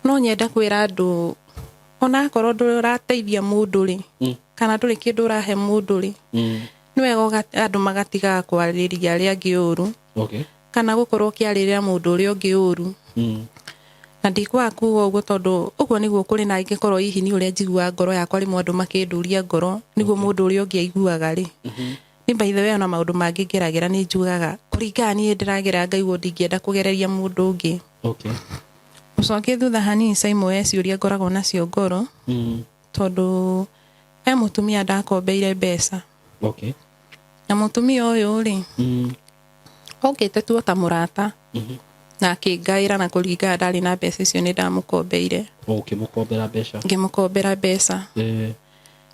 No nyende kwĩra andũ ona akorwo ndũrateithia mũndũ rĩ, kana ndũrĩ kĩndũ ũrahe mũndũ rĩ, nĩ wega andũ magatigaga kwarĩria arĩa angĩ ũru, kana gũkorwo ũkĩarĩrĩra mũndũ ũrĩa ũngĩ ũru. Na ndikwaga kuga ũguo tondũ ũguo nĩguo kũrĩ, na ingĩkorwo hihi nĩ ũrĩa njiguaga ngoro yakwa rĩmwe andũ makĩnduria ngoro nĩguo mũndũ ũrĩa ũngĩ aiguaga rĩ. Nĩ by the way ona maũndũ mangĩ ngeragĩra nĩ njugaga kũringana niĩ ndĩragera ngaigua ndingĩenda kũgereria mũndũ ũngĩ. Ũcokie thutha hanini Simon, he ciũria ngoragwo nacio ngoro, tondũ he mũtumia ndakombeire mbeca. Na mũtumia ũyũ rĩ, okĩte tu o ta mũrata na akĩngaĩra, na kũringana ndarĩ na mbeca icio nĩ ndamũkombeire. Ũkĩmũkombera mbeca? Ngĩmũkombera mbeca.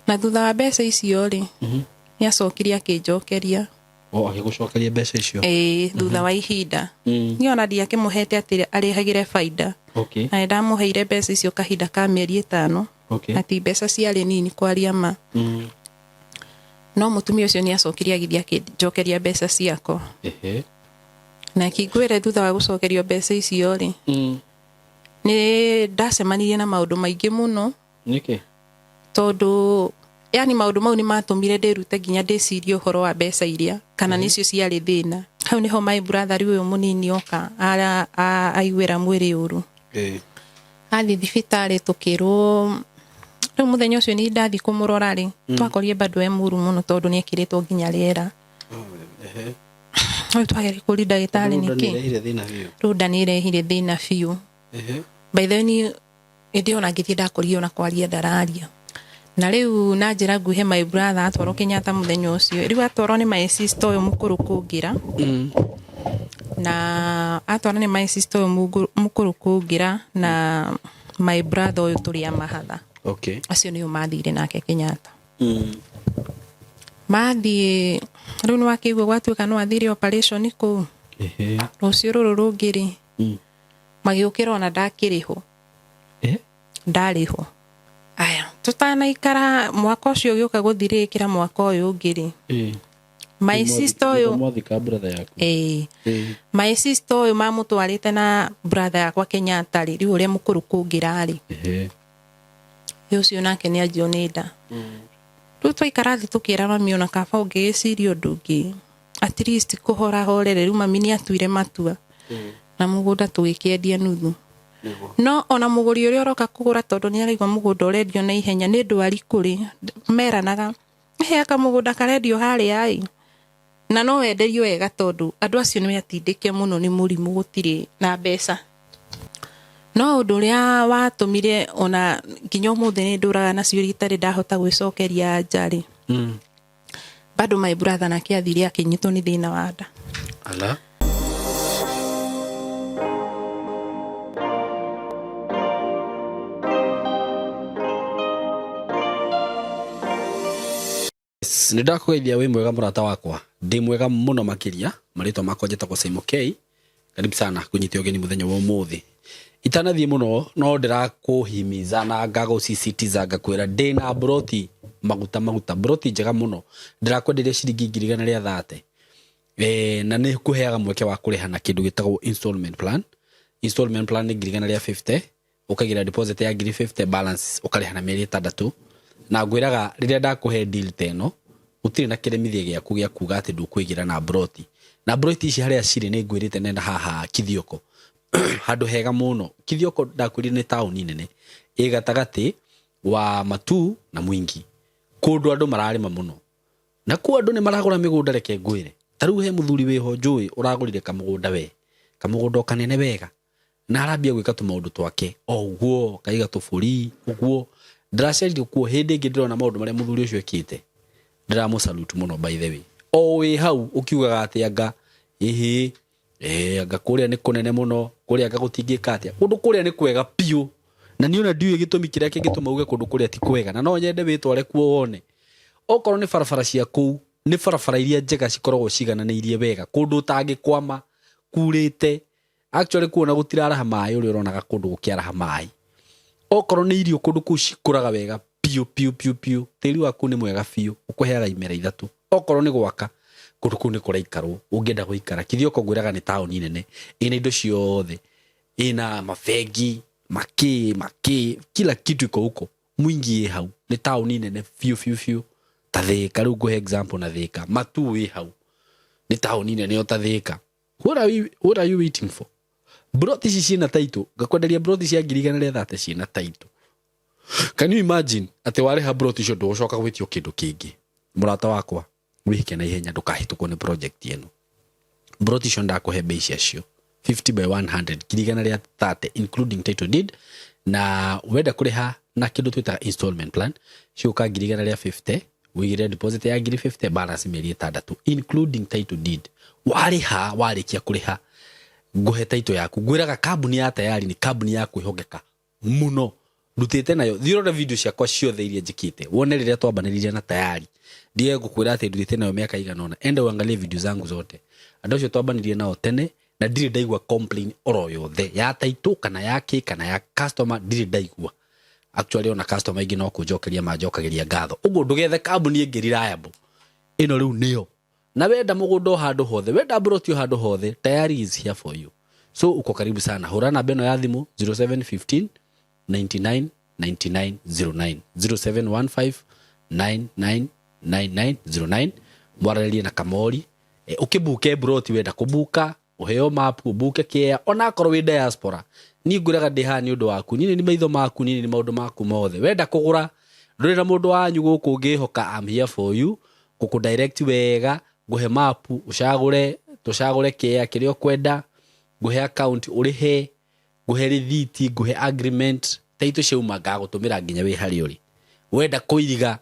Na thutha wa mbeca icio rĩ, nĩ acokire akĩnjokeria. O agĩgũcokeria mbeca icio? Ĩĩ, thutha wa ihinda. Niĩ ona ndiakĩmũhete atĩ arĩhagĩre baida. Na nĩ ndamũheire mbeca icio kahinda ka mĩeri 5. Na ti mbeca ciarĩ nini kwaria ma. No mũtumia ũcio nĩ acokire agĩthiĩ akĩnjokeria mbeca ciakwa. Na kingwĩre thutha wa gũcokerio mbeca icio rĩ, nĩ ndacemanirie na maũndũ maingĩ mũno. Nĩkĩ? Tondũ yani maũndũ mau nĩ matũmire ndĩrute nginya ndĩcirie ũhoro wa mbeca iria kana nĩcio ciarĩ thĩna. Hau nĩho my brother rĩu ũyũ mũnini oka aiguĩra mwĩrĩ ũru. Athiĩ thibitarĩ tũkĩrwo rĩu mũthenya ũcio nĩ ndathiĩ kũmũrora rĩ, twakorire bado e mũru mũno tondũ nĩ ekĩrĩtwo nginya rĩera. Rĩu twageria kũria ndagĩtarĩ nĩkĩ. Rũnda nĩ ĩrehire thĩna biũ. By the way niĩ hĩndĩ ĩyo ona ngĩthiĩ ndakorire ona kwaria ndararia. Na rĩu na njĩra nguhĩ my brother atwarwo Kenyatta mũthenya ũcio. Rĩu atwarwo nĩ my sister ũyũ mũkũrũ kũngĩra. Na atwarwo nĩ my sister ũyũ mũkũrũ kũngĩra na my brother ũyũ tũrĩ a mahatha. Acio nĩo mathire nake Kenyatta. Mathiĩ rĩu nĩ wakĩigua gwatuĩka no athire operation kũu. Rũciũ rũrũ rũngĩ rĩ, magĩũkĩra ona ndakĩrĩ ho. Ndarĩ ho. Aya, tũtanaikara mwaka ũcio ũgĩũka gũthirĩkĩra mwaka ũyũ ũngĩ rĩ. My sister ũyũ Mwathika brother yaku? Ĩĩ. My sister ũyũ mamũtwarĩte na brother yakwa Kenyatta rĩ, rĩu ũrĩa mũkũrũ kũngĩra rĩ. Ũcio nake nĩ anjio nĩ nda. Rĩu twaikara thĩ tũkĩra mami ona kaba ũngĩgĩciria ũndũ ũngĩ. At least kũhora horere rĩu mami nĩ atuire matua. Na mũgũnda tũgĩkĩendia nuthu. No ona mũgũri ũrĩa ũroka kũgũra tondũ nĩ araigua mũgũnda ũrendio na ihenya nĩ ndwari kũrĩ meranaga he kamũgũnda karendio harĩa ĩ, na no wenderio wega tondũ andũ acio nĩ atindĩke mũno nĩ mũrimũ gũtirĩ na mbeca. No ũndũ ũrĩa watũmire ona nginya ũmũthĩ nĩ ndũraga na ciũria itarĩ ndahota gwĩcokeria anja rĩ, bado my brother nake athire akĩnyitwo nĩ thĩna wa nda. Ala. Nĩ ndakũgeithia wĩ mwega mũrata wakwa, ndĩ mwega mũno makĩria. Marĩtwa makwa njĩtagwo Simon K. Karibu sana kũnyita ũgeni mũthenya wa ũmũthĩ. Itanathiĩ mũno no ndĩrakũhimiza na ngagũsisitiza ngakwĩra ndĩna mburoti maguta maguta, mburoti njega mũno ndĩrakwenderia ciringi 130,000. Na nĩ kũheaga mweke wa kũrĩha na kĩndũ gĩtagwo installment plan. Installment plan nĩ 150,000, ũkaigĩra deposit ya 50,000, balance ũkarĩha na mĩeri 6. Na ngwĩraga rĩrĩa ndakũhe deal ta ĩno, gũtirĩ na kĩremithia gĩaku gĩa kuga atĩ ndũkwĩgĩra na mburoti. Na mburoti ici harĩa cirĩ nĩ ngwĩrĩte nenda haha Kithioko, handũ hega mũno. Kithioko ndakwĩrire nĩ taũni nene ĩ gatagatĩ wa Matuu na Mwingi, kũndũ andũ mararĩma mũno na kuo andũ nĩ maragũra mĩgũnda. Reke ngwĩre, ta rĩu he mũthuri wĩho njũĩ ũragũrire kamũgũnda, we kamũgũnda o kanene wega, na arambia gwĩka tũmaũndũ twake o ũguo, kaiga tũbũri ũguo. Ndĩracerire kuo hĩndĩ ĩngĩ ndĩrona maũndũ marĩa mũthuri ũcio ekĩte, ndĩramũ salute mũno. By the way, o wĩ hau ũkiugaga atĩ anga ĩhĩ anga kũrĩa nĩ kũnene mũno, kũrĩa anga gũtingĩka atĩa, kũndũ kũrĩa nĩ kwega biũ. Na niĩ ona ndiũĩ gĩtũmi kĩrĩa kĩngĩtũma uge kũndũ kũrĩa ti kwega, na no nyende wĩtware kuo wone. Okorwo nĩ barabara cia kũu, nĩ barabara iria njega cikoragwo cigananĩirie wega, kũndũ ũtangĩkwama kurĩte. Actually kuona gũtiraraha maĩ ũrĩa ũronaga kũndũ gũkĩaraha maĩ. Okorwo nĩ irio, kũndũ kũu cikũraga wega biũ biũ biũ biũ. Tĩri waku nĩ mwega biũ, ũkũheaga imera 3. Okorwo nĩ gwaka, kũndũ kũu nĩ kũraikarwo. Ũngĩenda gũikara Kithioko, ngwĩraga nĩ taũni nene ĩna indo ciothe, ĩna mabengi. Makĩ makĩ, kila kitu iko huko. Mwingi ĩ hau, nĩ taũni nene biũ biũ biũ ta Thĩka. Rĩu ngũhe example na Thĩka, Matu wĩ hau, nĩ taũni nene o ta Thĩka. What are you waiting for? Broti ici ciĩna title, ngakwenderia broti cia 130,000 ciĩna title. Can you imagine atĩ warĩha broti icio ndũgũcoka gwĩtio kĩndũ kĩngĩ? Mũrata wakwa, wĩhike na ihenya, ndũkahĩtũkwo nĩ project ĩno. Broti icio ndakũhe bei ciacio, 50 by 100, 130,000 including title deed. Na wenda kũrĩha na kĩndũ twĩtaga installment plan, cigũka 150,000, wĩigĩre deposit ya 50,000, balance mĩeri 6, including title deed. Warĩha, warĩkia kũrĩha, ngũhe title yaku. Ngwĩraga kambuni ya Tayari nĩ kambuni ya kwĩhokeka mũno, ndutĩte nayo. Thiĩ ũrore video ciakwa ciothe iria njĩkĩte, wone rĩrĩa twambanĩrire na Tayari. Ndiye ngũkwĩra atĩ ndutĩte nayo mĩaka igana ũna. Enda uangalie video zangu zote, andũ acio twambanirie nao tene, na ndirĩ ndaigua complain oro yothe ya title kana ya kĩ kana ya customer, ndirĩ ndaigua. Actually, ona customer ingĩ no kũnjokeria manjokagĩria ngatho. Ũguo ndũgethe kambuni ĩngĩ reliable, ĩno rĩu nĩyo. Na wenda mũgũnda o handũ hothe, wenda broti o handũ hothe, Tayari is here for you. So uko karibu sana. Hũra namba ĩno ya thimũ, 0715 99 99 09, 0715 99 9909. Mwarĩrĩrie na Kamori. Ũkĩbuke broti, wenda kũbuka, ũheo mapu, ũbuke kĩa onakorwo wĩ diaspora. Niĩ ngwĩraga ndĩ haha nĩ ũndũ waku, niĩ nĩ maitho maku, niĩ nĩ maũndũ maku mothe. Wenda kũgũra, ndũrĩ na mũndũ wanyu gũkũ ũngĩhoka, I'm here for you, gũkũ direct wega, ngũhe mapu, ũcagũre, tũcagũre kĩa kĩrĩa ũkwenda, ngũhe account ũrĩhe, ngũhe rĩthiti, ngũhe agreement, taitũ ciauma ngagũtũmĩra nginya wĩ harĩa ũrĩ. Wenda kũiriga,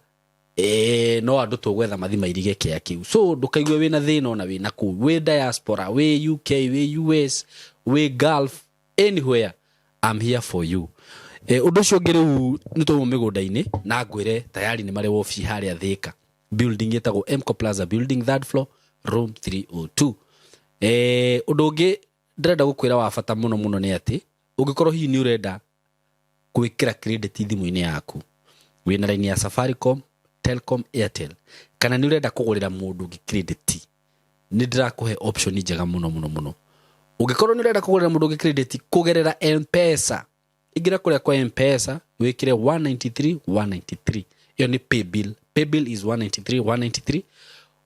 no andũ tũgwetha mathi mairige kĩa kĩu. So ndũkaigue wĩna thĩna ona wĩna kũu, wĩ diaspora, wĩ UK, wĩ US, wĩ Gulf, anywhere, I'm here for you. Ũndũ ũcio ũngĩ, rĩu nĩ twauma mĩgũnda-inĩ, na ngwĩre Tayari nĩ marĩ wobici harĩa Thĩka, building ĩtagwo Mco Plaza building, third floor, room 302. Ũndũ ũngĩ ndĩrenda gũkwĩra wa bata mũno mũno nĩ atĩ ũngĩkorwo hihi nĩ ũrenda gwĩkĩra credit thimũ-inĩ yaku, wĩna raini ya Safaricom, Telcom, Airtel, kana nĩ ũrenda kũgũrĩra mũndũ ũngĩ credit, nĩ ndĩrakũhe option njega mũno mũno mũno. Ũngĩkorwo nĩ ũrenda kũgũrĩra mũndũ ũngĩ credit kũgerera M-Pesa, ingĩra kũrĩa kwa M-Pesa, wĩkĩre 193 193. Ĩyo nĩ pay bill. Pay bill is 193 193.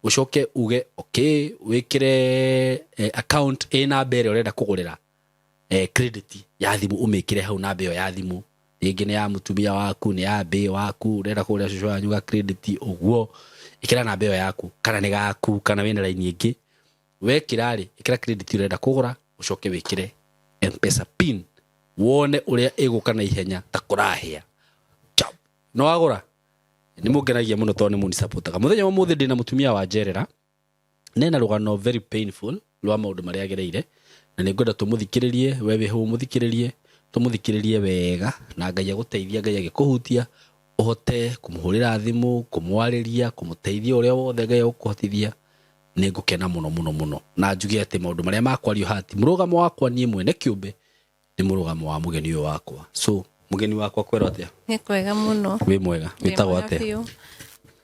Ũcoke uge okay, wĩkĩre account ĩ namba ĩrĩa ũrenda kũgũrĩra credit ya thimũ, ũmĩkĩre hau namba ĩyo ya thimũ. Rĩngĩ nĩ ya mũtumia waku, nĩ ya mbĩ waku, ũrenda kũgũrĩra cũcũ wanyu ga credit, ũguo ĩkĩra namba ĩyo yaku, kana nĩ gaku, kana wĩna raini ĩngĩ. Wekĩra rĩ, ĩkĩra credit ũrenda kũgũra, ũcoke wĩkĩre M-Pesa pin, wone ũrĩa ĩgũka na ihenya ta kũrahĩa. Chap. No wagũra. Nĩ mũngenagia mũno tondũ nĩ mũnisapotaga. Mũthenya wa mũthĩ ndĩna mũtumia wa njerera nena rũgano very painful rwa maũndũ marĩa agereire, na nĩ ngwenda tũmũthikĩrĩrie. We wĩ hau ũmũthikĩrĩrie, tũmũthikĩrĩrie wega, na Ngai agũteithia, Ngai agĩkũhutia, ũhote kũmũhũrĩra thimũ, kũmwarĩria, kũmũteithia ũrĩa wothe Ngai agũkũhotithia. Nĩ ngũkena mũno mũno mũno, na njuge atĩ maũndũ marĩa makwario haha ti mũrũgamo wakwa niĩ mwene kĩũmbe, nĩ mũrũgamo wa mũgeni ũyũ wakwa. So mũgeni wakwa, kwerwo atĩa? Nĩ kwega mũno. Wĩ mwega? Wĩtagwo atĩa? Biũ.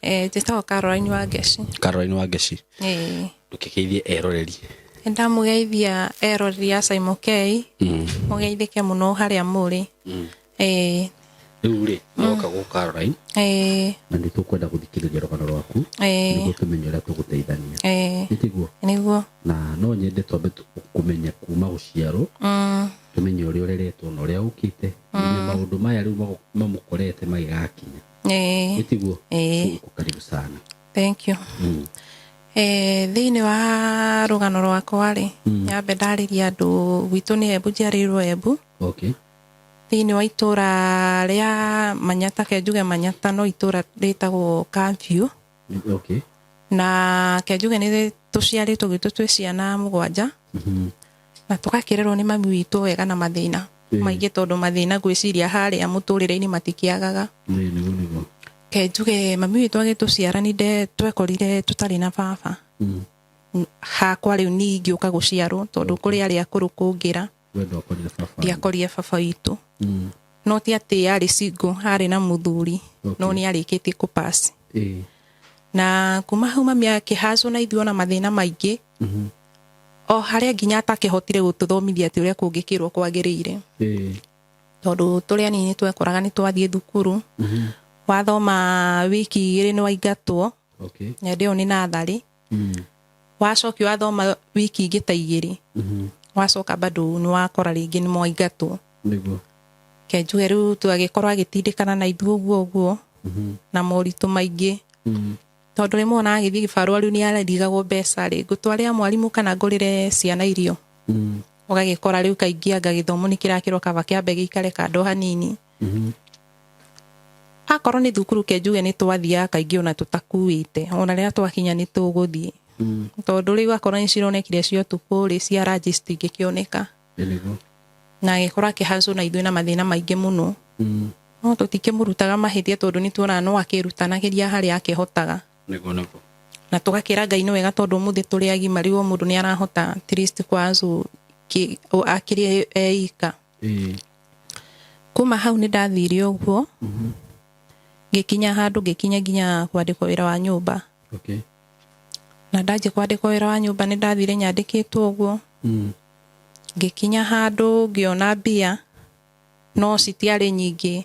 Njĩtagwo Caroline Wangeci. Caroline Wangeci. Ĩĩ. Ndũkĩgeithie eroreri. Nĩndamũgeithia eroreri a Simon K. Mũgeithĩke mũno harĩa mũrĩ. Ĩĩ. Rĩu rĩ, nĩwoka gũkũ, Caroline, na nĩ tũkwenda gũthikĩrĩria rũgano rwaku nĩguo tũmenye ũrĩa tũgũteithania. Nĩ tiguo? Nĩguo. Na no nyende twambe kũmenya kuma gũciarwo, tũmenye ũrĩa ũreretwo na ũrĩa ũkĩte nginya maũndũ maya rĩu mamũkorete magĩgakinya. Nĩ tiguo? Ĩĩ. So, uko karibu sana. Thank you. Thĩinĩ wa rũgano rwakwa rĩ, nyambe ndarĩria andũ gwitũ nĩ Embu, njiarĩirwo Embu. Thĩinĩ wa itũra rĩa Manyata, ke njuge Manyata, no itũra rĩtagwo Curfew. Na ke njuge nĩ tũciarĩtwo gwitũ twĩ ciana 7, na tũgakĩrerwo nĩ mami witũ wega na mathĩna maingĩ, tondũ mathĩna ngwĩciria harĩa mũtũrĩre-inĩ matikĩagaga. Nĩ nĩguo nĩguo. Ke njuge mami witũ agĩtũciara nĩ twekorire tũtarĩ na baba. Hakwa rĩu niĩ ngĩũka gũciarwo, tondũ kũrĩ arĩa akũrũ kũngĩra. We ndwakorire baba? Ndiakorire baba witũ. No ti atĩ arĩ single, arĩ na mũthuri, no nĩ arĩkĩtie kũpass. Na kuma hau mami akĩhacwo na ithuĩ ona mathĩna maingĩ, o harĩa nginya atakĩhotire gũtũthomithia atĩ ũrĩa kũngĩkĩrwo kwagĩrĩire. Tondũ tũrĩ anini twekoraga nĩ twathiĩ thukuru, wathoma wiki 2 nĩ waingatwo. Na hĩndĩ ĩyo nĩ natharĩ. Wacokio wathoma wiki ingĩ ta 2, wacoka bado nĩ wakora rĩngĩ nĩ mwaingatwo. Nĩguo. Kenjuge rĩu twagĩkorwo agĩtindĩkana na ithuĩ ũguo ũguo na moritũ maingĩ, tondũ rĩmwe ona agĩthiĩ gĩbarũa rĩu nĩ ararigagwo mbeca rĩ, ngũtwarĩra mwarimũ kana ngũrĩre ciana irio. Ũgagĩkora rĩu kaingĩ anga gĩthomo nĩ kĩrakĩrwo kaba kĩambe gĩikare kando hanini. Akorwo nĩ thukuru kenjuge nĩ twathiaga kaingĩ ona tũtakuĩte, ona rĩrĩa twakinya nĩ tũgũthiĩ, tondũ rĩu akorwo nĩ cironekire cia ũtukũ rĩ, cia ranji citingĩkĩoneka. Nĩguo. Na agĩkorwo akĩhacwo na ithuĩ na mathĩna maingĩ mũno, no tũtikĩmũrutaga mahĩtia tondũ nĩ tuonaga no akĩrutanagĩria harĩa akĩhotaga. Nĩguo nĩguo. Na tũgakĩra Ngai nĩ wega tondũ ũmũthĩ tũrĩ agima, rĩu o mũndũ nĩ arahota at least kwanzu akĩrĩ eika. Kuma hau nĩ ndathire ũguo, ngĩkinya handũ ngĩkinya nginya kwandĩkwo wĩra wa nyũmba. Na ndanjia kwandĩkwo wĩra wa nyũmba nĩ ndathire nyandĩkĩtwo ũguo. Ngĩkinya handũ ngĩona mbia no citiarĩ nyingĩ.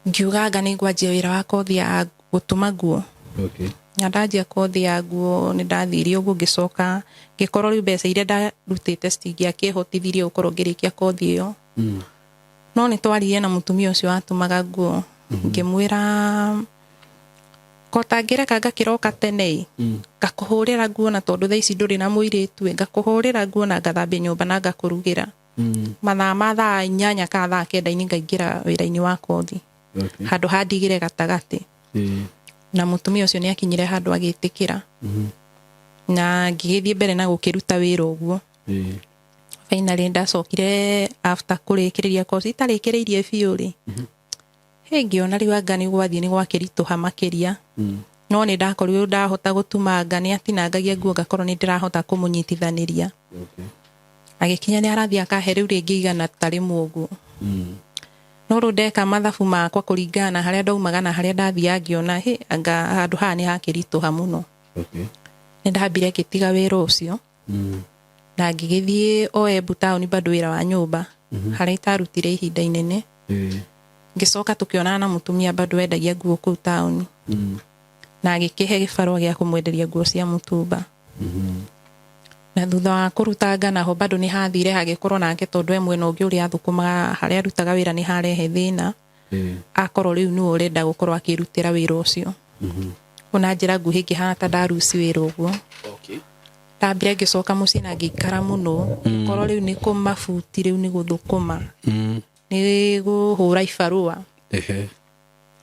Ngiuga anga nĩ ngwanjia wĩra wa kothi ya gũtuma nguo. Na ndanjia kothi ya nguo nĩ ndathire ũguo, ngĩcoka ngĩkorwo rĩu mbeca iria ndarutĩte citingĩakĩhotithirie gũkorwo ngĩrĩkia kothi ĩyo. No nĩ twaririe na mũtumia ũcio watumaga nguo, ngĩmwĩra ko tangĩreka ngakĩroka tene ngakũhũrĩra nguo, na tondũ thaa ici ndũrĩ na mũirĩtu ngakũhũrĩra nguo na ngathambia nyũmba na ngakũrugĩra. Mathaa ma thaa 8 kana thaa 9 ngaingĩra wĩra-inĩ wa kothi. Handũ handigĩre gatagatĩ. Na mũtumia ũcio nĩ akinyire handũ agĩtĩkĩra. Na ngĩgĩthiĩ mbere na gũkĩruta wĩra ũguo. Finally ndacokire after kũrĩkĩrĩria kothi itarĩkĩrĩirie biũ rĩ, ngĩona rĩu anga nĩ gwathiĩ nĩ gwakĩritũha makĩria. No nĩ ndakorirwo ndahota gũtuma anga nĩ atinangagia nguo ngakorwo nĩ ndĩrahota kũmũnyitithanĩria. Agĩkinya nĩ arathiĩ akahe rĩu rĩngĩ 100 ũguo. No rĩu ndeka mathabu makwa kũringana na harĩa ndaumaga na harĩa ndathiaga ngĩona anga handũ haha nĩ hakĩritũha mũno. Nĩ ndambire ngĩtiga wĩra ũcio. Na ngĩgĩthiĩ o Embu taũni bado wĩra wa nyũmba, harĩa itarutire ihinda inene. Ngĩcoka tũkĩonana na mũtumia bado wendagia nguo kũu taũni. Na agĩkĩhe gĩbarũa gĩa kũmwenderia nguo cia mũtumba. Na thutha wa kũrutanga naho bado nĩ hathire hagĩkorwo nake tondũ e mwena ũngĩ ũrĩa athũkũmaga harĩa arutaga wĩra nĩ harehe thĩna. Akorwo rĩu nĩwe ũrenda gũkorwo akĩrutĩra wĩra ũcio. Ona njĩra nguhĩ ngĩhana ta ndaruci wĩra ũguo. Ndambire ngĩcoka mũciĩ na ngĩikara mũno. Korwo rĩu nĩ kũmabuti rĩu nĩ gũthũkũma. Nĩ kũhũra ibarũa.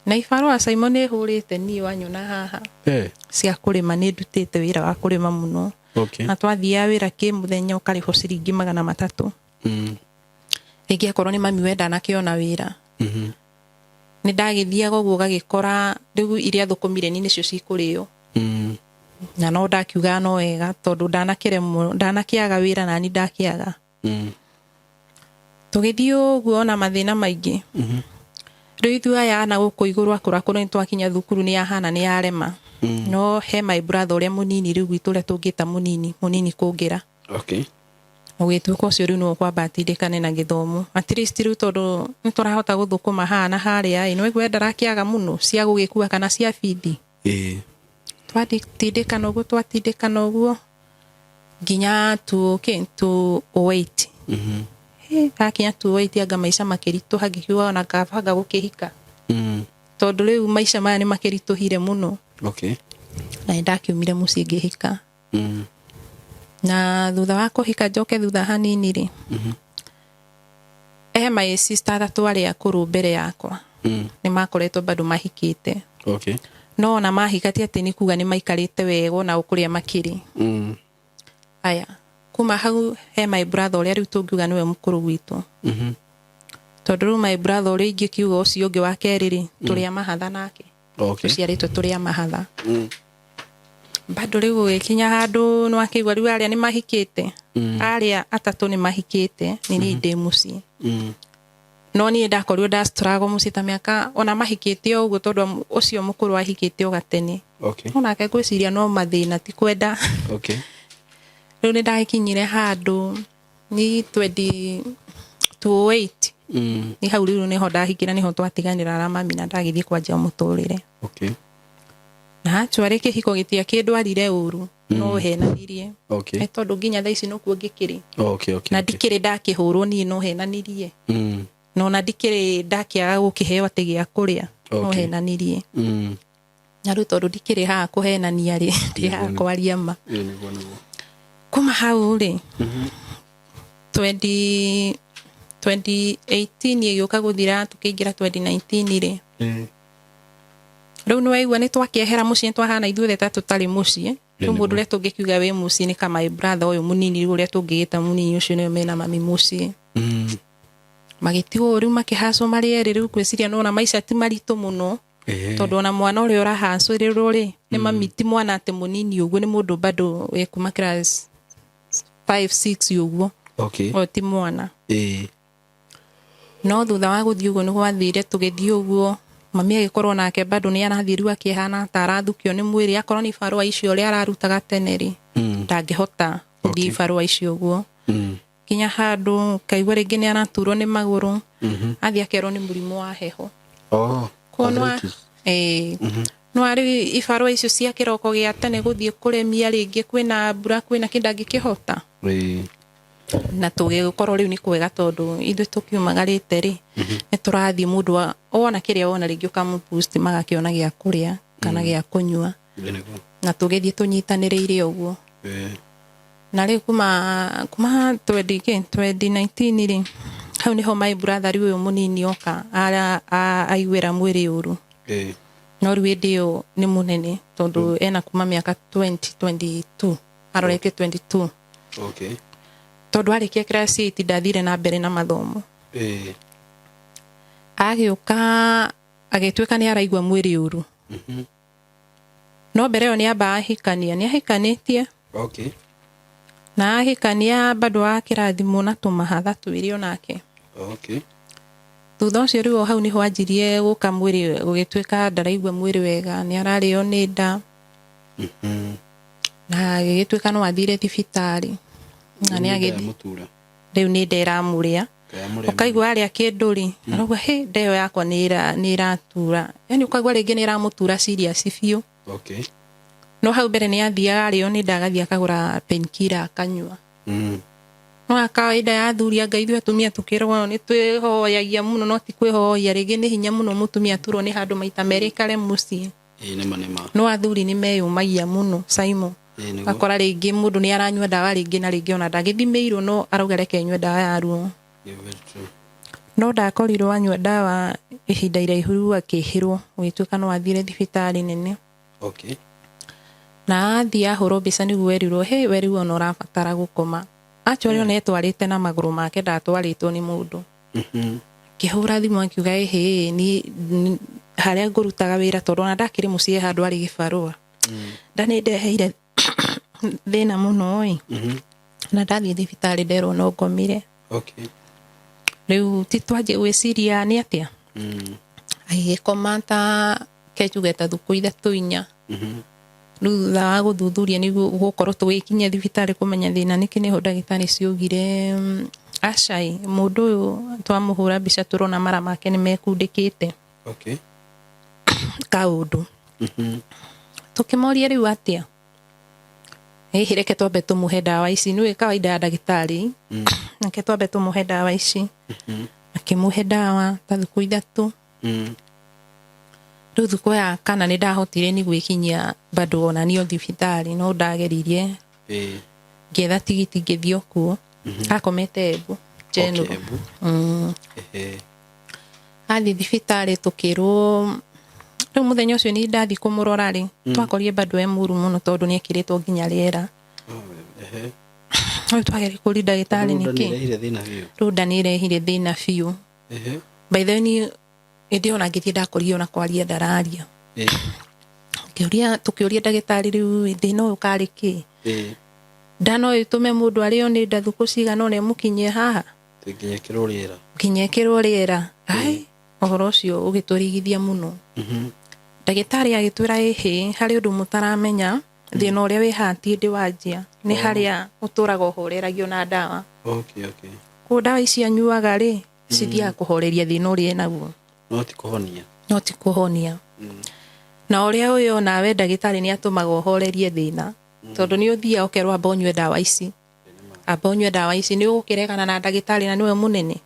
Na ibarũa Simon nĩ hũrĩte niĩ wanyona haha. Cia kũrĩma nĩ ndutĩte wĩra wa kũrĩma mũno. Na twathiaga wĩra kĩ mũthenya ũkarĩhwo ciringi 300. Rĩngĩ akorwo nĩ mami wenda nakĩona wĩra. Nĩ ndagĩthiaga ũguo ũgagĩkora rĩu iria thũkũmire ni nĩcio cikũrĩo. Na no ndakiuga no wega tondũ ndanakĩremwo, ndanakĩaga wĩra nani ndakĩaga. Tũgĩthiĩ ũguo ona mathĩna maingĩ. Rĩu ithuĩ aya ana gũkũ igũrũ akũrakũrũ nĩ twakinya thukuru nĩ yahana nĩ yarema. No he my brother ũrĩa mũnini rĩu gwitũ ũrĩa tũngĩta mũnini, mũnini kũngĩra. Ũgĩtuĩka ũcio rĩu nĩwe ũkwamba atindĩkane na gĩthomo. At least rĩu tondũ nĩ tũrahota gũthũkũma haha na harĩa ĩ, nĩ waigua ndarakĩaga mũno cia gũgĩkua kana cia bithi. Twatindĩkana ũguo, twatindĩkana ũguo nginya 208. Hakinya 208 anga maica makĩritũha ngĩkiuga ona ngabanga gũkĩhika. Tondũ rĩu maica maya nĩ makĩritũhire mũno. Na nĩ ndakiumire mũciĩ ngĩhika. Na thutha wa kũhika njoke thutha hanini rĩ, my sister atatũ arĩa akũrũ mbere yakwa nĩ makoretwo bado mahikĩte. No ona mahika ti atĩ nĩ kuga nĩ maikarĩte wega ona kũrĩa makĩrĩ. Aya, kuma hau he my brother ũrĩa rĩu tũngiuga nĩwe mũkũrũ gwitũ. Tondũ rĩu my brother ũrĩa ingĩkiuga ũcio ũngĩ wa kerĩ rĩ, tũrĩ a mahatha nake. Tũciarĩtwo tũrĩ a mahatha. Bado rĩu gũgĩkinya handũ nĩ wakĩigua rĩu arĩa nĩ mahikĩte. Arĩa atatũ nĩ mahikĩte, nĩ niĩ ndĩ mũciĩ. No niĩ ndakorirwo ndastruggle mũciĩ ta mĩaka ona mahikĩte o ũguo tondũ ũcio mũkũrũ ahikĩte o gatene. Onake ngwĩciria no mathĩna ti kwenda. Rĩu nĩ ndakinyire handũ ni 2008. Ni hau rĩu nĩho ndahingĩra, nĩho twatiganĩra na mami na ndagĩthiĩ kwanjia mũtũrĩre. Na actually kĩhiko gĩtiakĩndwarire ũru, no henanirie. Nĩ tondũ nginya thaa ici nokuo ngĩkĩrĩ. Na ndikĩrĩ ndakĩhũrwo niĩ, no henanirie. Na ona ndikĩrĩ ndakĩaga gũkĩheo atĩ gĩa kũrĩa, no henanirie. Na rĩu tondũ ndikĩrĩ haha kũhenania rĩ, ndĩ haha kwaria ma. Ĩĩ, nĩguo nĩguo. Kuma hau rĩ, 20 2018 ĩgĩũka gũthira, tũkĩingĩra 2019 rĩ, rĩu nĩ waigua nĩ twakĩehera mũciĩ, nĩ twahana ithuothe ta tũtarĩ mũciĩ. Rĩu mũndũ ũrĩa tũngĩkiuga wĩ mũciĩ nĩ kama brother ũyũ mũnini, rĩu ũrĩa tũngĩgĩta mũnini ũcio nĩwe mena mami mũciĩ. Magĩtigwo rĩu makĩhacwo marĩ erĩ. Rĩu ngwĩciria nona maica ti maritũ mũno, tondũ ona mwana ũrĩa ũrahacĩrĩrwo rĩ, nĩ mami, ti mwana atĩ mũnini ũguo, nĩ mũndũ bado wĩ kuma class 5 6 ũguo. O ti mwana. No thutha wa gũthiĩ ũguo nĩ gwathire, tũgĩthiĩ ũguo, mami agĩkorwo nake bado nĩ arathiĩ rĩu akĩhana ta arathukio nĩ mwĩrĩ, akorwo nĩ ibarũa icio ũrĩa ararutaga tene rĩ, ndangĩhota gũthiĩ ibarũa icio ũguo. Nginya handũ kaigua rĩngĩ nĩ araturwo nĩ magũrũ, athiĩ akerwo nĩ mũrimũ wa heho. Kuo Arthritis. Ĩĩ, no arĩ ibarũa icio cia kĩroko gĩa tene gũthiĩ kũrĩmia rĩngĩ kwĩna mbura, kwĩna kĩ, ndangĩkĩhota. Na tũgĩkorwo rĩu nĩ kwega tondũ ithuĩ tũkiumagarĩte rĩ, nĩ tũrathiĩ mũndũ wona kĩrĩa wona rĩngĩ ũkamũboost, magakĩona gĩa kũrĩa kana gĩa kũnyua. Ĩĩ, nĩguo. Na tũgĩthiĩ tũnyitanĩrĩire ũguo. Na rĩu kuma 20 kĩ 2019 rĩ, hau nĩho my brother rĩu ũyũ mũnini oka aiguĩra mwĩrĩ ũru. No rĩu hĩndĩ ĩyo nĩ mũnene tondũ ena kuma mĩaka 20 22, aroretie 22. Tondũ arĩkia class 8 ndathire na mbere na mathomo. Agĩũka agĩtuĩka nĩ araigua mwĩrĩ ũru. No mbere ĩyo nĩ amba ahikania, nĩ ahikanĩtie. Na ahikania bado akĩrathimwo na tũmahatha twĩrĩ onake. Thutha ũcio rĩu o hau nĩho anjirie gũka mwĩrĩ gũgĩtuĩka ndaraigua mwĩrĩ wega, nĩ ararĩo nĩ nda. Na gĩgĩtuĩka no athire thibitarĩ na nĩ agĩthi Mũtura. Rĩu nĩ nda ĩramũrĩa. Kayamũrĩa. Ũkaigua arĩa kĩndũ rĩ, arauga hĩ, nda ĩyo yakwa nĩ ĩratura, yani ũkaigua rĩngĩ nĩ ĩramũtura serious biũ. No hau mbere nĩ athiaga arĩo nĩ nda agathiĩ akagũra painkiller akanyua. No kawaida ya athuri, anga ithuĩ atumia tũkĩrwo nĩ twĩhoyagia mũno, no ti kwĩhoya rĩngĩ, nĩ hinya mũno mũtumia aturwo nĩ handũ maita merĩ ikare mũciĩ. Ĩĩ, nĩma nĩma. No athuri nĩ meyũmagia mũno, Simon. Ĩĩ, nĩguo. Akora rĩngĩ mũndũ nĩ aranyua ndawa rĩngĩ na rĩngĩ, ona ndagĩthimĩirwo, no arauga reke nyue ndawa ya ruo. Yeah, very true. No ndakorirwo anyua ndawa ihinda iraihu, rĩu akĩhĩrwo, gũgĩtuĩka no athire thibitarĩ nene. Na athiĩ ahũrwo mbica nĩguo erirwo, he we rĩu ona ũrabatara gũkoma. Actually ona etwarĩte na magũrũ make, ndatwarĩtwo nĩ mũndũ. Kĩhũra thimũ akiuga, ĩhĩ, ni harĩa ngũrutaga wĩra, tondũ ona ndakĩrĩ mũciĩ handũ arĩ gĩbarũa, nda nĩ ndeheire thĩna mũno ĩ, na ndathiĩ thibitarĩ nderwo no ngomire. Rĩu ti twanjie gwĩciria nĩ atĩa. Agĩgĩkoma ta kenjuge ta thukũ 3 4. Rĩu thutha wa gũthuthuria nĩguo gũkorwo tũgĩkinya thibitarĩ kũmenya thĩna nĩkĩ, nĩho ndagĩtarĩ ciaugire, aca ĩ, mũndũ ũyũ twamũhũra mbica tũrona mara make nĩ mekundĩkĩte. Kaũndũ. Tũkĩmoria rĩu atĩa, ĩhĩ, reke twambe tũmũhe ndawa ici, nĩũĩ kawaida ya ndagĩtarĩ, reke twambe tũmũhe ndawa ici. Akĩmũhe ndawa ta thukũ 3. Rĩu thukũ ya kana nĩ ndahotire nĩ gwĩkinyia bado ona niĩ thibitarĩ, no ndageririe ngĩetha tigiti ngĩthiĩ o kuo. Akomete Embu General. Okay, Embu. Athiĩ thibitarĩ tũkĩrwo rĩu mũthenya ũcio nĩ ndathiĩ kũmũrora rĩ, twakorire bado e mũru mũno tondũ nĩ ekĩrĩtwo nginya rĩera. Rĩu twageria kũria ndagĩtarĩ Rũnda nĩkĩ. nĩĩrehire thĩna biũ. Rũnda nĩ ĩrehire thĩna biũ. By the way niĩ hĩndĩ ĩyo ona ngĩthiĩ ndakorire ona kwaria ndararia. Ngĩũria, tũkĩũria ndagĩtarĩ rĩu thĩna ũyũ karĩ kĩ? Nda no ĩtũme mũndũ arĩo nĩ nda thukũ cigana ũna ĩmũkinyie haha? Nginya ĩkĩrwo rĩera. Nginya ĩkĩrwo rĩera. Ai, ũhoro ũcio ũgĩtũrigithia mũno. Ndagĩtarĩ agĩtwĩra, ĩhĩ, harĩ ũndũ mũtaramenya, thĩna ũrĩa wĩ haha ti hĩndĩ wanjia, nĩ harĩa ũtũraga ũhoreragio na ndawa. Koguo ndawa ici anyuaga rĩ, Cithiaga kũhoreria thĩna ũrĩa enaguo. No ti kũhonia. No ti kũhonia. Na ũrĩa ũyũ onawe ndagĩtarĩ nĩ atũmaga ũhorerie thĩna, tondũ nĩ ũthiaga ũkerwo amba ũnyue ndawa ici, amba ũnyue ndawa ici, nĩ ũgũkĩregana na ndagĩtarĩ na nĩwe mũnene.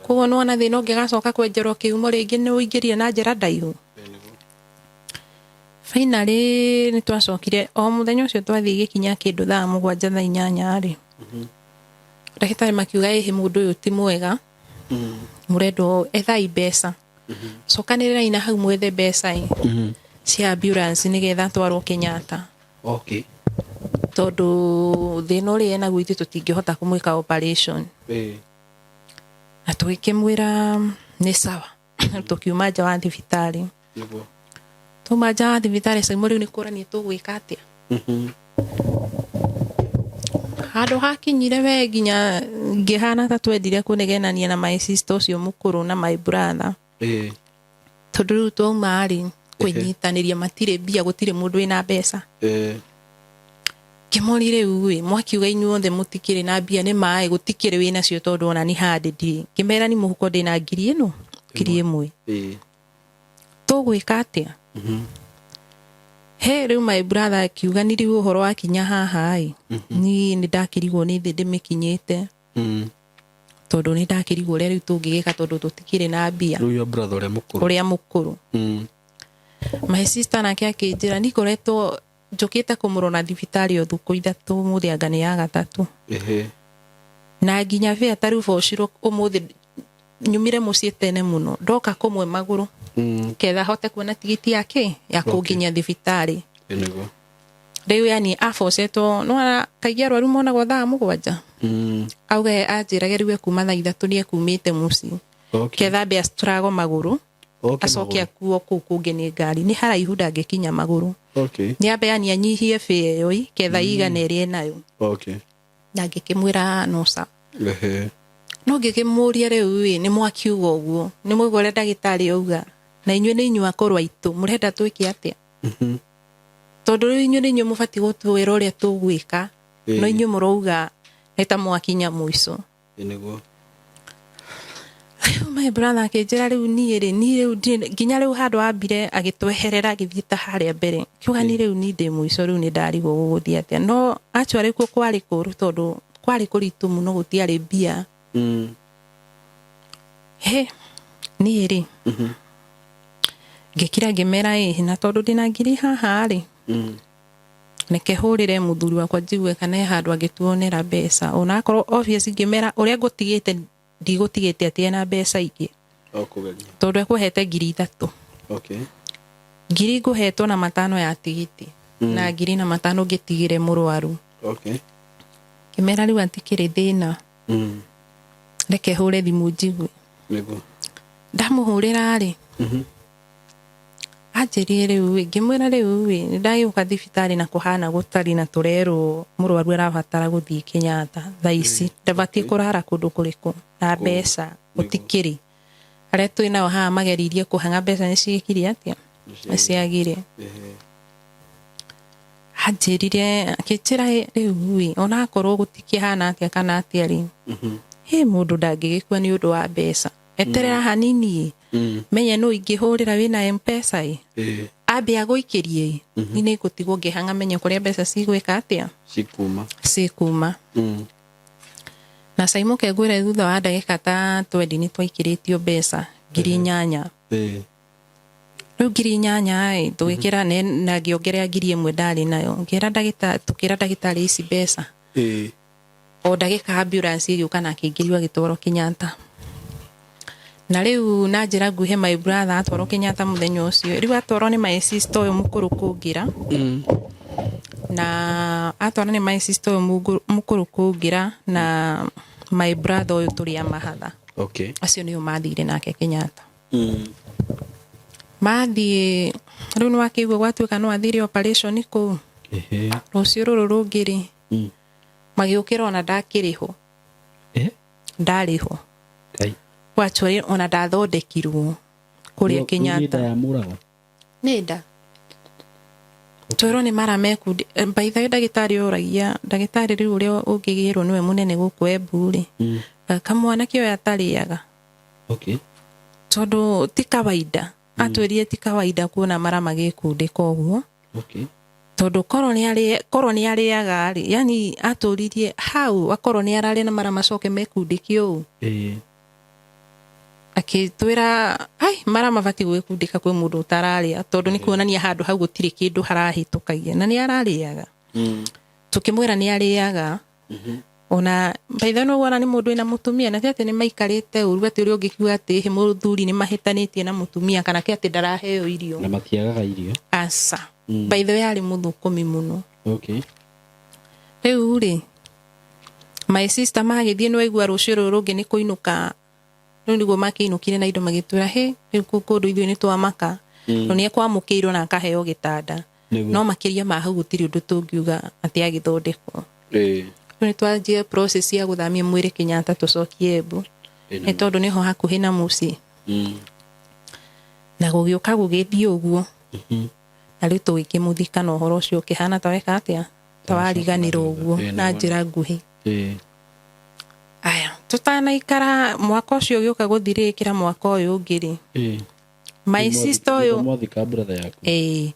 Koguo nĩwona thĩna ũngĩgacoka kwenjerwo kĩhumo rĩngĩ nĩ ũingĩrire na njĩra ndaihu. Finally nĩ twacokire o mũthenya ũcio twathiĩ gĩkinya kĩndũ thaa 7 thaa 8 rĩ, ndagĩtarĩ makiuga ĩhĩ mũndũ ũyũ ti mwega, mũrendwo ethai mbeca, cokanĩrĩrai na hau mwethe mbeca ĩ cia ambulance nĩgetha atwarwo Kenyatta. Tondũ thĩna ũrĩa enaguo ithuĩ tũtingĩhota kũmwĩka operation. Na tũgĩkĩmwĩra nĩ sawa. Tũkiuma nja wa thibitarĩ. Twauma nja wa thibitarĩ, Saimo, rĩu nĩ kũrania tũgwĩka atĩa. Handũ hakinyire we nginya ngĩhana ta twendire kũnegenania na my sister ũcio mũkũrũ na my brother, tondũ rĩu twauma rĩ kwĩnyitanĩria matirĩ mbia, gũtirĩ mũndũ wĩna mbeca. Ngĩmori rĩu ĩ mwakiuga inyuothe mũtikĩrĩ na mbia, nĩ maĩ gũtikĩrĩ wĩnacio, tondũ ona ni handĩ ndirĩ. Ngĩmera ni mũhuko ndĩna ngiri ĩno, 1000. Tũgwĩka atĩa? He rĩu my brother akiuga ni rĩu ũhoro wakinya haha ĩ, niĩ nĩ ndakĩrigwo nĩ thĩ ndĩmĩkinyĩte, tondũ nĩ ndakĩrigwo ũrĩa rĩu tũngĩgĩka tondũ tũtikĩrĩ na mbia. Rĩu your brother ũrĩa mũkũrũ. Ũrĩa mũkũrũ. My sister nake akĩnjĩra nikoretwo njũkĩte kũmũrora thibitarĩ o thukũ 3, ũmũthĩ anga nĩ ya gatatũ. Na nginya bĩa ta rĩu bocirwo ũmũthĩ nyumire mũciĩ tene mũno ndoka kũmwe magũrũ ketha hote kuona tigiti yake ya kũnginyia thibitarĩ. Ĩ nĩguo. Rĩu yani abocetwo nĩwona kaingĩ arwaru monagwo thaa 7. Auge anjĩrage rĩu ekuma thaa 3 nĩ ekumĩte mũciĩ ketha ambe astrago magũrũ, acoke magũrũ. Akuo kũu kũngĩ nĩ ngari nĩ haraihu ndangĩkinya magũrũ. Nĩ ambe yani anyihie bĩa ĩyo ĩ ketha igana ĩrĩa enayo. Na ngĩkĩmwĩra no sawa. No ngĩkĩmũria rĩu ĩ nĩ mwakiuga ũguo, nĩ mwaigua ũrĩa ndagĩtarĩ auga, na inyuĩ nĩ inyuĩ akũrũ aitũ, mũrenda twĩke atĩa? Tondũ rĩu inyuĩ nĩ inyuĩ mũbatiĩ gũtwĩra ũrĩa tũgwĩka, no inyuĩ mũrauga nĩ ta mwakinya mũico. Ĩ nĩguo. Rĩu my brother akĩnjĩra rĩu niĩ rĩ niĩ rĩu nginya rĩu handũ ambire agĩtweherera agĩthiĩ ta harĩa mbere kiuga ni rĩu ni ndĩ mũico, rĩu nĩ ndarigwo gũgũthiĩ atĩa. No actually kuo kwarĩ kũru tondũ kwarĩ kũritũ mũno, gũtiarĩ mbia. He niĩ rĩ ngĩkira ngĩmera ĩ na tondũ ndĩna ngiri haha rĩ, reke hũrĩre mũthuri wakwa njigue kana he handũ angĩtuonera mbeca, onakorwo obvious ngĩmera ũrĩa ngũtigĩte ndigũtigĩte atĩ ena mbeca ingĩ. O kũgeria. Tondũ ekũhete 3000. Ngiri ngũhetwo na matano ya tigiti na ngiri na matano ngĩtigĩre mũrwaru. Ngĩmera rĩu atikĩrĩ thĩna, reke hũre thimũ njigue. Ndamũhũrĩra rĩ, anjĩrire rĩu ĩ, ngĩmwĩra rĩu ĩ nĩ ndagĩũka thibitarĩ na kũhana gũtari na tũrerwo mũrwaru arabatara gũthiĩ Kenyatta thaa ici, ndabatiĩ kũrara kũndũ kũrĩkũ na mbeca gũtikĩrĩ, arĩa twĩ nao haha mageririe kũhang'a mbeca nĩ ciĩkire atĩa, nĩ ciagire. Anjĩrire akĩnjĩra rĩu ĩ onakorwo gũtikĩhana atĩa kana atĩa rĩ, hĩ mũndũ ndangĩgĩkua nĩ ũndũ wa mbeca, eterera hanini ĩ, menye nũ ingĩhũrĩra wĩna M-Pesa ĩ, ambe agũikĩrie ĩ, ni nĩ ngũtigwo ngĩhang'a menye kũrĩa mbeca cigwĩka atĩa. Cikuma. Cikuma. Na Saimuke ngwĩre thutha wa ndagĩka ta 20 nĩ twaikĩrĩtio mbeca 8000. Rĩu 8000 ĩ tũgĩkĩra na ngĩongerera 1000 ndarĩ nayo, ngĩra ndagĩtarĩ, tũkĩra ndagĩtarĩ ici mbeca. O ndagĩka ambulance ĩgĩũka na akĩingĩrio agĩtwarwo Kenyatta. Na rĩu na njĩra nguhĩ my brother atwarwo Kenyatta mũthenya ũcio, rĩu atwarwo nĩ my sister ũyũ mũkũrũ kũngĩra. Na atwarwo nĩ my sister ũyũ mũkũrũ kũngĩra na my brother ũyũ tũrĩ a mahatha. Acio nĩo mathire nake Kenyatta. Mathiĩ rĩu nĩ wakĩigua gwatuĩka no athire operation kũu. Rũciũ rũrũ rũngĩ rĩ, magĩũkĩra ona ndakĩrĩ ho. Ndarĩ ho. Ngai. Actually ona ndathondekirwo kũrĩa Nĩ Kenyatta. nda ya mũraga. Nĩ nda. Twĩrwo nĩ mara mekundi by the way ndagĩtarĩ oragia ndagĩtarĩ rĩu ũrĩa ũngĩgĩrwo nĩwe mũnene gũkũ Embu rĩ, kamwana kĩoya atarĩaga. Okay. Tondũ ti kawaida, atwĩrire ti kawaida kuona mara magĩkundĩka ũguo. Okay. Tondũ korwo nĩ arĩaga rĩ, yani atũririe hau akorwo nĩ ararĩa na mara macoke mekundĩke ũũ. Akĩtwĩra ai mara mabatiĩ gwĩkundĩka kwĩ mũndũ ũtararĩa, tondũ nĩ kuonania handũ hau gũtirĩ kĩndũ harahĩtũkagia na nĩ ararĩaga. Tũkĩmwĩra nĩ arĩaga. Ona by the way nĩguo ona nĩ mũndũ wĩna mũtumia, na ti atĩ nĩ maikarĩte ũru atĩ ũrĩa ũngĩkiuga atĩ hĩ mũthuri nĩ mahĩtanĩtie na mũtumia kana ke atĩ ndaraheo irio. Na matiagaga irio. Aca. By the way arĩ mũthũkũmi mũno. Okay. Rĩu rĩ, my sister magĩthiĩ nĩ waigua rũciũ rũrũ rũngĩ nĩ kũinũka, rĩu nĩguo makĩinũkire na indo magĩtwĩra hĩ rĩu kũndũ ithuĩ nĩ twamaka. No nĩ ekwamũkĩirwo na akaheo gĩtanda. Nĩguo. No makĩria ma hau gũtirĩ ũndũ tũngiuga atĩ agĩthondekwo. Rĩu nĩ twanjie process ya gũthamia mwĩrĩ Kenyatta tũcokie Embu, nĩ tondũ nĩho hakuhĩ na mũciĩ. Na gũgĩũka gũgĩthiĩ ũguo. Na rĩu tũgĩkĩmũthika na ũhoro ũcio ũkĩhana ta weka atĩa, ta wariganĩrwo ũguo na njĩra nguhĩ. Aya, tũtanaikara mwaka ũcio ũgĩũka gũthirĩkĩra mwaka ũyũ ũngĩ rĩ, my sister ũyũ Mwathika brother yaku. Ĩĩ.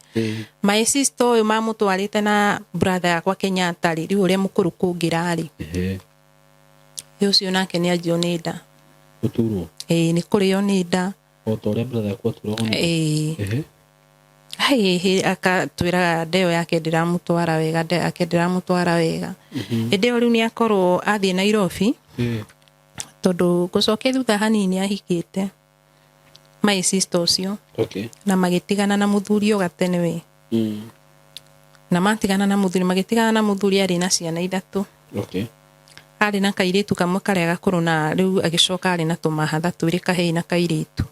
My sister ũyũ mamũtwarĩte na brother yakwa Kenyatta rĩ, rĩu ũrĩa mũkũrũ kũngĩra rĩ, ũcio nake nĩ anjio nĩ nda. Gũturwo. Ĩĩ, nĩ kũrĩo nĩ nda. O ta ũrĩa brother yaku aturagwo nĩ nda. Ĩĩ. Hai akatwĩraga ndeo yake ndĩramũtwara wega, ndeo yake ndĩramũtwara wega. Hĩndĩ ĩyo rĩu nĩ akorwo athiĩ Nairobi, tondũ gũcokia thutha hanini ahikĩte my sister ũcio. Okay. Na magĩtigana na mũthuri o gatene we. Na matigana na mũthuri, magĩtigana na mũthuri arĩ na ciana ithatũ. Okay. Arĩ na kairĩtu kamwe karĩa gakũrũ na rĩu agĩcoka arĩ na tũmahatha twĩrĩ kahĩĩ na kairĩtu.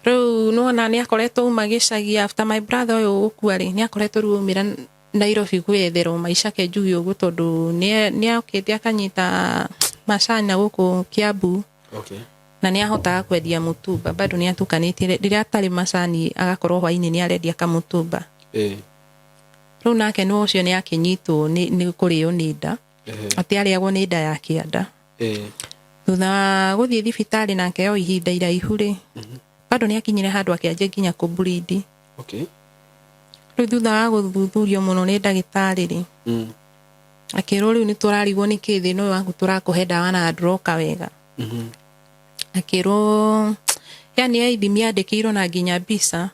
Rĩu nĩwona nĩ akoretwo auma gĩcagi after my brother ũyũ gũkua rĩ, nĩ akoretwo rĩu aumĩra Nairobi gwĩetherwo maica ke njuge ũguo, tondũ nĩ okĩte akanyita macani na gũkũ Kiambu. Okay. Na nĩ ahotaga kwendia mũtumba, bado nĩ atukanĩtie rĩrĩa atarĩ macani agakorwo hwainĩ nĩ arendia kamũtumba. Rĩu nake nĩ ũcio nĩ akĩnyitwo nĩ kũrĩo nĩ nda. Atĩ arĩagwo nĩ nda ya kĩanda. Thutha wa gũthiĩ thibitarĩ nake o ihinda iraihu rĩ, bado nĩ akinyire handũ akĩanjia nginya kũbleed. Okay. Rĩu thutha wa gũthuthurio mũno nĩ ndagĩtarĩ rĩ, akĩrwo rĩu nĩ tũrarigwo nĩ kĩ thĩna ũyũ waku, tũrakũhe ndawa na ndũroka wega. Akĩrwo yani he ithimi andĩkĩirwo na nginya mbica.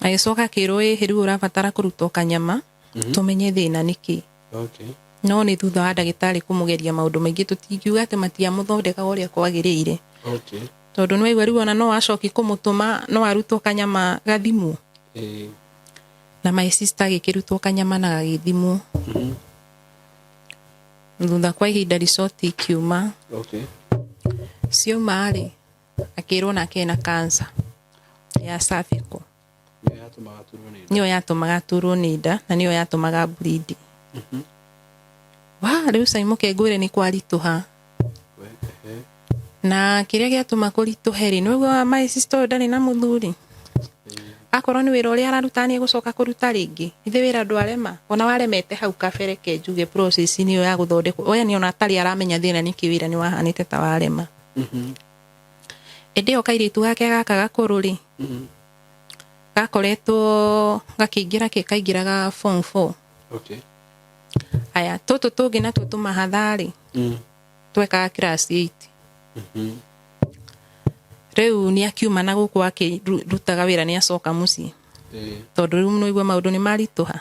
Agĩcoka akĩrwo ĩhĩ rĩu ũrabatara kũrutwo kanyama tũmenye thĩna nĩ kĩ. Okay. No nĩ thutha wa ndagĩtarĩ kũmũgeria maũndũ maingĩ, tũtingiuga atĩ matiamũthondekaga ũrĩa kwagĩrĩire. Okay. Tondũ nĩ waigua rĩu ona no acoki kũmũtũma no arutwo kanyama gathimwo. Na my sister agĩkĩrutwo kanyama na gagĩthimwo. Thutha kwa ihinda result ikiuma. Okay. Ciauma rĩ, akĩrwo nake ena cancer ya cervical. Nĩyo yatũmaga aturwo nĩ nda. Nĩyo yatũmaga aturwo nĩ nda na nĩyo yatũmaga bleed. Wa rĩu Simon ngwĩre nĩ kwaritũha. Na kĩrĩa gĩatũma kũritũhe rĩ, nĩwaigua my sister ũyũ ndarĩ na mũthuri. Akorwo nĩ wĩra ũrĩa araruta nĩ egũcoka kũruta rĩngĩ. Ithe wĩra ndwarema, ona waremete hau kabere ke njuge process nĩyo ya gũthondekwo. Oya nĩ ona atarĩ aramenya thĩna nĩkĩ wĩra nĩ wahanĩte ta warema. Ĩndĩ ĩyo kairĩtu gake gaka gakũrũ rĩ, gakoretwo gakĩingĩra kĩ kaingĩraga form 4. Okay. Aya, tũtũ tũngĩ natuo tũmahatha rĩ, twekaga class 8. Rĩu nĩ akiuma na gũkũ akĩrutaga wĩra nĩ acoka mũciĩ. Tondũ rĩu nĩwaigua maũndũ nĩ maritũha.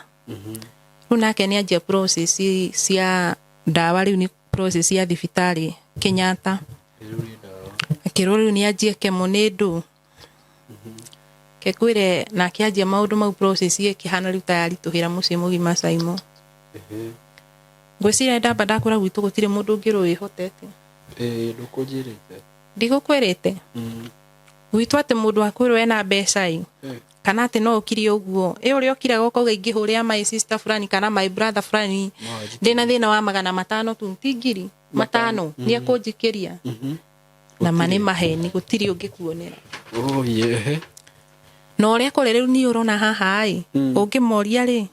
Rĩu nake nĩ anjia process cia ndawa, rĩu nĩ process ya thibitarĩ Kenyatta. Rĩu nĩ ndawa. Akĩrwo rĩu nĩ anjie kemo nĩ ndũ. Ke ngwĩre nake anjia maũndũ mau process ĩkĩhana rĩu ta yaritũhĩra mũciĩ mũgima Simon. Ngwĩciria ndamba ndakũra gwitũ gũtirĩ mũndũ ũngĩrwo wĩhotete. Ndũkũnjĩrĩte. Ndigũkwĩrĩte. Gwitũ atĩ mũndũ akwĩrwo ena mbeca ĩ, kana atĩ no ũkire ũguo. Ĩ ũrĩa ũkiraga ũkauga ingĩhũrĩra my sister fulani kana my brother fulani, ndĩna thĩna wa 500 tu, ti ngiri, 500, nĩ ekũnjikĩria. Na ma nĩ maheni, gũtirĩ ũngĩkuonera. Oh, yeah. Na ũrĩa kũrĩ rĩu niĩ ũrona haha ĩ, ũngĩmoria rĩ,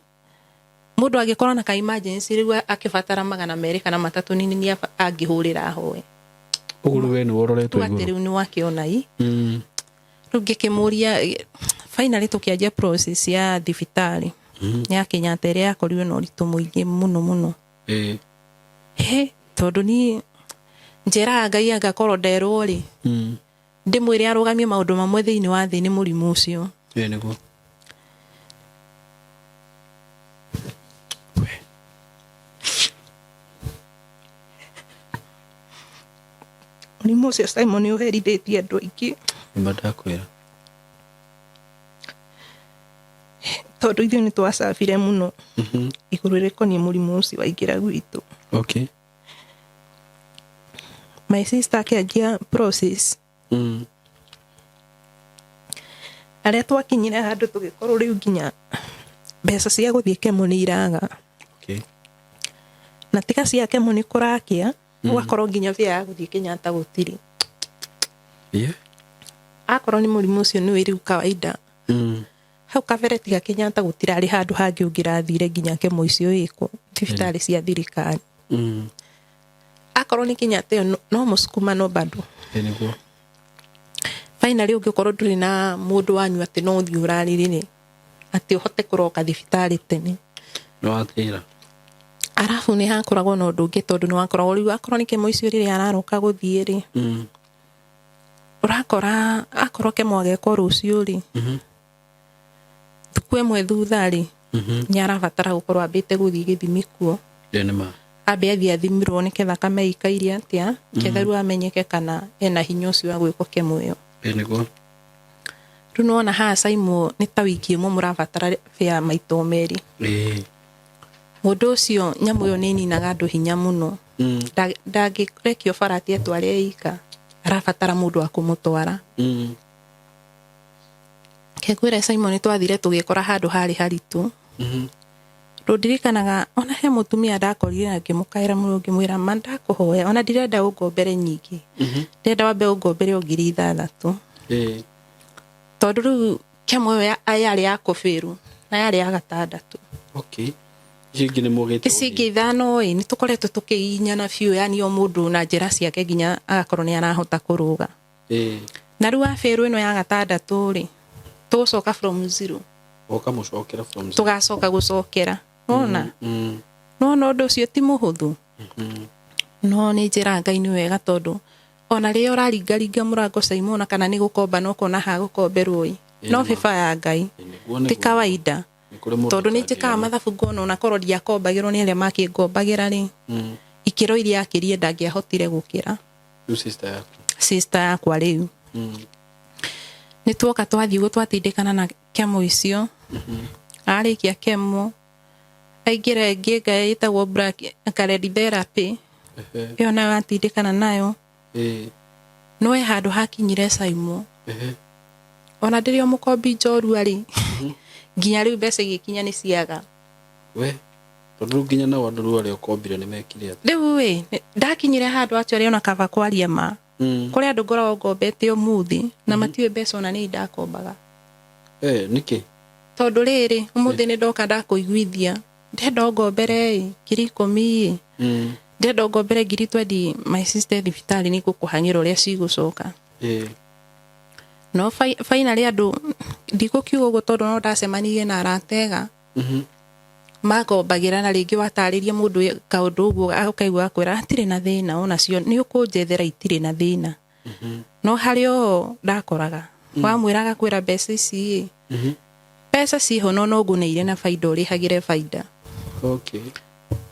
mũndũ angĩkorwo na ka emergency rĩu akĩbatara 200 kana 3 nini nĩ angĩhũrĩra ahoe. Ũguo rĩu we nĩwe ũroretwo Rĩu atĩ igũrũ. rĩu nĩ wakĩona i. Rĩu ngĩkĩmũria, finally tũkĩanjia process ya thibitarĩ ya Kenyatta ĩrĩa yakorirwo na ũritũ mũingĩ mũno mũno. He tondũ niĩ njĩraga Ngai angakorwo nderwo rĩ, ndĩmwĩre arũgamie maũndũ mamwe thĩinĩ wa thĩ nĩ mũrimũ ũcio. Ĩĩ nĩguo. Mũrimũ ũcio Simon nĩ ũherithĩtie andũ aingĩ. Nĩma ndakwĩra. Tondũ ithuĩ nĩ twacabire mũno igũrũ rĩkoniĩ mũrimũ ũcio waingĩra gwitũ. My sister akĩanjia process. Arĩa twakinyire handũ tũgĩkorwo rĩu nginya mbeca cia gũthiĩ kemo nĩ iraga. Na tiga cia kemo nĩ kũrakĩa, ũgakorwo nginya bĩa ya gũthiĩ Kenyatta gũtirĩ. Akorwo nĩ mũrimũ ũcio nĩ wĩ rĩu kawaida. Hau kabere tiga Kenyatta gũtirarĩ handũ hangĩ ũngĩrathire nginya kemo icio ĩkwo thibitarĩ cia thirikari. Akorwo nĩ Kenyatta ĩyo no mũsukuma no bado. Ĩĩ nĩguo. Finally ũngĩkorwo ndũrĩ na mũndũ wanyu atĩ no ũthiĩ ũrarĩrĩre atĩ ũhote kũroka thibitarĩ tene. Nĩ watĩra. Arabu nĩ hakoragwo na ũndũ ũngĩ tondũ nĩ wakoragwo rĩu akorwo nĩ kemo icio rĩrĩa araroka gũthiĩ rĩ, ũrakora akorwo kemo agekwo rũciũ rĩ, thukũ ĩmwe thutha rĩ, nĩ arabatara gũkorwo ambĩte gũthiĩ gĩthimi kuo. Ĩĩ nĩ ma. Ambe athiĩ athimirwo nĩketha thakame ĩikaire atĩa, ketha rĩu amenyeke kana ena hinya ũcio wa gwĩkwo kemo ĩyo. Ĩĩ nĩguo. Rĩu nĩwona haha Saimo nĩ ta wiki ĩmwe mũrabatara bĩa maita o merĩ. Mũndũ ũcio nyamũ ĩyo nĩ ĩninaga andũ hinya mũno. Ndangĩrekio bara atĩ etware eika, arabatara mũndũ wa kũmũtwara. Kengwĩre Simon nĩ twathire tũgĩkora handũ harĩ haritũ. Ndũndirikanaga ona he mũtumia ndakorire na ngĩmũkaĩra mũno ngĩmwĩra ma ndakũhoya ona ndirenda ũngombere nyingĩ. Ndĩrenda wambe ũngombere o 6,000. Tondũ rĩu kemo ĩyo yarĩ ya kũbĩrwo na yarĩ ya gatandatũ. Icio ingĩ nĩ mũgĩte. Ici ingĩ ithano ĩ nĩ tũkoretwo tũkĩgiginyana biũ, yani o mũndũ na njĩra ciake nginya agakorwo nĩ arahota kũrũga. Na rĩu wabĩrwo ĩno ya gatandatũ rĩ, tũgũcoka from zero. Ũkamũcokera from zero. Tũgacoka gũcokera. Nĩwona? Nĩwona ũndũ ũcio ti mũhũthũ? No nĩ njĩra Ngai nĩ wega tondũ ona rĩrĩa ũraringaringa mũrango Simon kana nĩ gũkomba no ũkona ha gũkomberwo ĩ. No bĩba ya Ngai. Ti kawaida. Tondũ nĩ njĩkaga mathabu ngona ona korwo ndiakombagĩrwo nĩ arĩa makĩngombagĩra rĩ, ikĩro iria akĩrie ndangĩahotire gũkĩra. Rĩu sister yaku. Sister yakwa rĩu. Nĩ tuoka twathiĩ ũguo twatindĩkana na kemo icio. Arĩkia kemo aingĩra ĩngĩ ĩngĩ ĩtagwo brachytherapy therapy. Ĩyo nayo atindĩkana nayo. No he handũ hakinyire Saimo. Ona ndĩrĩ o mũkombi njorua rĩ, nginya rĩu mbeca igĩkinya nĩ ciaga. We tondũ rĩu nginya nao andũ rĩu arĩa ũkombire nĩ mekire atĩa? Rĩu ĩ ndakinyire handũ actually ona kaba kwaria ma. Kũrĩ andũ ngoragwo ngombete ũmũthĩ na matiũĩ mbeca ona nĩ ndakombaga. Nĩkĩ? Tondũ rĩrĩ ũmũthĩ nĩ ndoka ndakũiguithia ndenda ũngombere ĩ 10,000 ĩ. Ndenda ũngombere 20,000 my sister thibitarĩ nĩ ngũkũhang'ĩra ũrĩa cigũcoka. No finally andũ ndikũkiuga ũguo tondũ no ndacemanirie na arata ega. Magombagĩra na rĩngĩ watarĩria mũndũ kaũndũ ũguo ũkaigua akwĩra hatirĩ na thĩna onacio nĩ ũkũnjethera itirĩ na thĩna. No harĩ o ndakoraga wamwĩra agakwĩra mbeca ici ĩ mbeca ciho no no ngũneire na baida ũrĩhagĩre baida.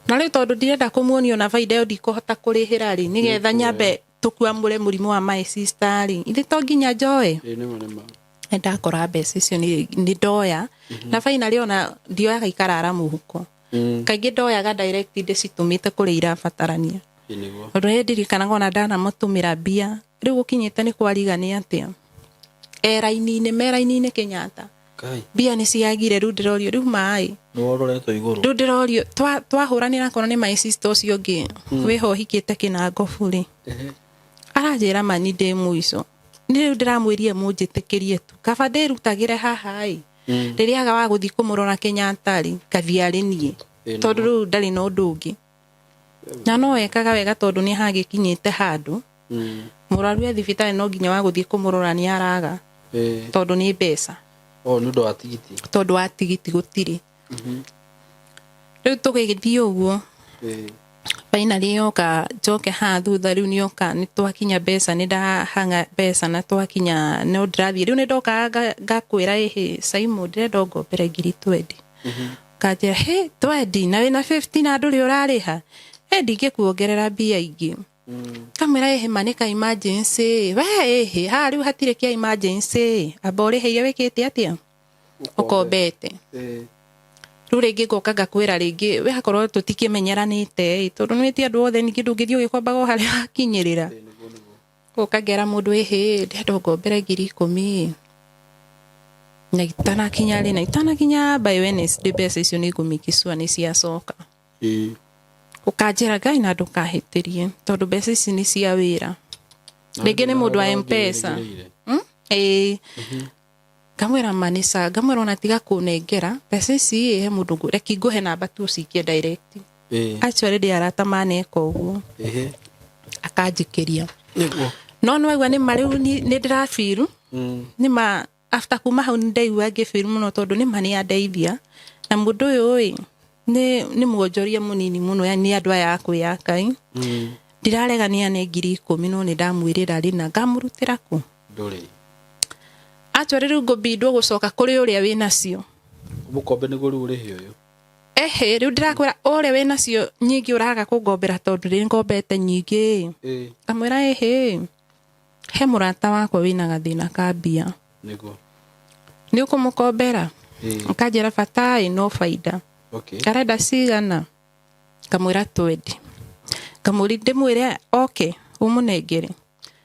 Na rĩu tondũ ndirenda kũmuonia ona baida ĩyo ndikũhota kũrĩhĩra rĩ, nĩgetha nyambe tũkuamũre mũrimũ wa my sister rĩ, ithe to nginya njoe. Ĩĩ nĩma nĩma. Nĩ ndakora mbeca icio nĩ ndoya na finally ona ndioyaga ikarara mũhuko. Kaingĩ ndoyaga direct ndĩcitũmĩte kũrĩa irabatarania. Ĩĩ nĩguo. Tondũ nĩ ndirikanaga ona ndanamũtũmĩra mbia rĩu gũkinyĩte nĩ kwariga nĩ atĩa eraini-inĩ meraini-inĩ Kenyatta. Kai. Mbia nĩ ciagire rĩu ndĩrorio rĩu maĩ. Nĩ wororetwo igũrũ. Rĩu ndĩrorio twahũranĩra akorwo nĩ my sister ũcio ũngĩ wĩho ũhikĩte kĩnangobu rĩ. Aranjĩra mani ndĩ mũico. Nĩ rĩu ndĩramwĩrire mũnjĩtĩkĩrie tu. Kaba ndĩrutagĩre haha ĩ. Rĩrĩa aga wa gũthiĩ kũmũrora Kenyatta rĩ, ngathiĩ arĩ niĩ. Tondũ rĩu ndarĩ na ũndũ ũngĩ. Na no ekaga wega tondũ nĩ hagĩkinyĩte handũ. Mũrwaru e thibitarĩ no nginya wa gũthiĩ kũmũrora nĩ araga tondũ nĩ mbeca. Oh, nĩ ũndũ wa tigiti. Tondũ wa tigiti gũtirĩ. Rĩu tũgĩgĩthiĩ ũguo, finally yoka njoke haha thutha, rĩu nĩoka nĩ twakinya mbeca, nĩ ndahanga mbeca na twakinya no ndĩrathiĩ rĩu nĩ ndokaga ngakwĩra, ĩhĩ Saimu, ndĩrenda ũngombere ngiri 20. Kanjĩra, he 20 na wĩna 50 na ndũrĩ ũrarĩha, he ndingĩkuongerera mbia ingĩ. Kamwĩra, ĩhĩ ma nĩ ka emergency we, ĩhĩ haha rĩu hatirĩ kĩa emergency, amba ũrĩhe iria wĩkĩte atĩa ũkombete. Rĩu rĩngĩ ngoka ngakwĩra rĩngĩ, we akorwo tũtikĩmenyeranĩte ĩ, tondũ nĩ ti andũ othe, ningĩ ndũngĩthiĩ ũgĩkombaga o harĩa wakinyĩrĩra. Ũka ngera mũndũ, ĩhĩ ndĩrenda ũngombere 10,000, na itanakinya rĩ, na itanakinya by Wednesday mbeca icio nĩ ngũmikicua nĩ ciacoka. Ũkanjĩra, Ngai na ndũkahĩtĩrie tondũ mbeca ici nĩ cia wĩra, rĩngĩ nĩ mũndũ wa Mpesa. Ĩĩ, ngamwĩra manĩca, ngamwĩra ona tiga kũnengera mbeca ici ĩ, he mũndũ reki ngũhe namba tu ũcikie direct. Actually ndĩ arata maneka ũguo, akanjĩkĩria. No nĩwaigua nĩ ma rĩu nĩ ndĩrabiru nĩ ma after kuma hau nĩ ndaigua ngĩbiru mũno tondũ nĩ ma nĩ andeithia, na mũndũ ũyũ ĩ nĩ mwonjoria mũnini mũno, yani nĩ andũ aya a kwĩyaka ĩ. Ndirarega nĩ ane 10,000, no nĩ ndamwĩrĩra rĩ na ngamũrutĩra kũ. Ndũrĩ. Actually rĩu ngũbindwo gũcoka kũrĩ ũrĩa wĩnacio. Mũkombe nĩguo rĩu ũrĩhe ũyũ. Ehe, rĩu ndĩrakwĩra ũrĩa wĩnacio nyingĩ ũraga kũngombera tondũ rĩ ngombete nyingĩ. Ngamwĩra, ĩhĩ he mũrata wakwa wĩna gathĩna ka mbia. Nĩ ũkũmũkombera? Akanjĩra bata ĩ no baida. Arenda cigana? Ngamwĩra 20. Ngamũri ndĩmwĩre oke ũmũnengere?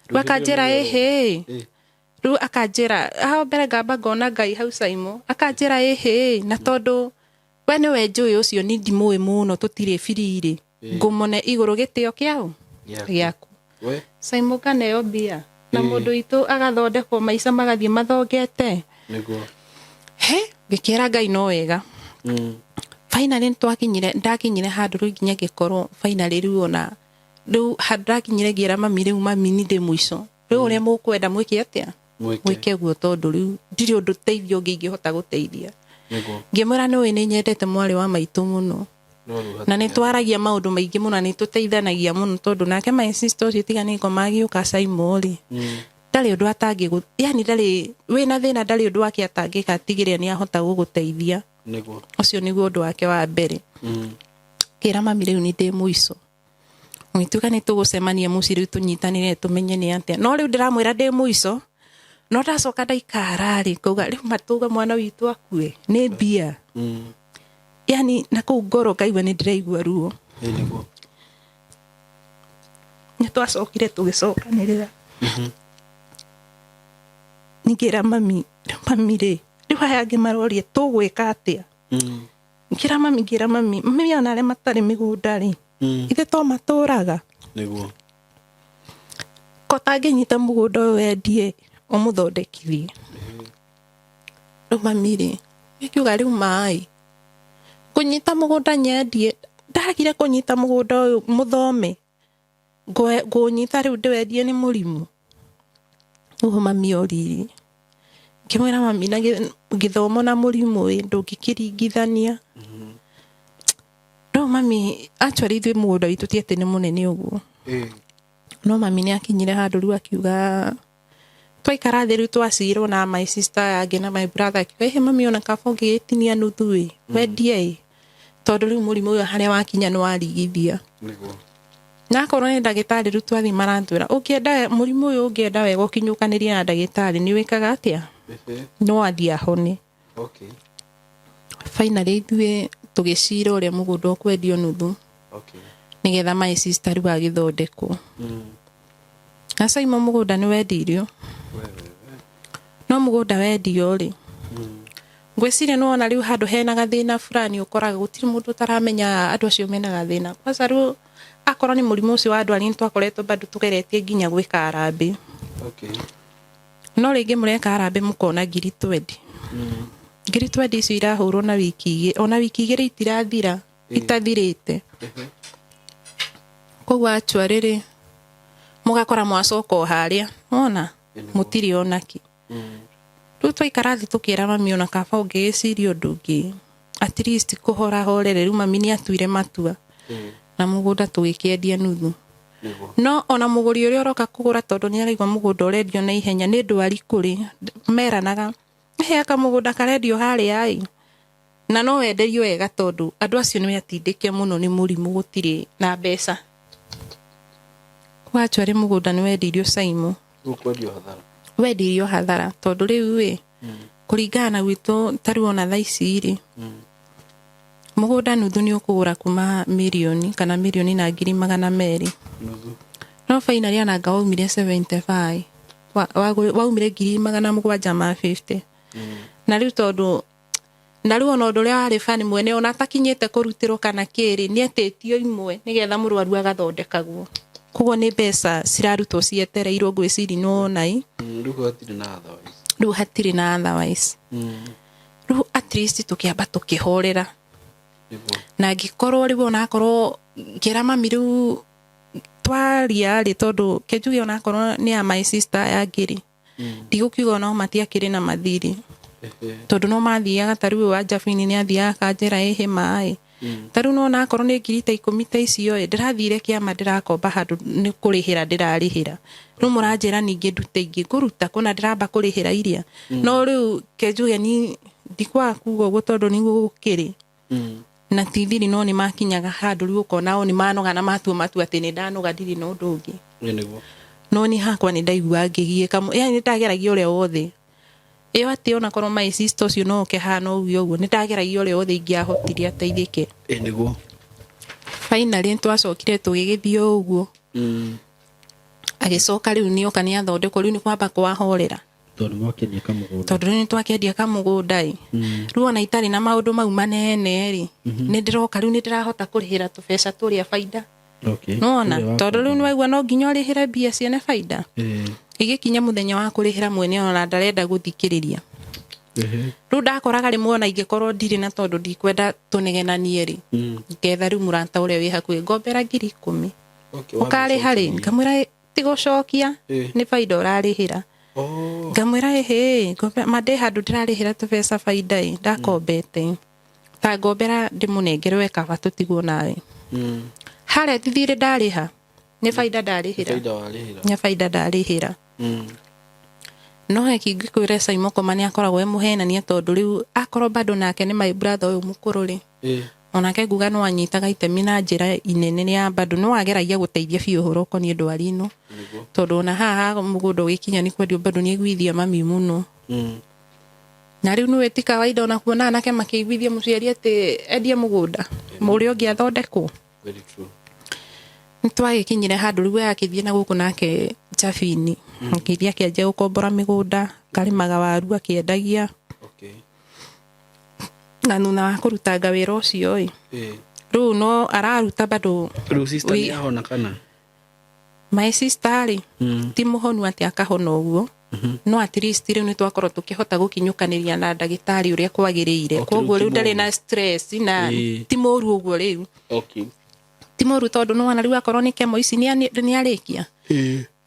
Rĩu akanjĩra ĩhĩ. Rĩu akanjĩra hau mbere ngamba ngona Ngai hau Saimo, akanjĩra ĩhĩ na tondũ we nĩwe njũĩ ũcio ni ndimũĩ mũno, tũtirĩ biriri, ngũmone igũrũ gĩtĩo kĩao. Gĩaku. Gĩaku. We. Saimo kaneo mbia na mũndũ witũ agathondekwo maica magathiĩ mathongete. He ngĩkĩra Ngai no wega. Finally nĩtwakinyire, ndakinyire handũ rĩu nginya ngĩkorwo finally rĩu ona rĩu handũ ndakinyire ngĩra mami, rĩu mami ni ndĩ mũico, rĩu ũrĩa mũkwenda mwĩke atĩa? Mwĩke. Mwĩke guo tondũ rĩu ndirĩ ũndũ teithio ũngĩ ingĩhota gũteithia. Ngĩmwĩra nĩũĩ nĩ nyendete mwarĩ wa maitũ mũno. No rĩu na nĩ twaragia maũndũ maingĩ mũno na nĩ tũteithanagia mũno tondũ nake my sister ũcio tiga nĩ ngoma agĩũka Saimo rĩ, ndarĩ ũndũ atangĩ, yani ndarĩ wĩna thĩna, ndarĩ ũndũ wake atangĩka atigĩrĩre nĩ ahota gũgũteithia. Ũcio nĩguo ũndũ wake wa mbere. Kĩra mami rĩu nĩ ndĩ mũico, ngĩtuĩka nĩ tũgũcemania mũciĩ rĩu tũnyitanĩre tũmenye nĩ atĩa, no rĩu ndĩramwĩra ndĩ mũico, no ndacoka ndaikara rĩ ngauga rĩu matũga mwana witũ akue nĩ mbia. Yani na kũu ngoro ngaigua nĩ ndĩraigua ruo. Nĩ twacokire tũgĩcokanĩrĩra, ningĩra mami, rĩu mami rĩ, rĩu aya angĩ maroria tũgwĩka atĩa? Ngĩra mami, ngĩra mami, mami ona arĩa matarĩ mĩgũnda rĩ, ithe to matũraga. Ko tangĩnyita mũgũnda ũyũ wendie ũmũthondekithie? Rĩu mami rĩ nĩkiuga rĩu maĩ kũnyita mũgũnda nyendie, ndagire kũnyita mũgũnda ũyũ mũthome, ngũnyita rĩu ndĩwendie nĩ mũrimũ ũguo mami oririe. Ngĩmwĩra mami na gĩthomo na mũrimũ ĩ ndũngĩkĩringithania. No mami actually ithuĩ mũgũnda witũ ti atĩ nĩ mũnene ũguo. No mami nĩ akinyire handũ rĩu akiuga, twaikara thĩ rĩu twacirwo na my sister angĩ na my brother, akiuga, ĩhĩ mami ona kaba ũngĩgĩtinia nuthu ĩ wendie ĩ, tondũ rĩu mũrimũ ũyũ harĩa wakinya nĩ warigithia. Na akorwo nĩ ndagĩtarĩ rĩu twathiĩ maratwĩra ũngĩenda mũrimũ ũyũ, ũngĩenda wega ũkinyũkanĩrie na ndagĩtarĩ nĩ wĩkaga atĩa, no athiĩ ahone. Finally ithuĩ tũgĩcira ũrĩa mũgũnda ũkwendio nuthu nĩgetha my sister rĩu agĩthondekwo. Na Saimo mũgũnda nĩ wendirio. We. No mũgũnda wendio rĩ, ngwĩciria nĩ wona rĩu handũ hena gathĩna fulani ũkoraga gũtirĩ mũndũ ũtaramenya andũ acio mena gathĩna. Kwanza rĩu akorwo nĩ mũrimũ ũcio wa ndwari nĩ twakoretwo bado tũgeretie nginya gwĩka harambĩ. No rĩngĩ mũreka harambĩ mũkona 20,000. 20,000 icio irahũrwo na wiki igĩrĩ, ona wiki igĩrĩ itirathira itathirĩte. Koguo actually rĩ, Mũgakora mwacoka o harĩa wona mũtirĩ onaki. Rĩu twaikara thĩ tũkĩra mami ona kaba ũngĩgĩciria ũndũ ũngĩ, at least kũhorahorere. Rĩu mami nĩ atuire matua na mũgũnda tũgĩkĩendia nuthu. No ona mũgũri ũrĩa ũroka kũgũra, tondũ nĩ araigua mũgũnda ũrendio na ihenya nĩ ndwari kũrĩ meranaga he kamũgũnda karendio harĩa ĩ, na no wenderio wega tondũ andũ acio nĩ atindĩke mũno nĩ mũrimũ, gũtirĩ na mbeca. Actually mũgũnda nĩ wendirio Saimu. Ũkwendio hathara. Wendirio hathara tondũ rĩu ĩ, kũringana na gwitũ ta rĩu ona thaa ici rĩ, mũgũnda nuthu nĩ ũkũgũra kuma mirioni kana 1,200,000. Nuthu. No finally ananga waumire 75, waumire 750,000. Na rĩu tondũ na rĩu ona ũndũ ũrĩa warĩ bani mwene ona atakinyĩte kũrutĩrwo kana kĩrĩ nĩ etĩtio imwe nĩgetha mũrwaru agathondekagwo, koguo nĩ mbeca cirarutwo cietereirwo, ngwĩciri nĩwona ĩ. Rĩu hatirĩ na otherwise. Rĩu hatirĩ na otherwise. Rĩu at least tũkĩamba tũkĩhorera. Na ngĩkorwo rĩu onakorwo ngĩra mami rĩu twaria rĩ, tondũ kenjuge onakorwo nĩ ya my sister ya ngĩrĩ, ndigũkiuga onao matiakĩrĩ na mathirĩ, tondũ no mathiaga ta rĩu wa Jabini nĩ athiaga akanjĩra ĩhĩ maĩ. Ta rĩu nona akorwo nĩ 10,000 ta icio ĩ, ndĩrathire kĩama ndĩrakomba handũ nĩ kũrĩhĩra ndĩrarĩhĩra, rĩu mũranjĩra ningĩ ndute ingĩ, ngũruta kũna ndĩramba kũrĩhĩra iria. No rĩu kenjuge ni ndikwaga kuga ũguo tondũ nĩguo gũkĩrĩ na ti thiri, no nĩ makinyaga handũ rĩu ũkona o nĩ manoga na matua matua atĩ nĩ ndanoga, ndirĩ na ũndũ ũngĩ. Ĩ nĩguo. No niĩ hakwa nĩ ndaigua ngĩgiĩka, yani nĩ ndageragia ũrĩa wothe ĩyo atĩ onakorwo my sister ũcio no oke haha no uge ũguo, nĩ ndageragia ũrĩa wothe ingĩahotire ateithĩke. Ĩ nĩguo. Finally nĩ twacokire tũgĩgĩthiĩ o ũguo. Agĩcoka rĩu nĩoka nĩ athondekwo, rĩu nĩ kwamba kwahorera. Tondũ mwakĩendia kamũgũnda. Tondũ rĩu nĩ twakĩendia kamũgũnda ĩ. Rĩu ona itarĩ na maũndũ mau manene rĩ, nĩ ndĩroka rĩu nĩ ndĩrahota kũrĩhĩra tũbeca tũrĩa baida. Nĩwona? Ũrĩa Tondũ rĩu wakomba. nĩwaigua no nginya ũrĩhĩre mbia ciene baida. Igĩkinya mũthenya wa kũrĩhĩra mwene ona ndarenda gũthikĩrĩria. Rĩu ndakoraga rĩmwe ona ingĩkorwo ndirĩ na, tondũ ndikwenda tũnegenanie rĩ, ngetha rĩu mũrata ũrĩa wĩ hakuhĩ, ngombera 10,000. Ũkarĩha rĩ? Ngamwĩra ti gũcokia, nĩ baida ũrarĩhĩra. Ngamwĩra ĩhĩ ma ndĩ handũ ndĩrarĩhĩra tũbeca baida ĩ, ndakombete ta ngombera ndĩmũnengere we kaba tũtigwo nawe. Harĩa ti thirĩ ndarĩha, nĩ baida ndarĩhĩra. Baida warĩhĩra. Nĩ baida ndarĩhĩra. No heki ngĩkwĩra Simon Koma nĩ akoragwo e mũhenania, tondũ rĩu akorwo bado nake nĩ my brother ũyũ mũkũrũ rĩ, onake nguga no anyitaga itemi na njĩra inene ya bado no ageragia gũteithia biũ ũhoro ũkoniĩ ndwari ĩno. Tondũ ona haha mũgũnda ũgĩkinya nĩ kwendio bado nĩ aiguithia mami mũno. Na rĩu nĩwe ti kawaida ona kuona anake makĩiguithia mũciari atĩ endie mũgũnda mũrĩa ũngĩ athondekwo. Very true. Nĩ twagĩkinyire handũ rĩu we akĩthiĩ na gũkũ nake Jabini, akĩthiĩ akĩanjia gũkombora mĩgũnda, akarĩmaga waru akĩendagia. Na thutha wa kũrutanga wĩra ũcio ĩ, rĩu no araruta bado. Rĩu sister nĩ ahona kana? My sister rĩ, ti mũhonu atĩ akahona ũguo, no at least rĩu nĩ twakorwo tũkĩhota gũkinyũkanĩria na ndagĩtarĩ ũrĩa kwagĩrĩire. Koguo Rĩu rĩu ti ndarĩ mũru. Na stress na ti mũru ũguo rĩu. Ti mũru tondũ nĩwona rĩu akorwo nĩ kemo ici nĩ arĩkia,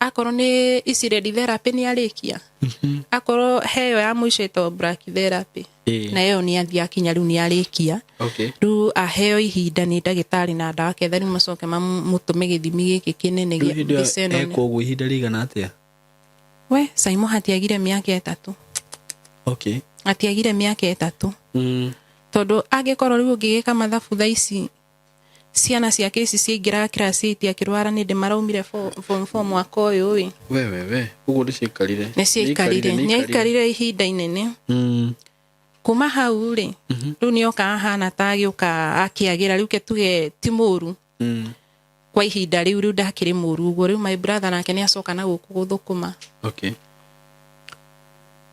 akorwo nĩ ici radiotherapy nĩ arĩkia, akorwo heyo ya mũico ĩtagwo brachytherapy, na ĩyo nĩ athiĩ akinya rĩu nĩ arĩkia. Rĩu aheo ihinda nĩ ndagĩtarĩ na ndawa ketha rĩu macoke mamũtũme gĩthimi gĩkĩ kĩnene Rĩu gĩa hĩndĩ ĩyo mbica ĩno ekwo ũguo ihinda rĩigana atĩa? We Saimo hatiagire mĩaka 3. Atiagire mĩaka 3. Tondũ angĩkorwo rĩu ũngĩgĩka mathabu thaa ici ciana ciake ici ciaingĩraga class 8 akĩrwara nĩ ndĩ maraumire form 4 mwaka ũyũ ĩ. We we we, ũguo nĩ ciaikarire. Nĩ ciaikarire, nĩ aikarire ihinda inene. Kuma hau rĩ, rĩu nĩoka ahana ta agĩũka akĩagĩra, rĩu ke tuge ti mũru. Kwa ihinda rĩu, rĩu ndakĩrĩ mũru ũguo, rĩu my brother nake nĩ acoka na gũkũ gũthũkũma.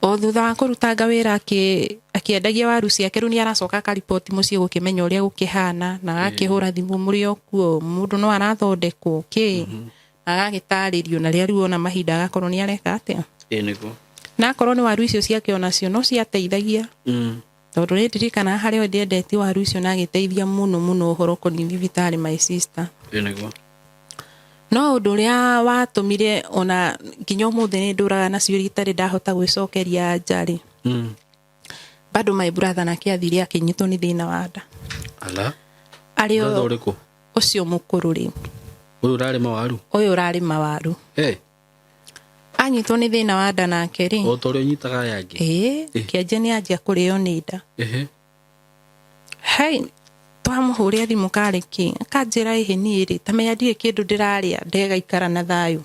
O thutha wa kũrutanga wĩra akĩendagia waru ciake, rĩu nĩ aracoka akariboti mũciĩ gũkĩmenya ũrĩa gũkĩhana, na agakĩhũra thimũ, mũrĩ o kuo, mũndũ no arathondekwo kĩ, na agagĩtarĩrio, na rĩrĩa rĩu ona mahinda agakorwo nĩ areka atĩa. Ĩ nĩguo. Na akorwo nĩ waru icio ciake onacio no ciateithagia, tondũ nĩ ndirikanaga harĩa ndĩendetie waru icio na agĩteithia mũno mũno ũhoro ũkoniĩ thibitarĩ my sister. Ĩ nĩguo. No ũndũ ũrĩa watũmire ona nginya ũmũthĩ nĩ ndũraga na ciũria itarĩ ndahota gwĩcokeria anja rĩ, bado my brother nake athire akĩnyitwo nĩ thĩna wa nda. Ala. Arĩ Brother ũrĩkũ? Ũcio mũkũrũ rĩ. Ũyũ ũrarĩma waru? Ũyũ ũrarĩma waru. Hey. Anyitwo nĩ thĩna wa nda nake rĩ. O ta ũrĩa ũnyitaga aya angĩ. Ĩĩ, kĩanjia nĩ anjia kũrĩo nĩ nda. Ehe. Hei, twamũhũrĩra thimũ karĩ kĩ, akanjĩra ĩhĩ niĩ rĩ, ta menya ndirĩ kĩndũ ndĩrarĩa ndegaikara na thayũ.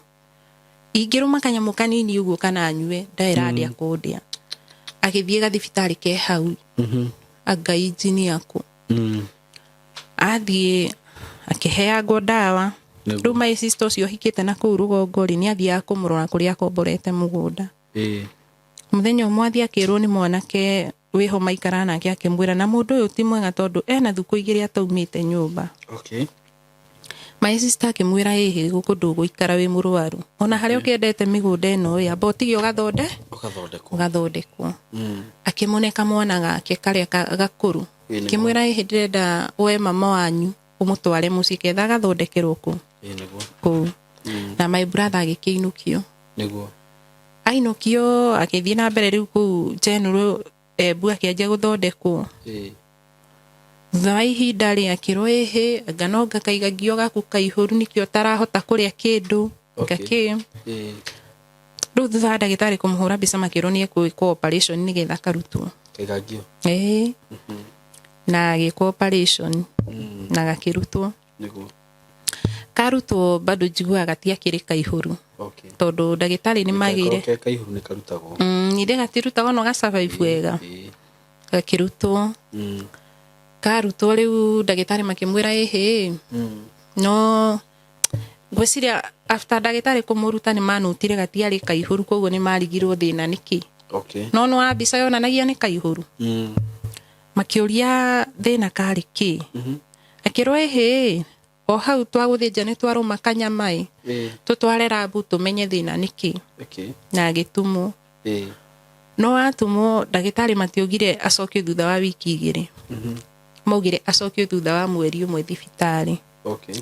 Ingĩrũma kanyamũ kanini ũguo kana nyue, nda ĩrandĩa kũndĩa. Agĩthiĩ gathibitarĩ ke hau, anga injinia kũ. Athiĩ akĩheangwo ndawa. Nĩguo. Rĩu my sister ũcio ũhikĩte na kũu rũgongo rĩ, nĩ athiaga kũmũrora kũrĩa akomborete mũgũnda. Mũthenya ũmwe athiĩ akĩrwo nĩ mwanake wĩho maikara nake, akĩmwĩra na mũndũ ũyũ ti mwega tondũ ena thukũ igĩrĩ ataumĩte nyũmba. My sister akĩmwĩra ĩhĩ gũkũ ndũgũikara wĩ mũrwaru, ona harĩa ũkĩendete mĩgũnda ĩno ĩ, amba ũtige ũgathonde Ũgathondekwo. Ũgathondekwo. Akĩmũne kamwana gake karĩa gakũrũ. Ĩ, nĩguo. Akĩmwĩra ĩhĩ ndĩrenda we mama wanyu ũmũtware mũciĩ ketha agathondekerwo kũ Ĩ, nĩguo. kũu. Na my brother agĩkĩinũkio. Ainũkio akĩthiĩ na mbere rĩu kũu General Embu akĩanjia gũthondekwo. Thutha wa ihinda rĩ, akĩrwo ĩhĩ anga no ngakaigangio gaku kaihũru nĩkĩo ũtarahota kũrĩa kĩndũ. Ngakĩ rĩu thutha wa ndagĩtarĩ kũmũhũra mbica makĩrwo nĩ egwĩkwo operation nĩgetha karutwo. Kaigangio. Ĩĩ, na agĩkwo operation na gakĩrutwo. Karutwo bado njiguaga gatiakĩrĩ kaihũru tondũ ndagĩtarĩ nĩ magĩire Gakorwo ke kaihũru nĩ karutagwo. Ithe gatirutagwo no gasurvive wega. Gakĩrutwo. Karutwo rĩu ndagĩtarĩ makĩmwĩra ĩhĩ no ngwĩciria after ndagĩtarĩ kũmũruta nĩ manutire gatiarĩ kaihũru, koguo nĩ marigirwo thĩna nĩkĩ. No no wa mbica yonanagia nĩ kaihũru. Makĩũria thĩna karĩ kĩ. Akĩrwo ĩhĩ o hau twagũthĩnja nĩ twarũma kanyama ĩ, tũtware rabu tũmenye thĩna nĩkĩ. Na agĩtumwo. No atumwo ndagĩtarĩ matiugire acokio thutha wa wiki 2. Maugire acokio thutha wa mweri ũmwe thibitarĩ.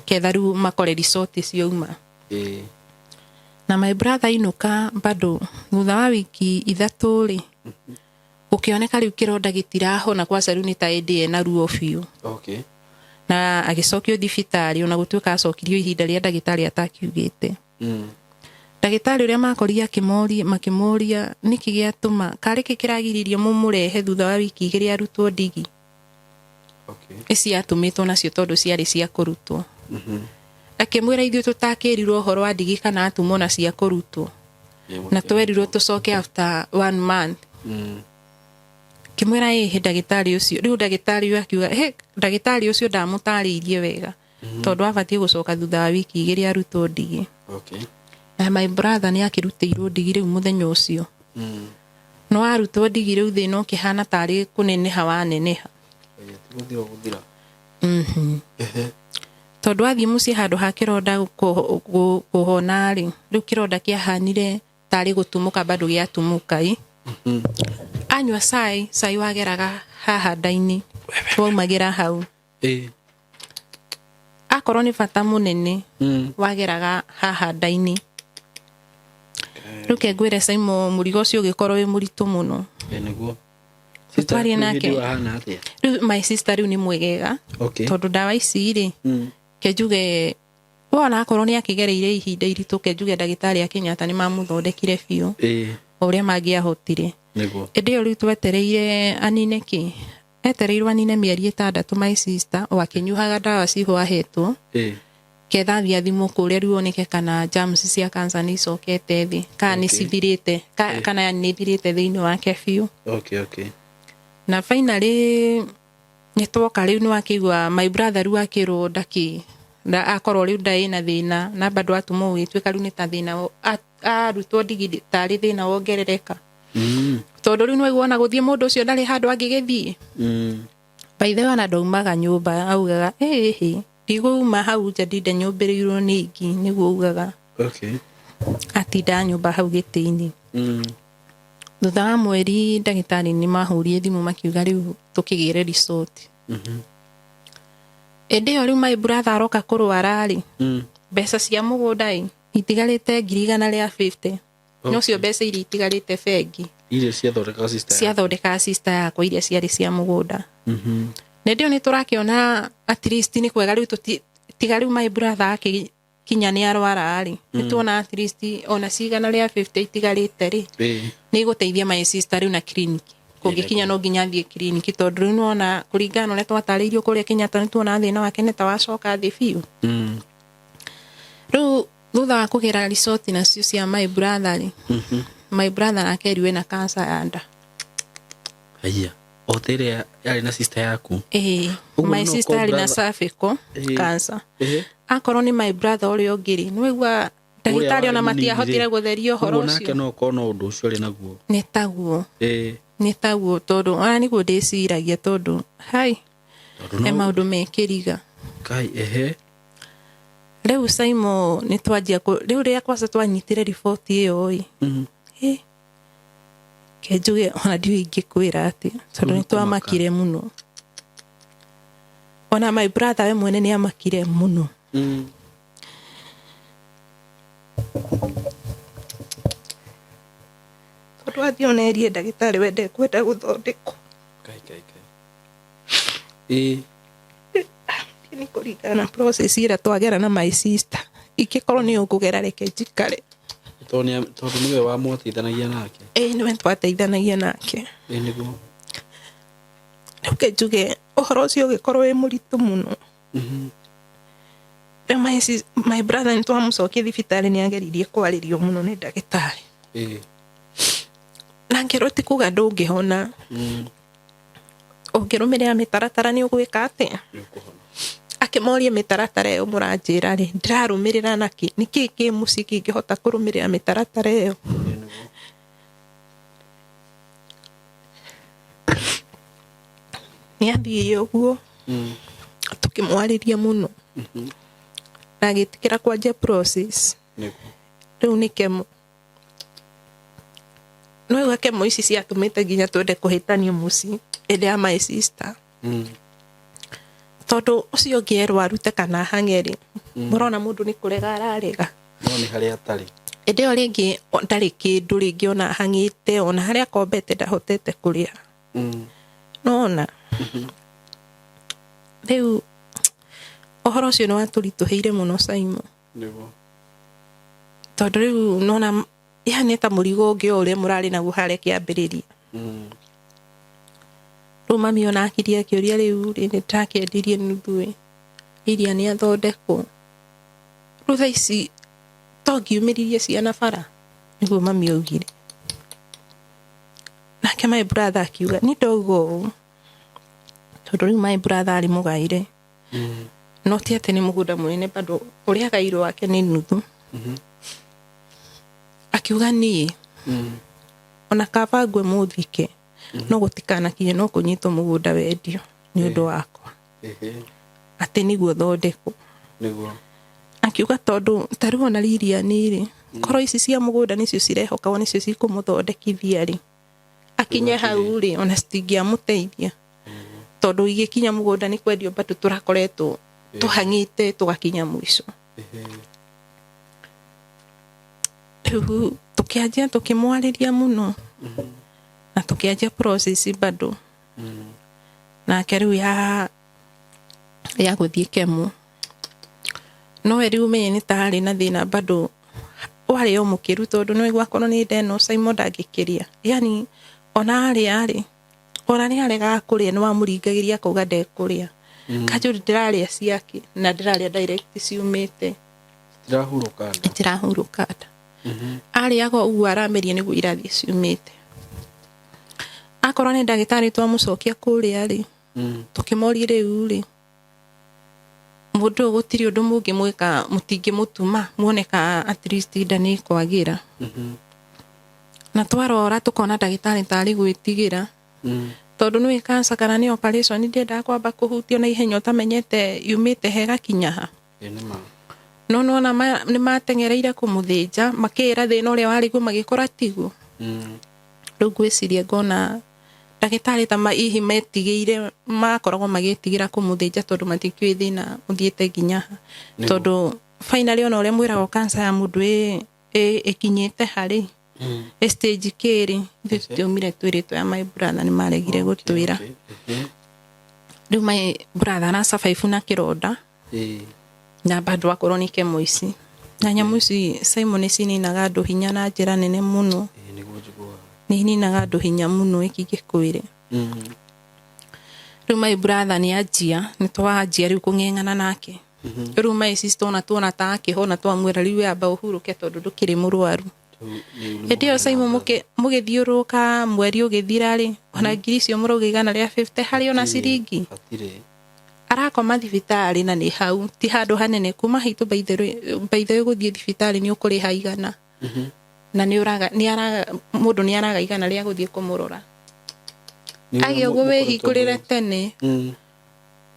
Ketha rĩu makore result ciauma. Na my brother ainũka bado thutha wa wiki 3 rĩ, gũkĩoneka rĩu kĩronda gĩtirahona kwaca rĩu nĩ ta ĩndĩ ena ruo biũ. Na agĩcokio thibitarĩ ona gũtuĩka acokirio ihinda rĩa ndagĩtarĩ atakiugĩte. Ndagĩtarĩ ũrĩa makorire makĩmũria nĩkĩ gĩatũma karĩ kĩ kĩragiririe mũmũrehe thutha wa wiki 2 arutwo ndigi. Ici atũmĩtwo nacio tondũ ciarĩ cia kũrutwo. Akĩmwĩra ithuĩ tũtakĩrirwo ũhoro wa ndigi kana atumwo na cia kũrutwo. Na twerirwo tũcoke after 1 month. Kĩmwĩra ĩhĩ ndagĩtarĩ ũcio. Rĩu ndagĩtarĩ ũyũ akiuga, he ndagĩtarĩ ũcio ndamũtarĩirie wega. Tondũ abatiĩ gũcoka thutha wa wiki 2 arutwo ndigi. Na my brother nĩ akĩrutĩirwo ndigi rĩu mũthenya ũcio. No arutwo ndigi rĩu thĩna ũkĩhana tarĩ kũneneha waneneha. Ĩ, ti gũthira gũthira. Tondũ athiĩ mũciĩ handũ ha kĩronda kũhona rĩ, rĩu kĩronda kĩahanire tarĩ gũtumũka bado gĩatumũka ĩ. Anyua cai, cai wageraga haha nda-inĩ, waumagĩra hau. Akorwo nĩ bata mũnene, wageraga haha nda-inĩ. Rĩu ke ngwĩre Simon, mũrigo ũcio ũgĩkorwo wĩ mũritũ mũno. Ĩ, nĩguo. Twarie nake. Rĩu ahana atĩa? Rĩu my sister rĩu nĩ mwegega. Tondũ ndawa ici rĩ, ke njuge wona akorwo nĩ akĩgereire ihinda iritũ, ke njuge ndagĩtarĩ a Kenyatta nĩ mamũthondekire biũ. O ũrĩa mangĩahotire. Ĩndĩ ĩyo rĩu twetereire anine kĩ? Etereirwo anine mĩeri 6 my sister, o akĩnyuaga ndawa ciho ahetwo. Ketha athiĩ athimwo kũrĩa rĩu oneke kana germs cia cancer nĩ icokete thĩ, kana nĩ cithirĩte, kana nĩ ithirĩte thĩinĩ wake biũ. Na finally nĩ twoka rĩu nĩ wakĩigua my brother rĩu akĩrwo ndakĩ, na akorwo rĩu ndarĩ na thĩna, na bado atumwo gũgĩtuĩka rĩu nĩ ta thĩna arutwo ndigi tarĩ thĩna wongerereka. Tondũ rĩu nĩ waigua ona gũthiĩ mũndũ ũcio ndarĩ handũ angĩgĩthiĩ. By the way, ona ndaumaga nyũmba, augaga, ĩhĩ, ndigũuma hau nja ndinde nyũmbĩrĩirwo nĩ ingi, nĩguo augaga. Atindaga nyũmba hau gĩtĩ-inĩ. Thutha wa mweri ndagĩtarĩ nĩ mahũrire thimũ makiuga rĩu tũkĩgĩre result. Ĩndĩ ĩyo rĩu my brother aroka kũrwara rĩ, Mbeca cia mũgũnda ĩ itigarĩte 150,000. Nocio mbeca iria itigarĩte bengi. Iria ciathondekaga sister yaku. Ciathondekaga sister yakwa iria ciarĩ cia mũgũnda. Na ĩndĩ ĩyo nĩ tũrakĩona at least nĩ kwega rĩu tiga rĩu my brother akĩkinya nĩ arwara rĩ, nĩ tuona at least ona cigana rĩa 50 itigarĩte rĩ, nĩ igũteithia my sister rĩu na clinic. Kũngĩkinya no nginya athiĩ clinic, tondũ rĩu nĩwona kũringana na ũrĩa twatarĩirio kũrĩa Kenyatta, nĩ tuona thĩna wake nĩ ta wacoka thĩ biũ. Rĩu thutha wa kũgĩra resort nacio cia my brother rĩ, my brother nake eriwe na cancer ya nda. Haiya, o ta ĩrĩa yarĩ na sister yaku? Ĩĩ. Ũguo My no sister ko arĩ na brother- cervical cancer. Akorwo nĩ my brother ũrĩa ũngĩ rĩ, nĩwaigua ndagĩtarĩ ona warĩ mũnini matiahotire rĩ, gũtheria ũhoro Ũguo nake ũcio. no korwo no ũndũ ũcio arĩ naguo. Nĩ taguo. Nĩ taguo, tondũ ona nĩguo ndĩciragia, tondũ hai Tondũ he no maũndũ mekĩriga. Kai, ehe. Rĩu Saimo nĩ twanjia rĩu rĩrĩa kwanza twanyitire riboti ĩyo ĩ, ĩ ke njuge ona ndiũĩ ingĩkwĩra atĩa, tondũ nĩ twamakire mũno. Ona my brother we mwene nĩ amakire mũno. Tondũ athiĩ ona erie ndagĩtarĩ we ndekwenda gũthondekwo. Kai, kai, kai. Ĩ. Nĩ kũringana na process ĩrĩa twagera na my sister, ingĩkorwo nĩ ũkũgera reke njikare. Tondũ nĩwe wamwateithanagia nake. Ĩ, nĩwe twateithanagia nake. Ĩ, nĩguo. Rĩu ke njuge ũhoro ũcio ũgĩkorwo wĩ mũritũ mũno. Rĩu my brother nĩ twamũcokia thibitarĩ, nĩ ageririe kwarĩrio mũno nĩ ndagĩtarĩ. Na ngĩrwo ti kuga ndũngĩhona. Ũngĩrũmĩrĩra mĩtaratara nĩ ũgwĩka atĩa? Nĩ ũkũhona. Akĩmoria mĩtaratara ĩyo mũranjĩra rĩ, ndĩrarũmĩrĩra nakĩ? Nĩkĩ kĩ mũciĩ kĩngĩhota kũrũmĩrĩra mĩtaratara ĩyo? Ĩ, nĩguo. Nĩ athire ũguo, tũkĩmwarĩria mũno na agĩtĩkĩra kwanjia process. Nĩguo. Rĩu nĩ kemo. No igua kemo ici ciatũmĩte nginya twende kũhĩtania mũciĩ ĩndĩ ya my sister. Tondũ ũcio ũngĩ erwo arute kana hang'e rĩ, mũrona mũndũ nĩ kũrega ararega. No nĩ harĩa atarĩ. Ĩndĩ ĩyo rĩngĩ ndarĩ kĩndũ, rĩngĩ ona hang'ĩte, ona harĩa akombete ndahotete kũrĩha. Nona rĩu ũhoro ũcio nĩ watũritũhĩire mũno Saimo. Nĩguo. Tondũ rĩu nona yani ta mũrigo ũngĩ o ũrĩa mũrarĩ naguo harĩa kĩambĩrĩria. Rĩu mami ona akirie akĩũria rĩu rĩ, nĩ ndakĩendirie nuthu ĩ, iria nĩ athondekwo. Rĩu thaa ici to ngiumĩririe ciana bara, nĩguo mami augire. Nake my brother akiuga ni ndauga ũũ, tondũ rĩu my brother arĩ mũgaire. No ti atĩ nĩ mũgũnda mũnene, bado ũrĩa agairwo wake nĩ nuthu. Akiuga niĩ ona kaba ngwe mũthike, no gũtikanakinye no kũnyitwo mũgũnda wendio nĩ ũndũ wakwa. Atĩ nĩguo thondekwo. Nĩguo. Akiuga tondũ ta rĩu ona Lilian rĩ, korwo ici cia mũgũnda nĩcio cirehokagwo nĩcio cikũmũthondekithia rĩ, akinye hau rĩ, ona citingĩamũteithia. Tondũ igĩkinya mũgũnda nĩ kwendio bado tũrakoretwo tũhang'ĩte tũgakinya mũico. Rĩu tũkĩanjia tũkĩmwarĩria mũno na tũkĩanjia process bado. Nake rĩu ya gũthiĩ kemo. No we rĩu menye nĩ ta harĩ na thĩna bado warĩ o mũkĩru, tondũ nĩ waigua akorwo nĩ nda ĩno Simon ndangĩkĩria. Yani ona arĩa rĩ, ona nĩ aregaga kũrĩa, nĩ wamũringagĩria akauga ndekũrĩa. Kanjũri ndĩrarĩa ciake na ndĩrarĩa direct ciumĩte. Itirahurũka nda. Itirahurũka nda. Arĩaga ũguo arameria nĩguo irathiĩ ciumĩte. Akorwo nĩ ndagĩtarĩ twamũcokia kũrĩa rĩ, tũkĩmoria rĩu rĩ, mũndũ ũyũ gũtirĩ ũndũ mũngĩmwĩka, mũtingĩmũtuma muone ka at least nda nĩ ĩkwagĩra. Na twarora tũkona ndagĩtarĩ tarĩ gwĩtigĩra. Tondũ nĩ cancer kana nĩ operation ndĩendaga kwamba kũhutio na ihenya ũtamenyete yumĩte he gakinya ha. Ĩ, nĩ ma. No nĩwona nĩ mateng'ereire kũmũthĩnja, makĩĩra thĩna ũrĩa warĩ guo magĩkora tiguo. Rĩu ngwĩciria ngona ndagĩtarĩ ta hihi metigĩire, makoragwo magĩtigĩra kũmũthĩnja tondũ matikĩũĩ thĩna ũthiĩte nginya ha. Nĩguo. Tondũ Finally ona ũrĩa mwĩragwo cancer ya mũndũ ĩkinyĩte harĩ ĩ stage kĩrĩ, ithuĩ tũtiaumire twĩrĩtwo ya my brother, nĩ maregire gũtwĩra. Rĩu my brother ara survive na kĩronda na bado akorwo nĩ kemo ici na nyamũ ici. Simon, nĩ cininaga andũ hinya na njĩra nene mũno. Nĩguo njiguaga. Nĩ ininaga andũ hinya mũno, ĩkingĩkwĩre. Rĩu my brother nĩ anjia, nĩ twanjia rĩu kũng'eng'ana nake. Rĩu my sister ona tuona ta akĩhona, twamwĩra rĩu amba ũhurũke tondũ ndũkĩrĩ mũrwaru. Hĩndĩ ĩyo, Simon, mũgĩthiũrũrũka mweri ũgĩthira rĩ, ona ngiri icio mũrauga 150 harĩ ona ciringi. Hatirĩ. Arakoma thibitarĩ na nĩ hau ti handũ hanene kuma haitũ. By the way, gũthiĩ thibitarĩ nĩ ũkũrĩha 100 na nĩ ũraga nĩ araga mũndũ nĩ araga 100 rĩa gũthiĩ kũmũrora. Agĩ ũguo wĩhingũrĩre tene,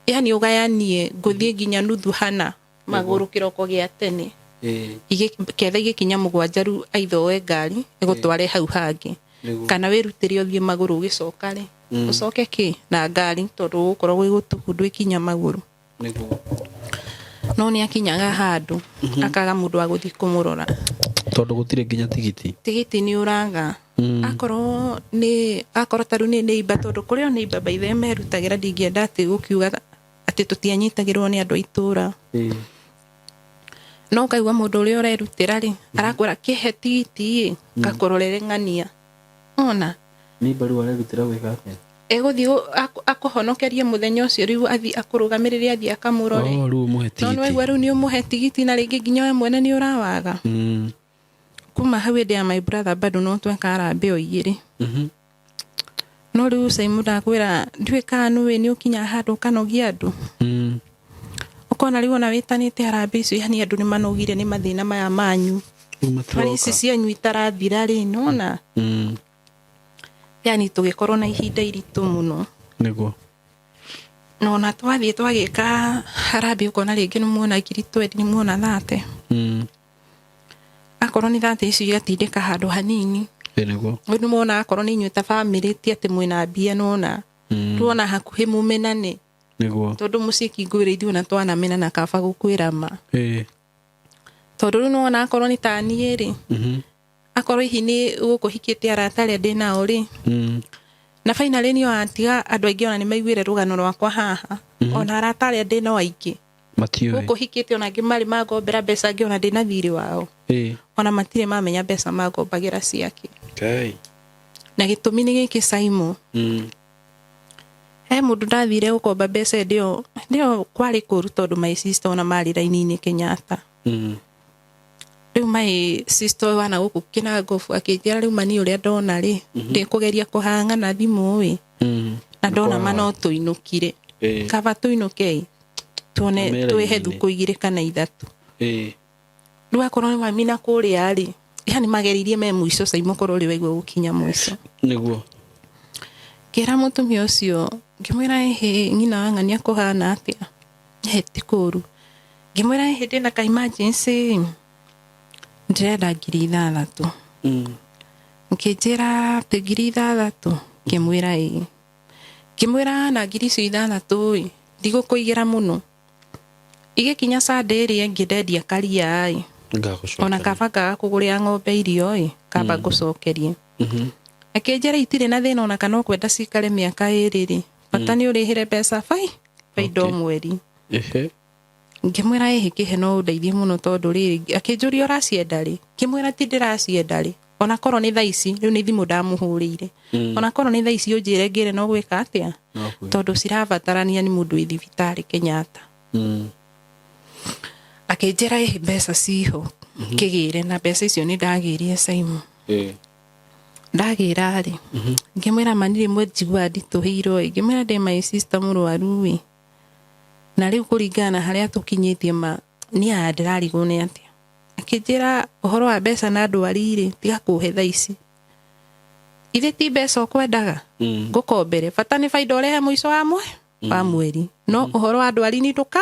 yani ũgayanie ngũthiĩ nginya nuthu hana magũrũ kĩroko gĩa tene, ketha igĩkinya 7 rĩu aitha oe ngari ĩgũtware hau hangĩ kana wĩrutĩre ũthiĩ magũrũ, ũgĩcoka rĩ, ũcoke kĩ na ngari tondũ gũgũkorwo gwĩ gũtuku, ndwĩkinya magũrũ. No nĩ akinyaga handũ akaga mũndũ wa gũthiĩ kũmũrora. Tondũ gũtirĩ nginya tigiti. Tigiti nĩ ũraga. Akorwo nĩ akorwo ta rĩu nĩ neighbor, tondũ kũrĩ o neighbor by the way merutagĩra, ndingĩenda atĩ gũkiuga atĩ tũtianyitagĩrwo nĩ andũ a itũra, no ũkaigua mũndũ ũrĩa ũrerutĩra rĩ arakwĩra kĩhe tigiti ĩ ngakũrorere ng'ania ona. Neighbor rĩu arerutĩra gwĩka atĩa? Ĩgũthiĩ akũhonokerie mũthenya ũcio, rĩu athiĩ akũrũgamĩrĩre, athiĩ akamũrore. Oh, rĩu ũmũhe No tigiti. nĩwaigua rĩu nĩ ũmũhe tigiti na rĩngĩ nginya we mwene nĩ ũrawaga. Kuma hau hĩndĩ ya my brother bado no tweka harambĩ o igĩrĩ. No rĩu Saimu, ndakwĩra ndiũĩ kana nĩũĩ nĩ ũkinyaga handũ ũkanogia andũ, ũkona rĩu ona wĩtanĩte harambĩ icio, yani andũ nĩ manogire nĩ mathĩna maya manyu. Rĩu Bari ici matiroka. cianyu itarathira rĩ, nona yani tũgĩkorwo na ihinda iritũ mũno. Na ona twathiĩ twagĩka harambĩ, ũkona rĩngĩ nĩ muona ngiri 20, nĩ muona 30. Akorwo nĩ 30 icio igatindĩka handũ hanini. Nĩguo. Rĩu nĩ muona akorwo nĩ inyuĩ ta bamĩrĩ ti atĩ mwĩna mbia, nona tuona hakuhĩ mumenane. Tondũ mũciĩ kingwĩra ithuĩ ona twanamenana kaba gũkwĩra ma. Tondũ rĩu nĩwona akorwo nĩ ta niĩ rĩ, akorwo hihi nĩ gũkũ hikĩte arata arĩa ndĩ nao rĩ, na finally nĩ atiga andũ aingĩ ona nĩ maiguire rũgano rwakwa haha, ona arata arĩa ndĩ nao aingĩ Matiũĩ. gũkũ hikĩte, ona angĩ marĩ mangombera mbeca, angĩ ona ndĩ na thirĩ wao, ona matirĩ mamenya mbeca mangombagĩra ciake. Na gĩtũmi nĩ gĩkĩ, Simon, he mũndũ ndathire gũkomba mbeca hĩndĩ ĩyo, hĩndĩ ĩyo kwarĩ kũru tondũ my sister ona marĩ raini-inĩ Kenyatta. Rĩu my sister ũyũ wana gũkũ Kĩnangobu akĩnjĩra rĩu mani ũrĩa ndona rĩ, ndĩkũgeria kũhang'ana thimũ ĩ, na ndona ma no tũinũkire, kaba tũinũkei tuone Me twĩhe raini-inĩ. thukũ 2 kana 3. Rĩu akorwo nĩ mamina kũrĩa rĩ, yani mageririe me mũico, Simon, korwo rĩ waigua gũkinya mũico. Ngĩra mũtumia ũcio, ngĩmwĩra, ĩhĩ ng'ina wa ng'ania kũhana atĩa? Ĩhĩ ti kũru. Ngĩmwĩra, ĩhĩ ndĩna ka emergency, ndĩrenda 6,000. Ngĩnjĩra atĩ 6,000? Ngĩmwĩra ĩĩ. Ngĩmwĩra na ngiri icio ithathatũ ĩ ndigũkũigĩra mũno, igĩkinya Sunday ĩrĩa ĩngĩ ndendia karia ĩ, Ngagũcokeria. Ona kaba ngaga kũgũrĩra ng'ombe irio ĩ, kaba ngũcokerie. Akĩnjĩra itirĩ na thĩna, ona kana ũkwenda cikare mĩaka 2 rĩ, bata nĩ ũrĩhĩre mbeca bainda o mweri. Ngĩmwĩra ĩhĩ kĩhe no ũndeithie mũno, tondũ rĩrĩ, akĩnjũria ũracienda rĩ? Ngĩmwĩra ti ndĩracienda rĩ, ona korwo nĩ thaa ici rĩu nĩ thimũ ndamũhũrĩire, ona korwo nĩ thaa ici ũnjĩre ngĩre no gwĩka atĩa. No kwĩ. Tondũ cirabatarania nĩ mũndũ wĩ thibitarĩ Kenyatta. Akĩnjĩra ĩhĩ mbeca ciho, kĩgĩre na mbeca icio nĩ ndagĩrie, Simon. Ndagĩra rĩ, ngĩmwĩra mani rĩmwe njiguaga nditũhĩirwo ĩ, ngĩmwĩra ndĩ my sister mũrwaru ĩ, na rĩu kũringana na harĩa tũkinyĩtie ma niĩ aya ndĩrarigwo nĩ atĩa. Akĩnjĩra ũhoro wa mbeca na ndwari rĩ, tiga kũhe thaa ici, ithe ti mbeca ũkwendaga, ngũkombere, bata nĩ baida ũrehe mũico wa mwe wa mweri, no ũhoro wa ndwari nĩ ndũka.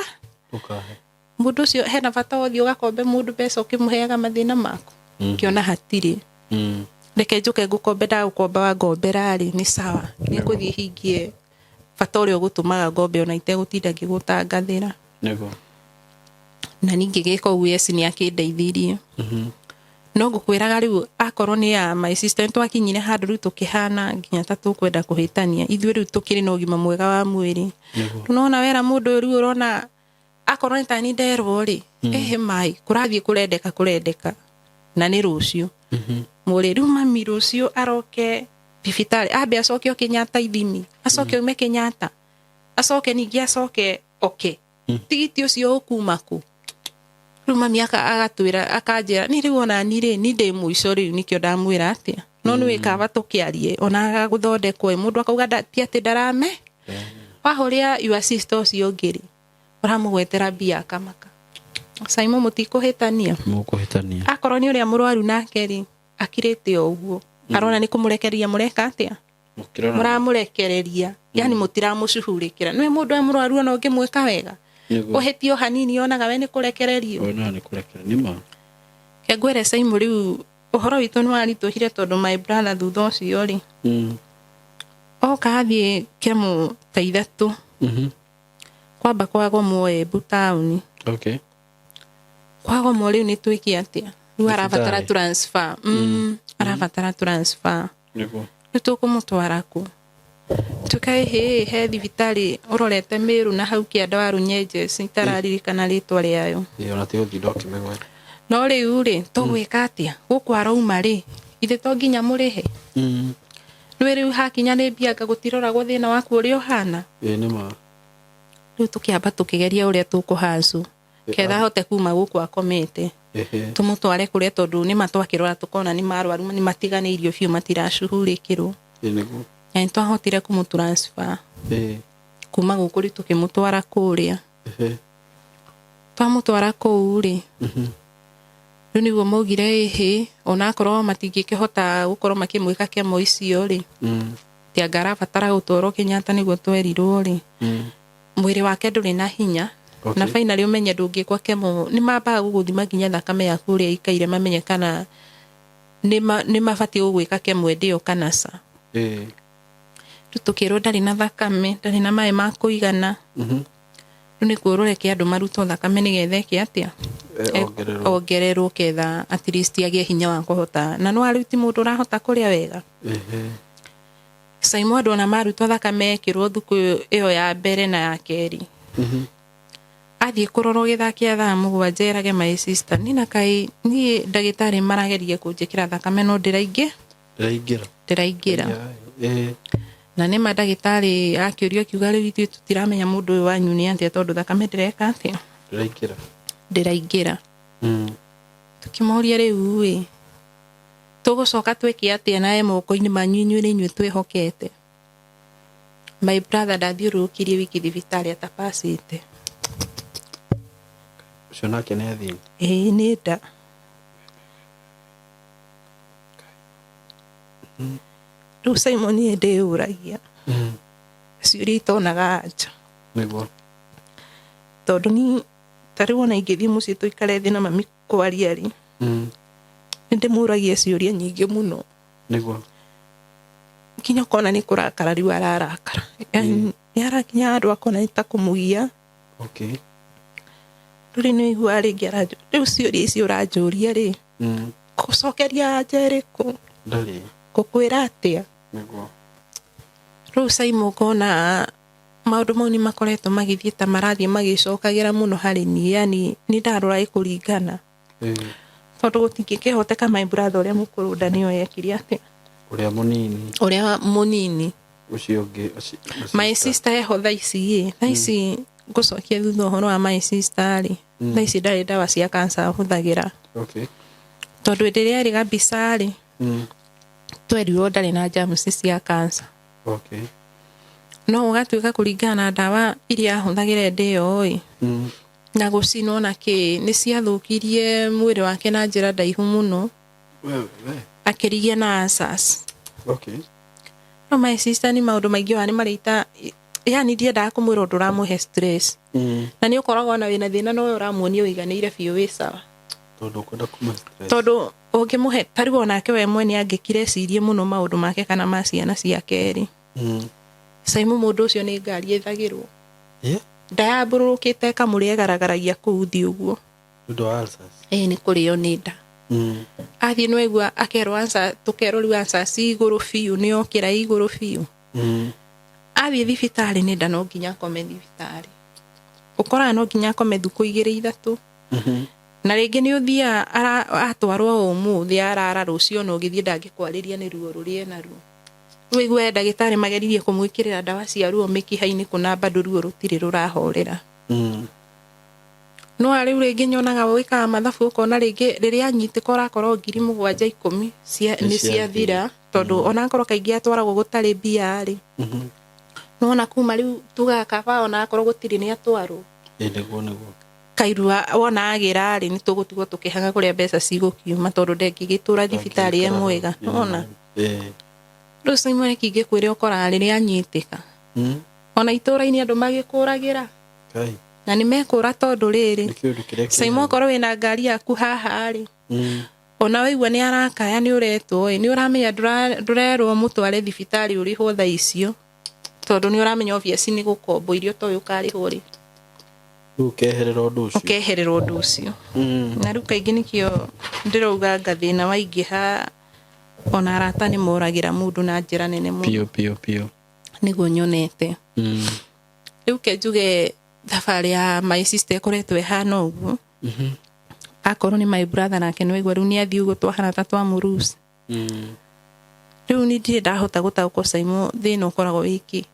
Ũkahe. Mũndũ ũcio hena bata ũthiĩ ũgakombe mũndũ mbeca ũkĩmũheaga mathĩna maku? Ngĩona hatirĩ. Reke njũke ngũkombe, ndagũkomba wangombera rĩ, nĩ sawa, nĩ ngũthiĩ hingie bata ũrĩa ũgũtũmaga ngombe ona itegũtinda ngĩgũtangathĩra. Na ningĩ gĩka ũguo, yes, nĩ akĩndeithirie. No ngũkwĩraga rĩu, akorwo nĩ ya my sister, nĩ twakinyire handũ rĩu tũkĩhana nginya ta tũkwenda kũhĩtania. Ithuĩ rĩu tũkĩrĩ na ũgima mwega wa mwĩrĩ. Nona wera mũndũ ũyũ rĩu ũrona akorwo nĩ tani nderwo rĩ, ehe, mai kũrathiĩ kũrendeka kũrendeka na nĩ rũciũ mũrĩ rĩu mami rũciũ aroke thibitarĩ, ambe acokio Kenyatta ithimi, acoke ume Kenyatta, acoke ningĩ acoke oke tigiti ũcio ũkuma kũ? Rĩu mami agatwĩra, akanjĩra ni rĩu ona ni rĩ, ni ndĩ mũico rĩu, nĩkĩo ndamwĩra atĩa, no nĩ kaba tũkĩarie ona gũthondekwo ĩ, mũndũ akauga ti atĩ ndarame wahũrĩa your sister ũcio ũngĩ rĩ, ũramũgwetera mbia akamaka. Saimo, mũtikũhĩtania. Mũkũhĩtania. Akorwo nĩ ũrĩa mũrwaru nake rĩ, akirĩte o ũguo, arona nĩ kũmũrekereria mũreka atĩa. Mũkĩrora. Mũramũrekereria, yani mũtiramũcuhurĩkĩra. Nĩwe mũndũ e mũrwaru, ona ũngĩmwĩka wega, ũhĩtio hanini, onaga we nĩ kũrekererio. Ona nĩ kũrekera nĩ ma. Kengwĩre Saimu, rĩu ũhoro witũ nĩ waritũhire tondũ my brother thutha ũcio rĩ, oka athiĩ chemo ta 3, kwamba kwagomwo Embu taũni. Kwagomwo rĩu nĩ twĩke atĩa? Rĩu arabatara Thibitarĩ. transfer, arabatara transfer. Rĩu tũkũmũtwara kũ? Tuka ĩhĩ he thibitarĩ ũrorete Mĩrũ na hau kĩanda wa Runyenjes, itararirikana rĩtwa rĩayo. Ĩ, ona ti gũtinda ũkĩmĩgweta. No rĩu rĩ, tũgwĩka atĩa gũkũ arauma rĩ? Ithe to nginya mũrĩhe. Nĩwe rĩu hakinya nĩ mbianga, gũtiroragwo thĩna waku ũrĩa ũhana. Ĩ, nĩ ma. Rĩu tũkĩamba tũkĩgeria ũrĩa tũkũhacu ketha ahote kuma gũkũ akomete, tũmũtware kũrĩa, tondũ nĩ matwakĩrora tũkona nĩ marwaru, nĩ matiganĩirio biũ, matiracuhurĩkĩrwo. Ĩ, nĩguo. Na nĩ twahotire kũmũ transfer kuma gũkũ, rĩu tũkĩmũtwara kũrĩa. Twamũtwara kũu rĩ, rĩu nĩguo maugire ĩhĩ, onakorwo matingĩkĩhota gũkorwo makĩmwĩka chemo icio rĩ, ti anga arabatara gũtwarwo Kenyatta, nĩguo twerirwo rĩ, mwĩrĩ wake ndũrĩ na hinya. Na finally ũmenye ndũngĩkwa chemo, nĩ mambaga gũgũthima nginya thakame yaku ũrĩa ĩikaire, mamenye kana nĩ mabatiĩ gũgwĩka chemo ĩndĩ ĩyo kana ca. Rĩu tũkĩrwo ndarĩ na thakame, ndarĩ na maĩ ma kũigana. Rĩu nĩkuo ũroreke andũ marutwo thakame nĩgetha eke atĩa? Ongererwo. Ongererwo ketha at least agĩe hinya wa kũhota, na no rĩu ti mũndũ ũrahota kũrĩa wega. Saimo, andũ ona marutwo thakame ekĩrwo thukũ ĩyo ya mbere na ya kerĩ, athiĩ kũrorwo gĩthaa kĩa thaa 7, erage my sister, nina kaĩ niĩ ndagĩtarĩ marageria kũnjĩkĩra thakame no ndĩraingĩ. Ndĩraingĩra. Ndĩraingĩra. Na nĩ ma ndagĩtarĩ akĩũrio akiuga, rĩu ithuĩ tũtiramenya mũndũ ũyũ wanyu nĩ atĩa, tondũ thakame ndĩreka atĩa? Ndĩraingĩra. Ndĩraingĩra. Tũkĩmoria, rĩu ĩ, tũgũcoka twĩke atĩa na e moko-inĩ manyu inyuĩ nĩ inyuĩ twĩhokete? My brother ndathiũrũrũkĩrie wiki thibitarĩ atapacĩte. Ũcio nake nĩ athiĩ. Ĩĩ, nĩ nda. Rĩu Simon, niĩ ndĩyũragia ciũria itonaga anja. Tondũ ni ta rĩu ona ingĩthiĩ mũciĩ tũikare thĩ na mami kwaria rĩ, nĩ ndĩmũragia ciũria nyingĩ mũno, nginya ũkona nĩ kũrakara rĩu ararakara. Yani, nĩ arakinya handũ akona nĩ ta kũmũgia. Rĩu rĩ, nĩ iguaga rĩngĩ aranjũ rĩu ciũria ici ũranjũria rĩ, gũcokeria anja ĩrĩkũ? Ndarĩ. Ngũkwĩra atĩa? Rĩu Saimo, ngona maũndũ mau nĩ makoretwo magĩthiĩ ta marathiĩ magĩcokagĩra mũno harĩ niĩ, yani nĩ ndarora ĩkũringana, tondũ gũtingĩkĩhoteka my brother ũrĩa mũkũrũ nda nĩyo yekire atĩa. Ũrĩa mũnini. Ũrĩa mũnini. Ũcio ũngĩ My sister eho thaa ici ĩ, thaa ici ngũcokia thutha ũhoro wa my sister rĩ, thaa ici ndarĩ ndawa cia cancer ahũthagĩra, tondũ hĩndĩ ĩrĩa erĩ kabisa rĩ, twerirwo ndarĩ na germs cia cancer. No ũgatuĩka kũringana na ndawa iria ahũthagĩra hĩndĩ ĩyo ĩ, na gũcinwo na kĩ, nĩ ciathũkirie mwĩrĩ wake na njĩra ndaihu mũno. Wewe we. Akĩrigia na ulcers. No my sister nĩ maũndũ maingĩ wa nĩ marĩita, yani ndiendaga kũmwĩra ũndũ ũramũhe stress, na nĩ ũkoragwo ona wĩna thĩna no we ũramuonia ũiganĩire biũ, wĩ sawa. Tondũ ũkwenda kũmũhe stress. Tondũ ũngĩmũhe ta rĩu onake we mwene angĩkire ecirie mũno maũndũ make kana ma ciana ciake rĩ, Saimu, mũndũ ũcio nĩ ngari ĩthagĩrwo, ndayambũrũrũkĩte ĩkamũrĩa, ĩgaragaragia kũu thĩ ũguo. Nĩ ũndũ wa ulcers. Ĩĩ, nĩ kũrĩo nĩ nda. Athiĩ nĩwaigua akerwo ulcer, tũkerwo rĩu ulcer ci igũrũ biũ, nĩ okĩra igũrũ biũ. Athiĩ thibitarĩ nĩ nda, no nginya akome thibitarĩ, ũkoraga no nginya akome thukũ igĩrĩ ithatũ. Na rĩngĩ nĩ ũthiaga atwarwo ũmũthĩ, arara, rũciũ ona ũgĩthiĩ ndangĩkwarĩria nĩ ruo rũrĩa enaruo. Wĩigue ndagĩtarĩ mageririe kũmwĩkĩrĩra ndawa cia ruo mĩkiha-inĩ kũna, bado ruo rũtirĩ rũrahorera. No rĩu rĩngĩ nyonaga wĩkaga mathabu, ũkona rĩngĩ rĩrĩa anyitĩka ũrakorwo 7,000 10,000 cia Nĩ nĩ ciathira, tondũ onakorwo kaingĩ atwaragwo gũtarĩ mbia rĩ, nona kuma rĩu tugaga kaba ona akorwo gũtirĩ nĩ atwarwo. Ĩ, nĩguo. Kairua wona agĩra rĩ, nĩ tũgũtigwo tũkĩhanga kũrĩa mbeca cigũkiuma, tondũ ndengĩgĩtũra thibitarĩ e mwega nona. Rĩu Simon kingĩkwĩra, ũkoraga rĩrĩa anyitĩka, ona itũra-inĩ andũ magĩkũragĩra. Kai. Na nĩ mekũra tondũ rĩrĩ, Nĩ kĩũndũ kĩrĩa kĩ Simon, okorwo wĩna ngari yaku haha rĩ, ona waigua nĩ arakaya, nĩ ũretwo ĩ, nĩ ũramenya ndũrerwo mũtware thibitarĩ ũrĩhwo thaa icio, tondũ nĩ ũramenya obvious nĩ gũkombo irio toĩ ũkarĩhwo rĩ. Rĩu ũkeherera ũndũ ũcio. Ũkeherera ũndũ ũcio. Na rĩu kaingĩ nĩkĩo ndĩrauga nga thĩna waingĩha, ona arata nĩ moragĩra mũndũ na njĩra nene mũno. Biũ biũ biũ. Nĩguo nyonete. Rĩu ke njuge thabarĩ ya my sister ĩkoretwo ĩhana ũguo. Akorwo nĩ my brother nake, nĩ waigua rĩu nĩ athiĩ ũguo, twahana ta twamũruci. Rĩu ni ndirĩ ndahota gũtaũkwo, Simon, thĩna ũkoragwo wĩkĩ.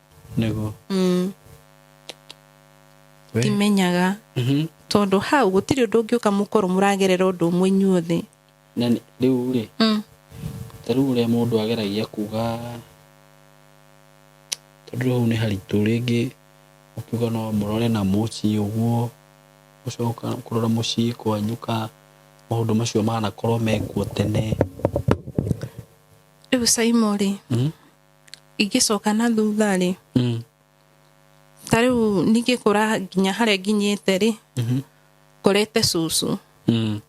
Ndimenyaga, tondũ hau gũtirĩ ũndũ ũngĩũka mũkorwo mũragerera ũndũ ũmwe inyuothe. Na rĩu rĩ, ta rĩu ũrĩa mũndũ ageragia kuga, tondũ rĩu hau nĩ haritũ rĩngĩ ũkiuga no mũrore na mũciĩ ũguo, gũcoka kũrora mũciĩ kwanyu ka maũndũ macio manakorwo mekuo tene. Rĩu Simon rĩ, ingĩcoka na thutha rĩ, ta rĩu ningĩkũra nginya harĩa nginyĩte rĩ, ngorete cũcũ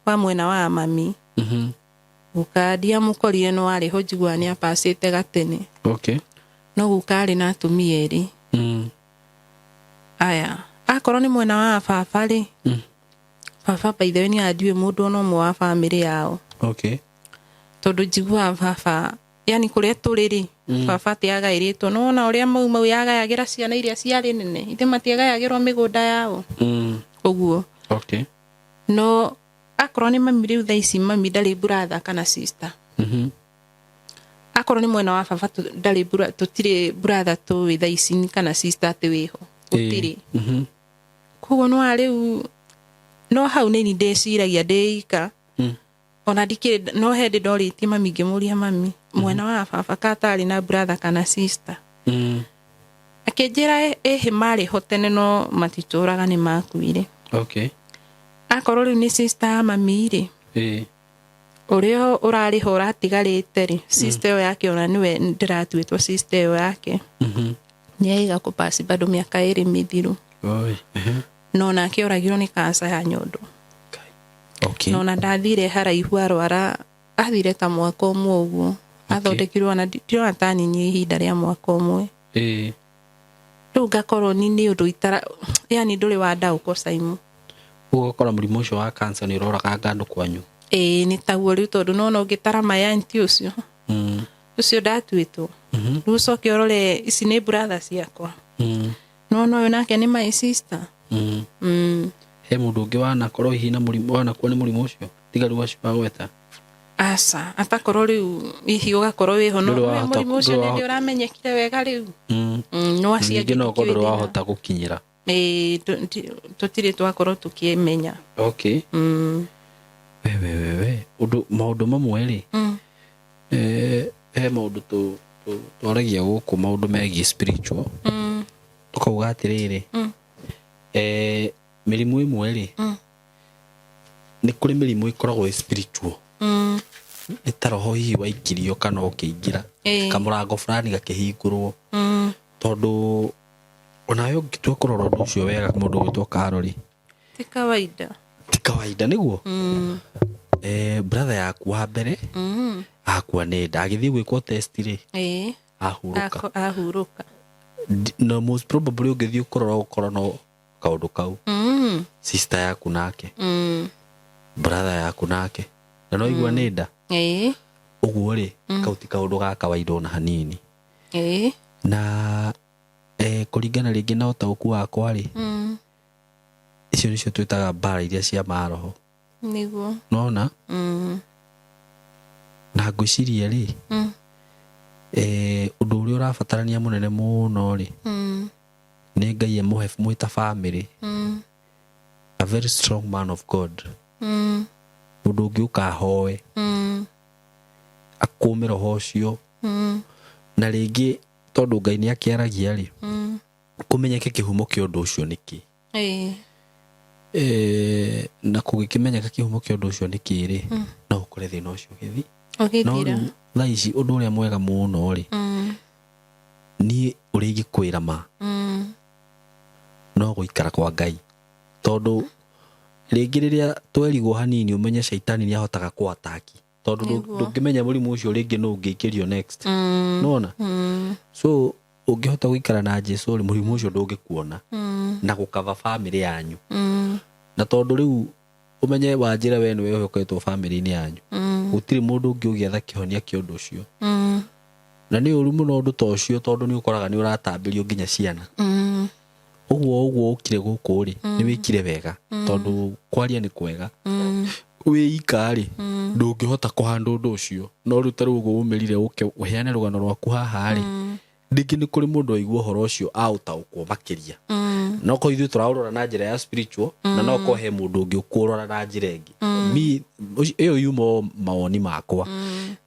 wa mwena wa mami. Guka ndiamũkorire, no arĩ ho, njiguaga nĩ apacĩte gatene. No guka arĩ na atumia erĩ. Aya, akorwo nĩ mwena wa baba rĩ, baba by the way niĩ ndiũĩ mũndũ ona ũmwe wa bamĩrĩ yao. Tondũ njiguaga baba, yani kũrĩa tũrĩ rĩ, baba atĩ agaĩrĩtwo, nĩwona ũrĩa Mau Mau yagayagĩra ciana iria ciarĩ nene, ithe matiagayagĩrwo mĩgũnda yao. Ũguo. No akorwo nĩ mami rĩu thaa ici, mami ndarĩ brother kana sister. Akorwo nĩ mwena wa baba, ndarĩ tũtirĩ brother tũĩ thaa ici kana sister atĩ wĩho, gũtirĩ. Koguo no rĩu no hau nĩ ni ndĩciragia ndĩ ika. Ona ndikĩrĩ no hĩndĩ ndorĩtie mami, ngĩmũria, "Mami, mwena wa baba katarĩ na brother kana sister?" Akĩnjĩra ĩhĩ, marĩ ho tene no matitũraga, nĩ makuire. Akorwo rĩu nĩ sister ya mami rĩ, ũrĩa ũrarĩ ho ũratigarĩte rĩ, sister ĩyo yake, ona nĩwe ndĩratuĩtwo sister ĩyo yake, nĩ aiga kũpasi bado mĩaka 2 mĩthiru. Oi. No nake oragirwo nĩ kansa ya nyondo. No ona ndathire haraihu arwara, athire ta mwaka ũmwe ũguo athondekirwo, ona ndirona ta nini ihinda rĩa mwaka ũmwe. Rĩu ngakorwo ni nĩ ũndũ itara, yani ndũrĩ wa ndaũkwo, Simon. Ũguo ũgakora mũrimũ ũcio wa cancer nĩ ũroraganga andũ kwanyu. Ĩĩ, nĩ taguo rĩu, tondũ nona ũngĩtara my auntie ũcio, ũcio ndatuĩtwo, rĩu ũcoke ũrore ici nĩ brother ciakwa, nona ũyũ nake nĩ my sister. He mũndũ ũngĩ wanakorwo hihi na mũrimũ, wanakua nĩ mũrimũ ũcio tiga rĩu acio wagweta? Aca, atakorwo rĩu hihi ũgakorwo wĩho, no Ndũrĩ we wahota- mũrimũ ũcio ndũrĩ nĩ wahota- ũramenyekire wega rĩu. No acio Ningĩ angĩ no ũkorwo ndikĩũĩ ndũrĩ thĩna. wahota gũkinyĩra. Ĩĩ, tũtirĩ twakorwo tũkĩmenya. We we we we ũndũ maũndũ mamwe rĩ, he maũndũ twaragia gũkũ, maũndũ megiĩ spiritual, tũkauga atĩrĩrĩ, mĩrimũ ĩmwe rĩ, nĩ kũrĩ mĩrimũ ĩkoragwo ĩ spiritual, nĩ ta roho hihi waingĩrio kana ũkĩingĩra, kamũrango fulani gakĩhingũrwo, tondũ onawe ũngĩtua kũrora ũndũ ũcio wega, mũndũ ũgwĩtwo Karori, Ti kawaida. Ti kawaida nĩguo. Brother yaku wa mbere akua nĩ nda, agĩthiĩ gwĩkwo test rĩ, ahurũka. Ahurũka. No most probably ũngĩthiĩ kũrora ũkorwo no kaũndũ kau. Sister yaku nake. Brother yaku nake na no igua nĩ nda. Ĩĩ. Ũguo rĩ, kau ti kaũndũ ga kawaida ona hanini. Ĩĩ. Na kũringana rĩngĩ na ũtaũku wakwa rĩ, icio nĩcio twĩtaga mbara iria cia maroho. Nĩguo. Nona na ngwĩciria rĩ, ũndũ ũrĩa ũrabatarania mũnene mũno rĩ, nĩ Ngai amũhe mwĩ ta family a very strong man of God, mũndũ ũngĩ ũkahoe akũme roho ũcio, na rĩngĩ tondũ Ngai nĩ akĩaragia rĩ, kũmenyeke kĩhumo kĩa ũndũ ũcio nĩkĩ. Ĩĩ. Na kũgĩkĩmenyeka kĩhumo kĩa ũndũ ũcio nĩkĩ rĩ, no ũkore thĩna ũcio ũgĩthi no Ũgĩthira. Rĩu thaa ici ũndũ ũrĩa mwega mũno rĩ, niĩ ũrĩa ingĩkwĩra ma, no gũikara kwa Ngai, tondũ rĩngĩ rĩrĩa twerigwo hanini, ũmenye caitani nĩ ahotaga kũ-attack, tondũ ndũngĩmenya mũrimũ ũcio rĩngĩ nũ ũngĩikĩrio next. Nona so ũngĩhota gũikara na Jesu rĩ, mũrimũ ũcio ndũngĩkuona na gũkava famĩlĩ yanyu. Na tondũ rĩu ũmenye Wanjĩra, we nĩwe ũhoketwo famĩlĩ-inĩ yanyu, gũtirĩ mũndũ ũngĩ ũgĩetha kĩhonia kĩa ũndũ ũcio. Na nĩ ũru mũno ũndũ ta ũcio, tondũ nĩ ũkoraga nĩ ũratambĩrio nginya ciana. Ũguo ũguo ũkire gũkũ rĩ, nĩ wĩkire wega, tondũ kwaria nĩ kwega. Wĩ ika rĩ, ndũngĩhota kũhandũ ũndũ ũcio, no rĩu ta rĩu ũguo umĩrire ũke ũheane rũgano rwaku haha rĩ, rĩngĩ nĩ kũrĩ mũndũ waigua ũhoro ũcio aũtaũkwo makĩria. No ko ithuĩ tũraũrora na njĩra ya spiritual, na no ko he mũndũ ũngĩ ũkũrora na njĩra ĩngĩ. Mi ĩyo yuma o mawoni makwa.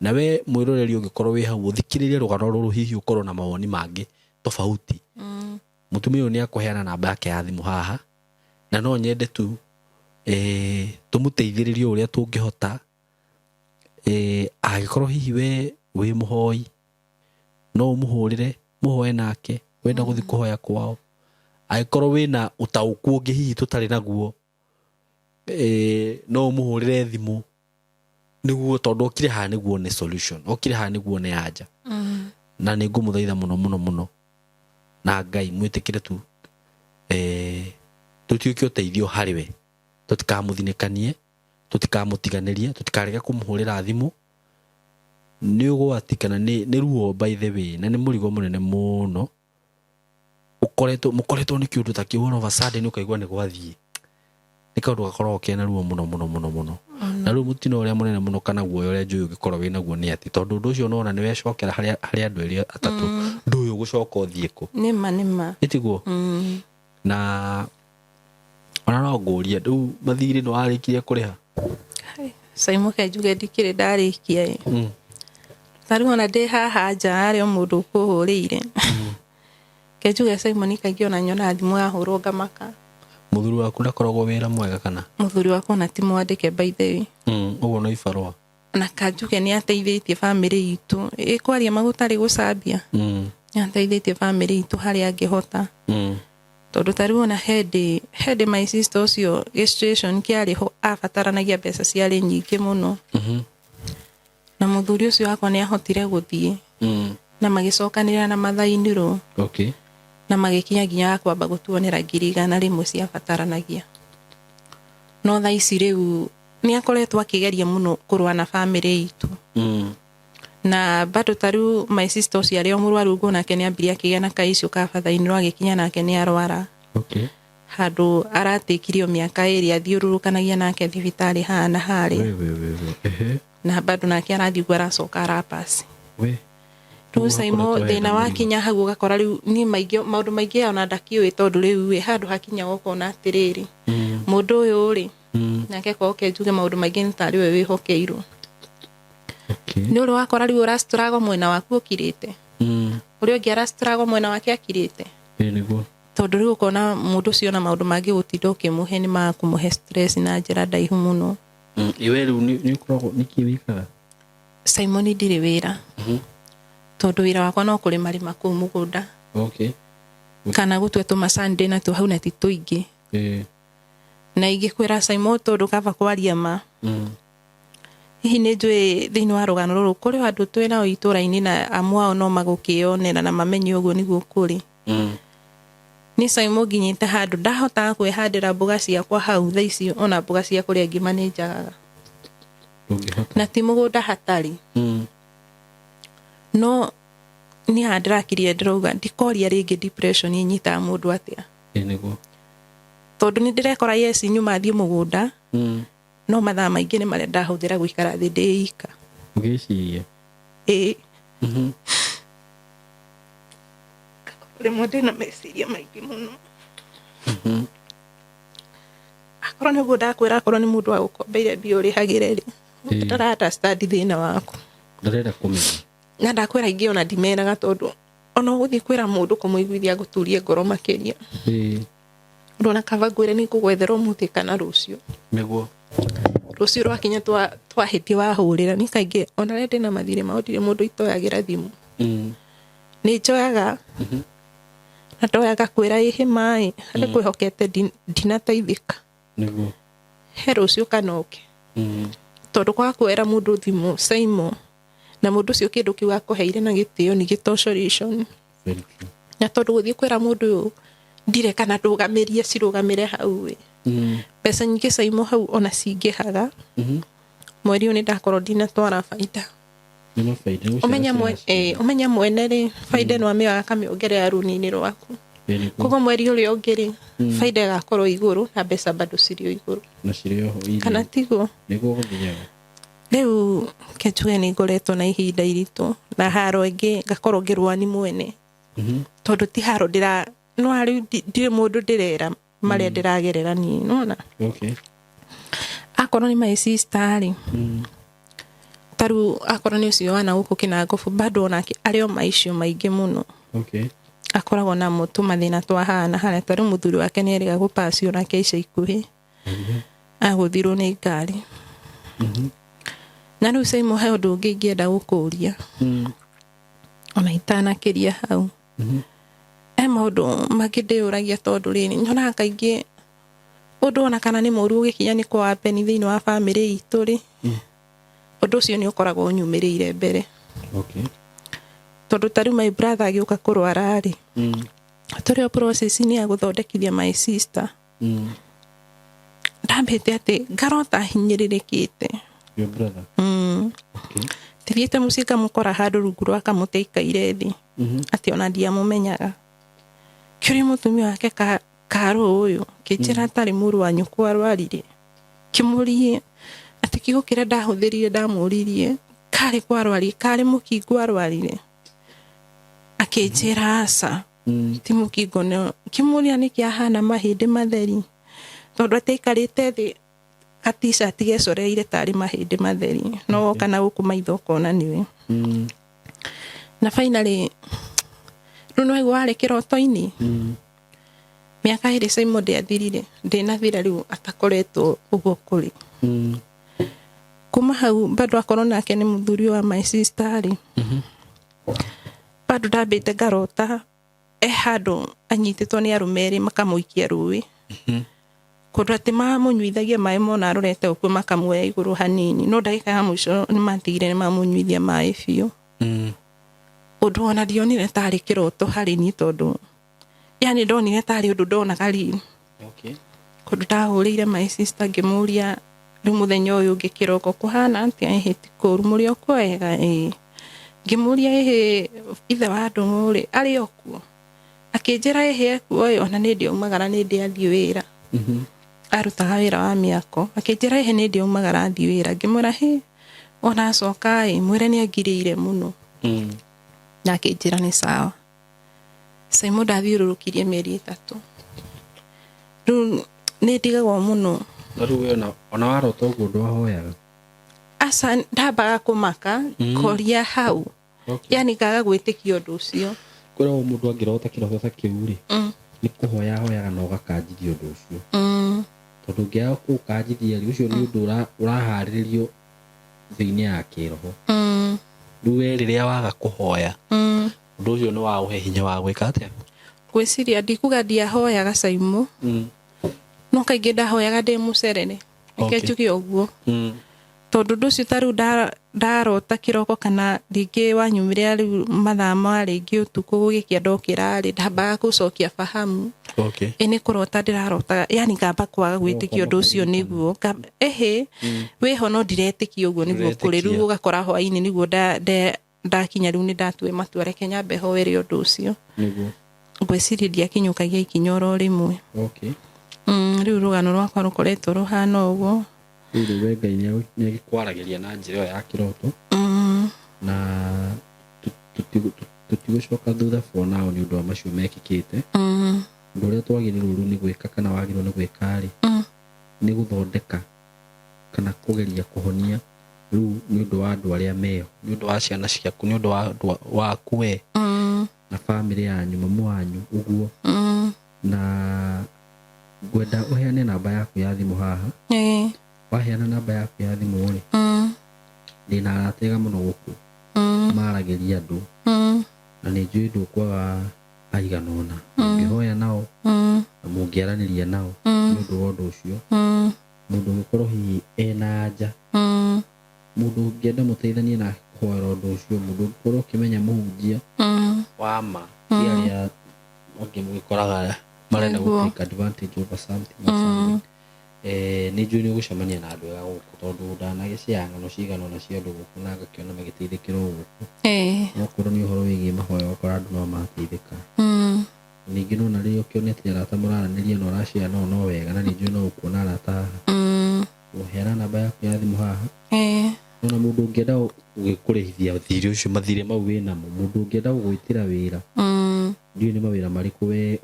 Na we mwĩroreri, ũngĩkorwo wĩ hau ũthikĩrĩrie rũgano rũrũ, hihi ũkorwo na mawoni mangĩ tofauti, mũtumia ũyũ nĩ akũheana namba yake ya thimũ haha, na no nyende tu tũmũteithĩrĩrie ũrĩa tũngĩhota. Angĩkorwo hihi we wĩ mũhoi, no ũmũhũrĩre mũhoe nake, wenda gũthiĩ kũhoya kwao. Angĩkorwo wĩna ũtaũku ũngĩ hihi tũtarĩ naguo, no ũmũhũrĩre thimũ, nĩguo tondũ okire haha nĩguo nĩ solution, okire haha nĩguo nĩ anja. Na nĩ ngũmũthaitha mũno mũno mũno na Ngai mwĩtĩkĩre tu tũtuĩke ũteithio harĩ we, tũtikamũthinĩkanie, tũtikamũtiganĩrie, tũtikarege kũmũhũrĩra thimũ. Nĩ ũgwati kana nĩ ruo, by the way, na nĩ mũrigo mũnene mũno ũkoretwo mũkoretwo nĩ kĩũndũ ta kĩu, all of a sudden ũkaigua nĩ gwathiĩ. Nĩ kaũndũ gakoragwo kena ruo mũno mũno mũno mũno. Na rĩu mũtino ũrĩa mũnene mũno kana guoya ũrĩa njũĩ ũngĩkorwo wĩ naguo nĩ atĩ tondũ ũndũ ũcio nona nĩ wecokera harĩ andũ erĩ atatũ, ndũĩ ũgũcoka ũthiĩ kũ. Nĩma, nĩma. Ĩtiguo? Na ona no ngũrie, rĩu mathirĩ nĩ warĩkirie kũrĩha? Saimuke njuge ndikĩrĩ ndarĩkia ĩ. Ta rĩu ona ndĩ haha nja harĩ o mũndũ ũkũhũrĩire. Ke njuge Simon, kaingĩ ona nyona thimũ yahũrwo ngamaka. Mũthuri waku ndakoragwo wĩra mwega kana? Mũthuri wakwa ona ti mwandĩke, by the way. Ũguo no ibarũa. Na kanjuge nĩ ateithĩtie bamĩrĩ itũ, ĩkwaria magũtarĩ gũcambia. Nĩ ateithĩtie bamĩrĩ itũ harĩa angĩhota. Tondũ ta rĩu ona hĩndĩ my sister ũcio gĩ situation kĩarĩ ho, abataranagia mbeca ciarĩ nyingĩ mũno, na mũthuri ũcio wakwa nĩ ahotire gũthiĩ na magĩcokanĩrĩra na mathainirwo na magĩkinya nginya kwamba gũtuonera 100,000 ciabataranagia. No thaa ici rĩu nĩ akoretwo akĩgeria mũno kũrũa na bamĩrĩ itũ. Na bado ta rĩu my sister ũcio arĩ o mũrwaru ũguo, nake nĩ ambirie akĩgĩa na kaiciũ ka bathainirwo, agĩkinya nake nĩ arwara. Handũ aratĩkirio mĩaka 2 athiũrũrũkanagia nake thibitarĩ haha na harĩa. We we we we. Ehe. Na bado nake arathiĩ ũguo aracoka arapasi. We. Rĩu Ũguo Saimo, akoretwo thĩna ena mũrimũ. Wakinya hau ũgakora rĩu niĩ maingĩ maũndũ maingĩ ona ndakĩũĩ, tondũ rĩu ĩ handũ hakinya ũkona atĩrĩrĩ, mũndũ ũyũ rĩ, nake koke njuge maũndũ maingĩ nĩ tarĩ we wĩhokeirwo. Nĩ ũrĩ wakora rĩu ũrastruggle mwena waku ũkirĩte, ũrĩa ũngĩ arastruggle mwena wake akirĩte. Ĩ nĩguo. Tondũ rĩu ũkona mũndũ ũcio na maũndũ mangĩ gũtinda ũkĩmũhe nĩ makũmũhe stress na njĩra ndaihu mũno. Iwe rĩu nĩ ũkoragwo nĩkĩ wĩkaga? Simon, ndirĩ wĩra, tondũ wĩra wakwa no kũrĩma rĩma kũu mũgũnda kana gũtua tũmacani ndĩ natuo hau, na ti tũingĩ. Na ingĩkwĩra Simon, tondũ kaba kwaria ma, hihi nĩ njũĩ thĩinĩ wa rũgano rũrũ kũrĩ o andũ twĩ nao itũra-inĩ, na amwe ao no magũkĩonera na mamenye ũguo nĩguo kũrĩ. Niĩ Simon nginyĩte handũ ndahotaga kwĩhandĩra mboga ciakwa hau thaa ici, ona mboga cia kũrĩa ngima nĩ njagaga. Ndũngĩhota. Na ti mũgũnda hatarĩ. No niĩ haha ndĩrakirie ndĩrauga ndikoria rĩngĩ depression ĩnyitaga mũndũ atĩa. Ĩ nĩguo. Tondũ nĩ ndĩrekora yes nyuma thiĩ mũgũnda, no mathaa maingĩ nĩ marĩa ndahũthĩra gũikara thĩ ndĩ ika. Ũgĩciria. Ĩĩ. Rĩmwe ndĩna meciria maingĩ mũno. Akorwo nĩguo ndakwĩra, akorwo nĩ mũndũ wagũkombeire mbia ũrĩhagĩre rĩ, ndara understand thĩna waku. Ndarenda kũmenya. Na ndakwĩra ingĩ ona ndimeraga, tondũ ona ũgũthiĩ kwĩra mũndũ kũmũiguithia ngũturie ngoro makĩria. Ũrona kaba ngwĩre nĩ ngũgwethera ũmũthĩ kana rũciũ. Nĩguo. Rũciũ rwakinya twahĩtia wahũrĩra. Niĩ kaingĩ ona rĩrĩa ndĩna mathirĩ mao ndirĩ mũndũ itoyagĩra thimũ. Nĩ njoyaga na ndoyaga kwĩra ĩhĩ maĩ harĩa kwĩhokete ndinateithĩka. Nĩguo. He rũciũ kana ũke. Tondũ kwaga kwĩra mũndũ thimũ Simon, na mũndũ ũcio kĩndũ kĩu akũheire na gĩtĩo ningĩ to solution. Very true. Na tondũ gũthiĩ kwĩra mũndũ ũyũ ndire kana ndũgamĩrie cirũgamĩre hau ĩ. Mbeca nyingĩ Simon hau ona cingĩhaga. Mweri ũyũ nĩ ndakorwo ndinatwara baida. Nĩ mabaida. Nĩ Ũmenya gũcera cera. Ũmenya mwene rĩ, baida ĩno amĩoyaga akamĩongerera rũni-inĩ rwaku. Ĩ nĩguo. Koguo mweri ũrĩa ũngĩ rĩ, baida ĩgakorwo igũrũ na mbeca bado cirĩ o igũrũ. Na cirĩ oho iria. Kana tiguo? Nĩguo gũthiaga. Rĩu ke njuge nĩ ngoretwo na ihinda iritũ na haro ĩngĩ ngakorwo ngĩrũa ni mwene. Tondũ ti haro ndĩra no rĩu ndirĩ mũndũ ndĩrera marĩa ndĩragerera niĩ, nĩwona? Okay. Akorwo nĩ my sister rĩ, ta rĩu akorwo nĩ ũcio wana gũkũ Kĩnangobu bado onake arĩ o maicio maingĩ mũno. Okay. Akoragwo namo tũmathĩna twahana harĩa ta rĩu mũthuri wake nĩ erĩga gũpacio nake ica ikuhĩ. Agũthirwo nĩ ngari. Na rĩu Simon he ũndũ ũngĩ ingĩenda gũkũria. Ona itanakĩria hau. He maũndũ mangĩ ndĩyũragia tondũ rĩrĩ nyonaga kaingĩ ũndũ ona kana nĩ mũru ũgĩkinya nĩ kwa happen thĩinĩ wa bamĩrĩ itũ rĩ, ũndũ ũcio nĩ ũkoragwo ũnyumĩrĩire mbere. Okay. Tondũ ta rĩu my brother agĩũka kũrwara rĩ, tũrĩ o process-inĩ ya gũthondekithia my sister. Ndambĩte atĩ ngarota hinyĩrĩrĩkĩte. Your brother. Okay. Thiĩte mũciĩ ngamũkora handũ rungu rwa kamũtĩ aikaire thĩ. Atĩ ona ndiamũmenyaga. Kĩũria mũtumia wake karũ ũyũ kĩnjĩra atarĩ mũrũ wa nyũkwa arwarire. Kĩmũrie atĩ kiugo kĩrĩa ndahũthĩrire ndamũririe karĩ kwarwarire karĩ mũkingo arwarire. Akĩnjĩra aca. Ti mũkingo no kĩmũria nĩkĩ ahana mahĩndĩ matheri. Tondũ atĩ aikarĩte thĩ ka t-shirt gecoreire tarĩ mahĩndĩ matheri. No woka na gũkũ maitho ũkona nĩwe. Na finally rĩu nĩ waigua warĩ kĩroto-inĩ. Mĩaka ĩrĩ Simon ndĩathirire ndĩnathira rĩu atakoretwo ũguo kũrĩ. Kuma hau bado akorwo nake nĩ mũthuri wa my sister rĩ. Bado ndambĩte ngarota e handũ anyitĩtwo nĩ arũme erĩ makamũikia rũĩ. Kũndũ atĩ mamũnyuithagia maĩ mona arorete ũguo makamuoya igũrũ hanini no ndagĩka ya mũico nĩ matigire nĩ mamũnyuithia maĩ biũ. Ũndũ ona ndionire tarĩ kĩroto harĩ niĩ tondũ yani ndonire tarĩ ũndũ ndonaga rĩ. Okay. Kũndũ ndahũrĩire my sister ngĩmũria rĩu mũthenya ũyũ ũngĩ kĩroko kũhana atĩa, ĩhĩ ti kũũru mũrĩ o kwega, ĩĩ. Ngĩmũria ĩhĩ ithe wa Ndũng'ũ rĩ arĩ o kuo? Akĩnjĩra ĩhĩ ekuo ĩ ona nĩ ndĩaumagara nĩ ndĩathiĩ wĩra. Arutaga wĩra wa mĩako. Akĩnjĩra ĩhĩ nĩ ndĩaumagara athiĩ wĩra. Ngĩmwĩra hĩ ona acoka ĩ mwĩre nĩ angirĩire mũno. Na akĩnjĩra nĩ sawa. Simon ndathiũrũrũkirie mĩeri 3. Rĩu nĩ ndigagwo mũno. Na rĩu we ona warota ũguo ndwahoyaga? Aca, ndambaga kũmaka, ngoria hau. Okay. Yani ngaga gwĩtĩkia ũndũ ũcio. Kwĩragwo mũndũ angĩrota kĩroto ta kĩu rĩ, nĩ kũhoya ahoyaga na ũgakanjithia ũndũ ũcio. Tondũ ũngĩaga kũũkanjithia rĩ, ũcio nĩ ũndũ ũraharĩrĩrio thĩ-inĩ ya kĩroho. Rĩu we rĩrĩa waga kũhoya, ũndũ ũcio nĩ waũhe hinya wa gwĩka atĩa? Ngwĩciria ndikuga ndiahoyaga Simon. No kaingĩ ndahoyaga ndĩ mũcerere. Reke Okay. njuge ũguo. Tondũ ũndũ ũcio ta rĩu Ndarota kĩroko kana rĩngĩ wanyumĩrĩra rĩu mathaa ma rĩngĩ ũtukũ gũgĩkĩa ndokĩra rĩ, ndambaga gũcokia fahamu. Ĩ nĩ kũrota ndĩrarotaga, yani ngamba kwaga gwĩtĩkia ũndũ ũcio nĩguo. Ĩhĩ, wĩho no ndiretĩkia ũguo nĩguo kũrĩ. Rĩu ũgakora hwainĩ nĩguo ndakinya rĩu nĩ ndatue matua, reke nyambe hoere ũndũ ũcio. Ngwĩciria ndiakinyũkagia ikinya oro rĩmwe. Rĩu rũgano rwakwa rũkoretwo rũhana ũguo. Rĩu we Ngai nĩ agĩkwaragĩria na njĩra ĩyo ya kĩroto. Na tũtigũcoka thutha for now nĩ ũndũ wa macio mekĩkĩte. Ũndũ ũrĩa twagĩrĩirwo rĩu nĩ gwĩka kana wagĩrĩirwo nĩ gwĩka rĩ, nĩ gũthondeka kana kũgeria kũhonia rĩu nĩ ũndũ wa andũ arĩa meho, nĩ ũndũ wa ciana ciaku, nĩ ũndũ wa andũ waku we na bamĩrĩ yanyu, mamu wanyu ũguo. Na ngwenda ũheane namba yaku ya thimũ haha. Waheana namba yaku ya thimũ rĩ, ndĩna arata ega mũno gũkũ maragĩria andũ, na nĩ njũĩ ndũkwaga aigana ũna mũngĩhoya nao na mũngĩaranĩria nao nĩ ũndũ wa ũndũ ũcio. Mũndũ ũngĩkorwo hihi ena anja, mũndũ ũngĩenda mũteithanie nake kũhoera ũndũ ũcio, mũndũ ũngĩkorwo ũkĩmenya mũhunjia wa ma, ti arĩa angĩ mũgĩkoraga marenda gũ take advantage over something or something. Nĩ njũĩ nĩ ũgũcemania na andũ ega gũkũ, tondũ ndanagĩcea ng'ano cigana ũna cia andũ gũkũ na ngakĩona magĩteithĩkĩra o gũkũ. Okorwo nĩ ũhoro wĩgiĩ mahoya, ũgakora andũ no mateithĩka. Ningĩ nona rĩrĩa ũkĩonete arata mũraranĩria na ũracea nao no wega, na nĩ njũĩ no ũkuona arata haha. Ũheana namba yaku ya thimũ haha. Nona mũndũ ũngĩenda gũgĩkũrĩhithia thirĩ ũcio, mathirĩ mau wĩnamo, mũndũ ũngĩenda gũgwĩtĩra wĩra, ndiũĩ nĩ mawĩra marĩkũ we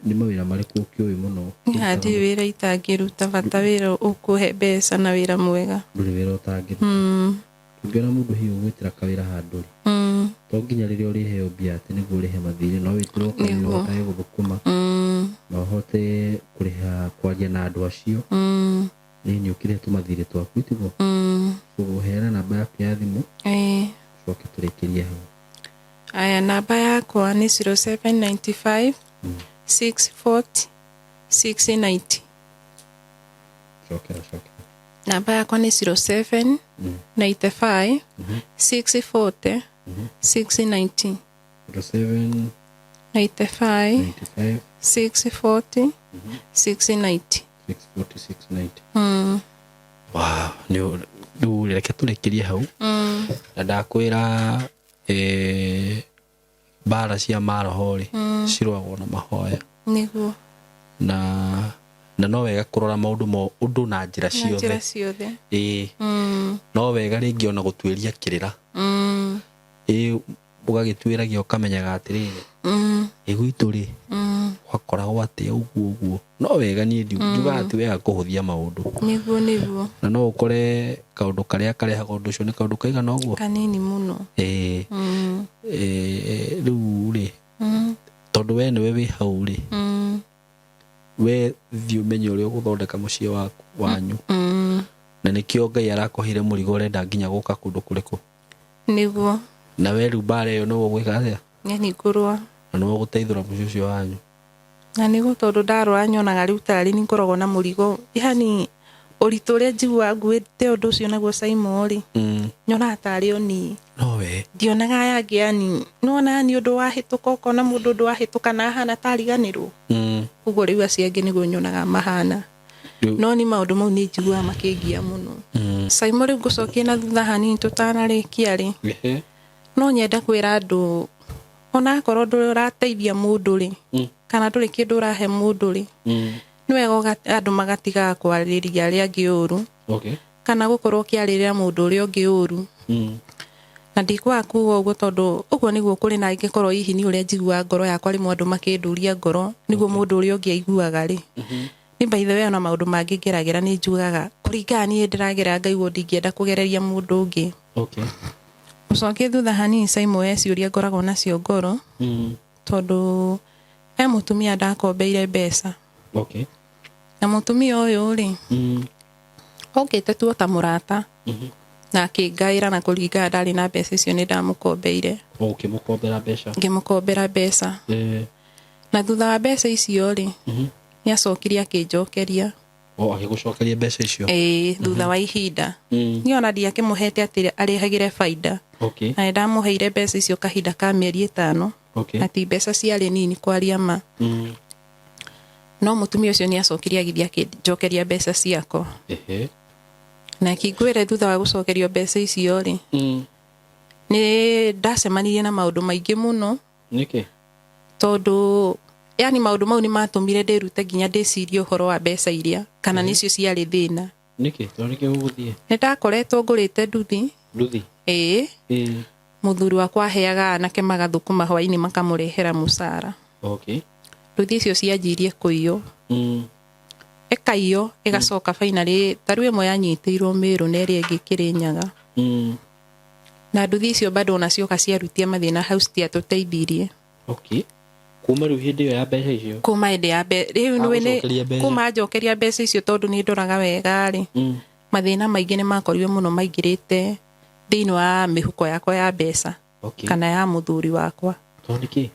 nĩ mawĩra marĩkũ ũkĩũĩ mũno? Ndirĩ wĩra itangĩruta, bata wĩra ũkũhe mbeca na wĩra mwega. Ndũrĩ wĩra ũtangĩruta. Ũngĩona mũndũ hihi ũgwĩtĩra kawĩra handũ rĩ, to nginya rĩrĩa ũrĩheo mbia atĩ nĩguo ũrĩhe mathirĩ, no wĩtĩrwo kawĩra ũhotage gũthũkũma na ũhote kũrĩha kwaria na andũ acio. Nĩ ũkĩrĩhe tũmathirĩ twaku, tiguo? Ũheana namba yaku ya thimũ, ũcoke tũrĩkĩrie hau. Aya, namba yakwa nĩ 0795 640 690. Cokera, cokera. Namba yakwa nĩ 07 95 640 690. 07 95 95 640 690. 640 690. Wow, nĩ rĩu reke tũrĩkĩrie hau. Na ndakwĩra mbara cia maroho rĩ, cirũagwo na mahoya. Na no wega kũrora maũndũ mo ũndũ na njĩra Na njĩra ciothe. Ciothe. Ĩĩ, no wega rĩngĩ ona gũtuĩria kĩrĩra. Ĩĩ, ũgagĩtuĩragia ũkamenyaga atĩrĩrĩ, ĩ gwitũ rĩ, gwakoragwo atĩa ũguo ũguo. No wega, niĩ njugaga ti wega kũhũthia maũndũ. Nĩguo, nĩguo. Na no ũkore kaũndũ karĩa karehaga ũndũ ũcio nĩ kaũndũ kaigana ũguo. Kanini mũno. Ĩĩ. Rĩu rĩ, tondũ we nĩwe wĩ hau rĩ, we thiĩ ũmenye ũrĩa ũgũthondeka mũciĩ waku wanyu. Na nĩkĩo Ngai arakũheire mũrigo ũrenda nginya gũka kũndũ kũrĩkũ. Na we rĩu mbara ĩyo nĩwe ũgwĩka atĩa? Nĩ ngũrũa. Na nĩwe ũgũteithũra mũciĩ ũcio wanyu. Na nĩguo, tondũ ndarũa nyonaga rĩu tarĩ nĩ ngoragwo na mũrigo, yani ũritũ ũrĩa njiguaga nguĩte ũndũ ũcio naguo Saimo rĩ, nyonaga tarĩ o niĩ. Nowe. Ndionaga aya angĩ, yani nĩwona ni ũndũ wahĩtũka, ũkona mũndũ ũndũ wahĩtũka na ahana tariganĩrwo. Ũguo rĩu acio angĩ nĩguo nyonaga mahana. No ni maũndũ mau nĩ njiguaga makĩngia mũno. Saimo, rĩu ngũcokie na thutha hanini tũtanarĩkia rĩ, no nyenda kwĩra andũ, onakorwo ndũrĩ ũrateithia mũndũ rĩ, kana ndũrĩ kĩndũ ũrahe mũndũ rĩ, nĩ wega andũ magatigaga kwarĩria arĩa angĩ ũru, kana gũkorwo ũkĩarĩrĩra mũndũ ũrĩa ũngĩ ũru. Na ndikwaga kuga ũguo tondũ ũguo nĩguo kũrĩ, na ingĩkorwo hihi nĩ ũrĩa njiguaga ngoro yakwa rĩmwe andũ makĩnduria ngoro nĩguo mũndũ ũrĩa ũngĩ aiguaga rĩ. Nĩ by the way, ona maũndũ mangĩ ngeragĩra nĩ njugaga kũringana niĩ ndĩragera ngaigua ndingĩenda kũgereria mũndũ ũngĩ. Ũcokie thutha hanini, Saimo, he ciũria ngoragwo nacio ngoro, tondũ he mũtumia ndakombeire mbeca. Na mũtumia ũyũ rĩ, okĩte tu o ta mũrata na akĩngaĩra, na kũringana ndarĩ na mbeca icio nĩ ndamũkombeire. Ũkĩmũkombera mbeca? Ngĩmũkombera mbeca. Na thutha wa mbeca icio rĩ, nĩ acokire akĩnjokeria. O agĩgũcokeria mbeca icio? Ĩĩ, thutha wa ihinda. Niĩ ona ndiakĩmũhete atĩ arĩhagĩre baida. Na nĩ ndamũheire mbeca icio kahinda ka mĩeri 5. Na ti mbeca ciarĩ nini kwaria ma. No mũtumia ũcio nĩ acokire agĩthiĩ akĩnjokeria mbeca ciakwa. Na kingwĩre thutha wa gũcokerio mbeca icio rĩ, nĩ ndacemanirie na maũndũ maingĩ mũno. Nĩkĩ? Tondũ yani maũndũ mau nĩ matũmire ndĩrute nginya ndĩcirie ũhoro wa mbeca iria kana nĩcio ciarĩ thĩna. Nĩkĩ? Tondũ nĩkĩ ũgũthiĩ? Nĩ ndakoretwo ngũrĩte nduthi. Nduthi? Ĩĩ. Mũthuri wakwa aheaga anake magathũkũma hwaĩ-inĩ makamũrehera mũcara. Nduthi icio cianjirie kũiywo. Ĩkaiywo ĩgacoka finally ta rĩu ĩmwe yanyitĩirwo Mĩrũ na ĩrĩa ĩngĩ Kĩrĩnyaga. Na nduthi icio bado ona cioka ciarutia mathĩna hau citiatũteithirie. Kuma rĩu hĩndĩ ĩyo ya mbeca icio? Kuma hĩndĩ ya rĩu nĩ Agũcokeria mbeca. Kuma njokeria mbeca icio tondũ nĩ ndoraga wega rĩ, mathĩna maingĩ nĩ makorirwo mũno maingĩrĩte thĩinĩ wa mĩhuko yakwa ya mbeca. Kana ya mũthuri wakwa. Tondũ nĩkĩ?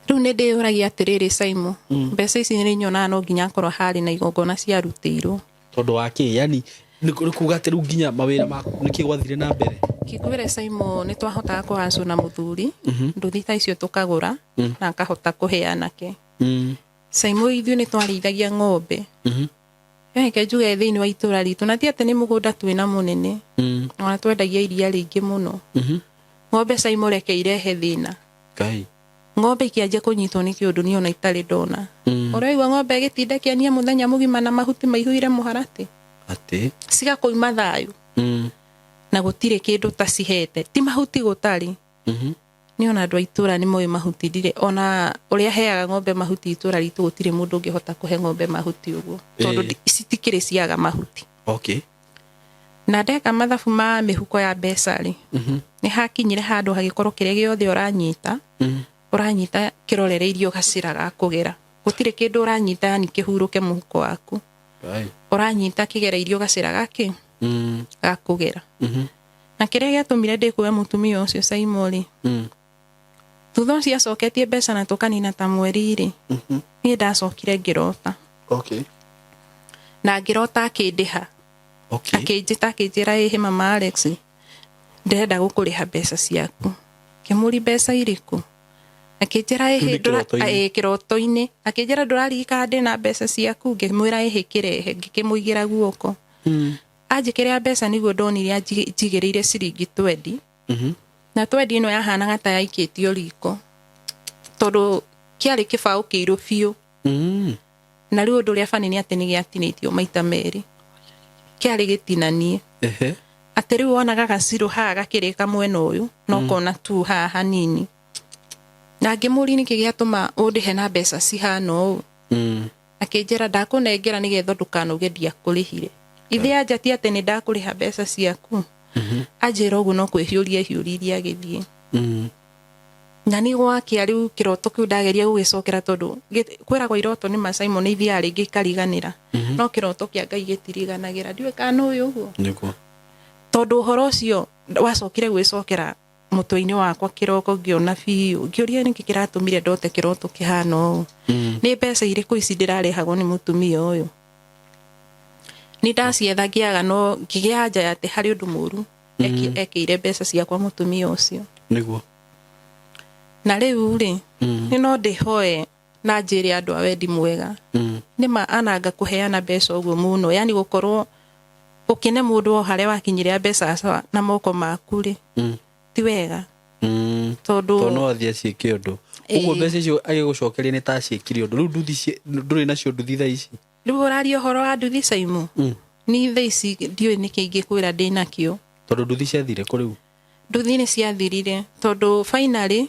Rĩu nĩ ndĩyũragia atĩrĩrĩ Simon, mbeca ici nĩ nyonaga no nginya akorwo harĩ na igongona ciarutĩirwo. Tondũ wa kĩ? Yani nĩ kuga atĩ rĩu nginya mawĩra maku nĩkĩ gwathire na mbere? Kĩngwĩre Simon, nĩ twahotaga kũhacwo na mũthuri, nduthi ta icio tũkagũra, na akahota kũhe anake. Simon, ithuĩ nĩ twarĩithagia ng'ombe. Reke njuge thĩinĩ wa itũra ritũ, na ti atĩ nĩ mũgũnda twĩna mũnene. Ona twendagia iria rĩingĩ mũno. Ng'ombe Simon reke irehe thĩna. Ngai. Ng'ombe ikĩanjia kũnyitwo nĩ kĩũndũ niĩ ona itarĩ ndona. Ũraigua ng'ombe ĩgĩtinda kĩania mũthenya mũgima na mahuti maihũire mũharatĩ. Atĩ? Cigakũima thayũ. Na gũtirĩ kĩndũ ta cihete. Ti mahuti gũtarĩ. Nĩ ona andũ a itũra nĩ moĩ mahuti ndirĩ. Ona ũrĩa heaga ng'ombe mahuti itũra ritũ gũtirĩ mũndũ ũngĩhota kũhe ng'ombe mahuti ũguo. Tondũ citikĩrĩ ciaga mahuti. Na ndeka mathabu ma mĩhuko ya mbeca rĩ, nĩ hakinyire handũ hagĩkorwo kĩrĩa gĩothe ũranyita, ũranyita kĩrorereirio gacĩra ga kũgera. Gũtirĩ kĩndũ ũranyita yani kĩhurũke mũhuko waku. Ũranyita kĩgereirio gacĩra gakĩ? Ga kũgera. Na kĩrĩa gĩatũmire ndĩkũe mũtumia ũcio Simon rĩ, thutha ũcio acoketie mbeca na tũkanina ta mweri rĩ, niĩ ndacokire ngĩrota. Na ngĩrota akĩndĩha. Akĩnjĩta akĩnjĩra, ĩhĩ mama Alex, ndĩrenda gũkũrĩha mbeca ciaku. Ngĩmũria mbeca irĩkũ? Akĩnjĩra, ĩhĩ, Nĩ kĩroto-inĩ. ĩĩ, kĩroto-inĩ. Akĩnjĩra ndũraririkana ndĩna mbeca ciaku? Ngĩmwĩra ĩhĩ kĩrehe, ngĩkĩmũigĩra guoko. Anjĩkĩrĩra mbeca nĩguo ndonire anjigĩrĩire ciringi twendi. Na twendi ĩno yahanaga ta yaikĩtio riko. Tondũ kĩarĩ kĩbaũ kĩirũ biũ. Na rĩu ũndũ ũrĩa bani nĩ atĩ nĩ gĩatinĩtio maita merĩ. Kĩarĩ gĩtinanie. Atĩ rĩu wonaga gacirũ haha gakĩrĩka mwena ũyũ, na ũkona tu haha hanini. Na ngĩmũria nĩkĩ gĩatũma ũndĩhe na mbeca cihana ũũ. Akĩnjĩra ndakũnengera nĩgetha ndũkanauge ndiakũrĩhire. Ithe anja ti atĩ nĩ ndakũrĩha mbeca ciaku. Anjĩra ũguo no kwĩhiũria ehiũririe agĩthiĩ. Na nĩ gwakĩa rĩu kĩroto kĩu ndageria gũgĩcokera tondũ kwĩragwo iroto nĩ ma Simon nĩ ithiaga rĩngĩ ikariganĩra. No kĩroto kĩa Ngai gĩtiriganagĩra. Ndiũĩ kana nĩ ũĩ ũguo. Nĩguo. Tondũ ũhoro ũcio wacokire gwĩcokera mũtwe-inĩ wakwa kĩroko ngĩona biũ. Ngĩũria nĩkĩ kĩratũmire ndote kĩroto kĩhana ũũ. Nĩ mbeca irĩkũ ici ndĩrarehagwo nĩ mũtumia ũyũ? Nĩ ndacietha ngĩaga no ngĩgĩa anja ya atĩ harĩ ũndũ mũru ekĩire mbeca ciakwa mũtumia ũcio. Nĩguo. Na rĩu rĩ, nĩ no ndĩhoe na njĩre andũ a wendi mwega. Nĩ ma ananga kũheana mbeca ũguo mũno, yani gũkorwo ũkĩne mũndũ o harĩa wakinyĩrĩra mbeca aca na moko maku rĩ, ti wega. Tondũ Tondũ no athiĩ aciĩke ũndũ. Ũguo mbeca icio agĩgũcokeria nĩ ta aciĩkire ũndũ. Rĩu nduthi ndũrĩ nacio nduthi thaa ici? Rĩu ũraria ũhoro wa nduthi Simon? Ni thaa ici ndiũĩ nĩkĩ ingĩkwĩra ndĩ nakĩo. Tondũ nduthi ciathire kũ rĩu? Nduthi nĩ ciathirire tondũ finally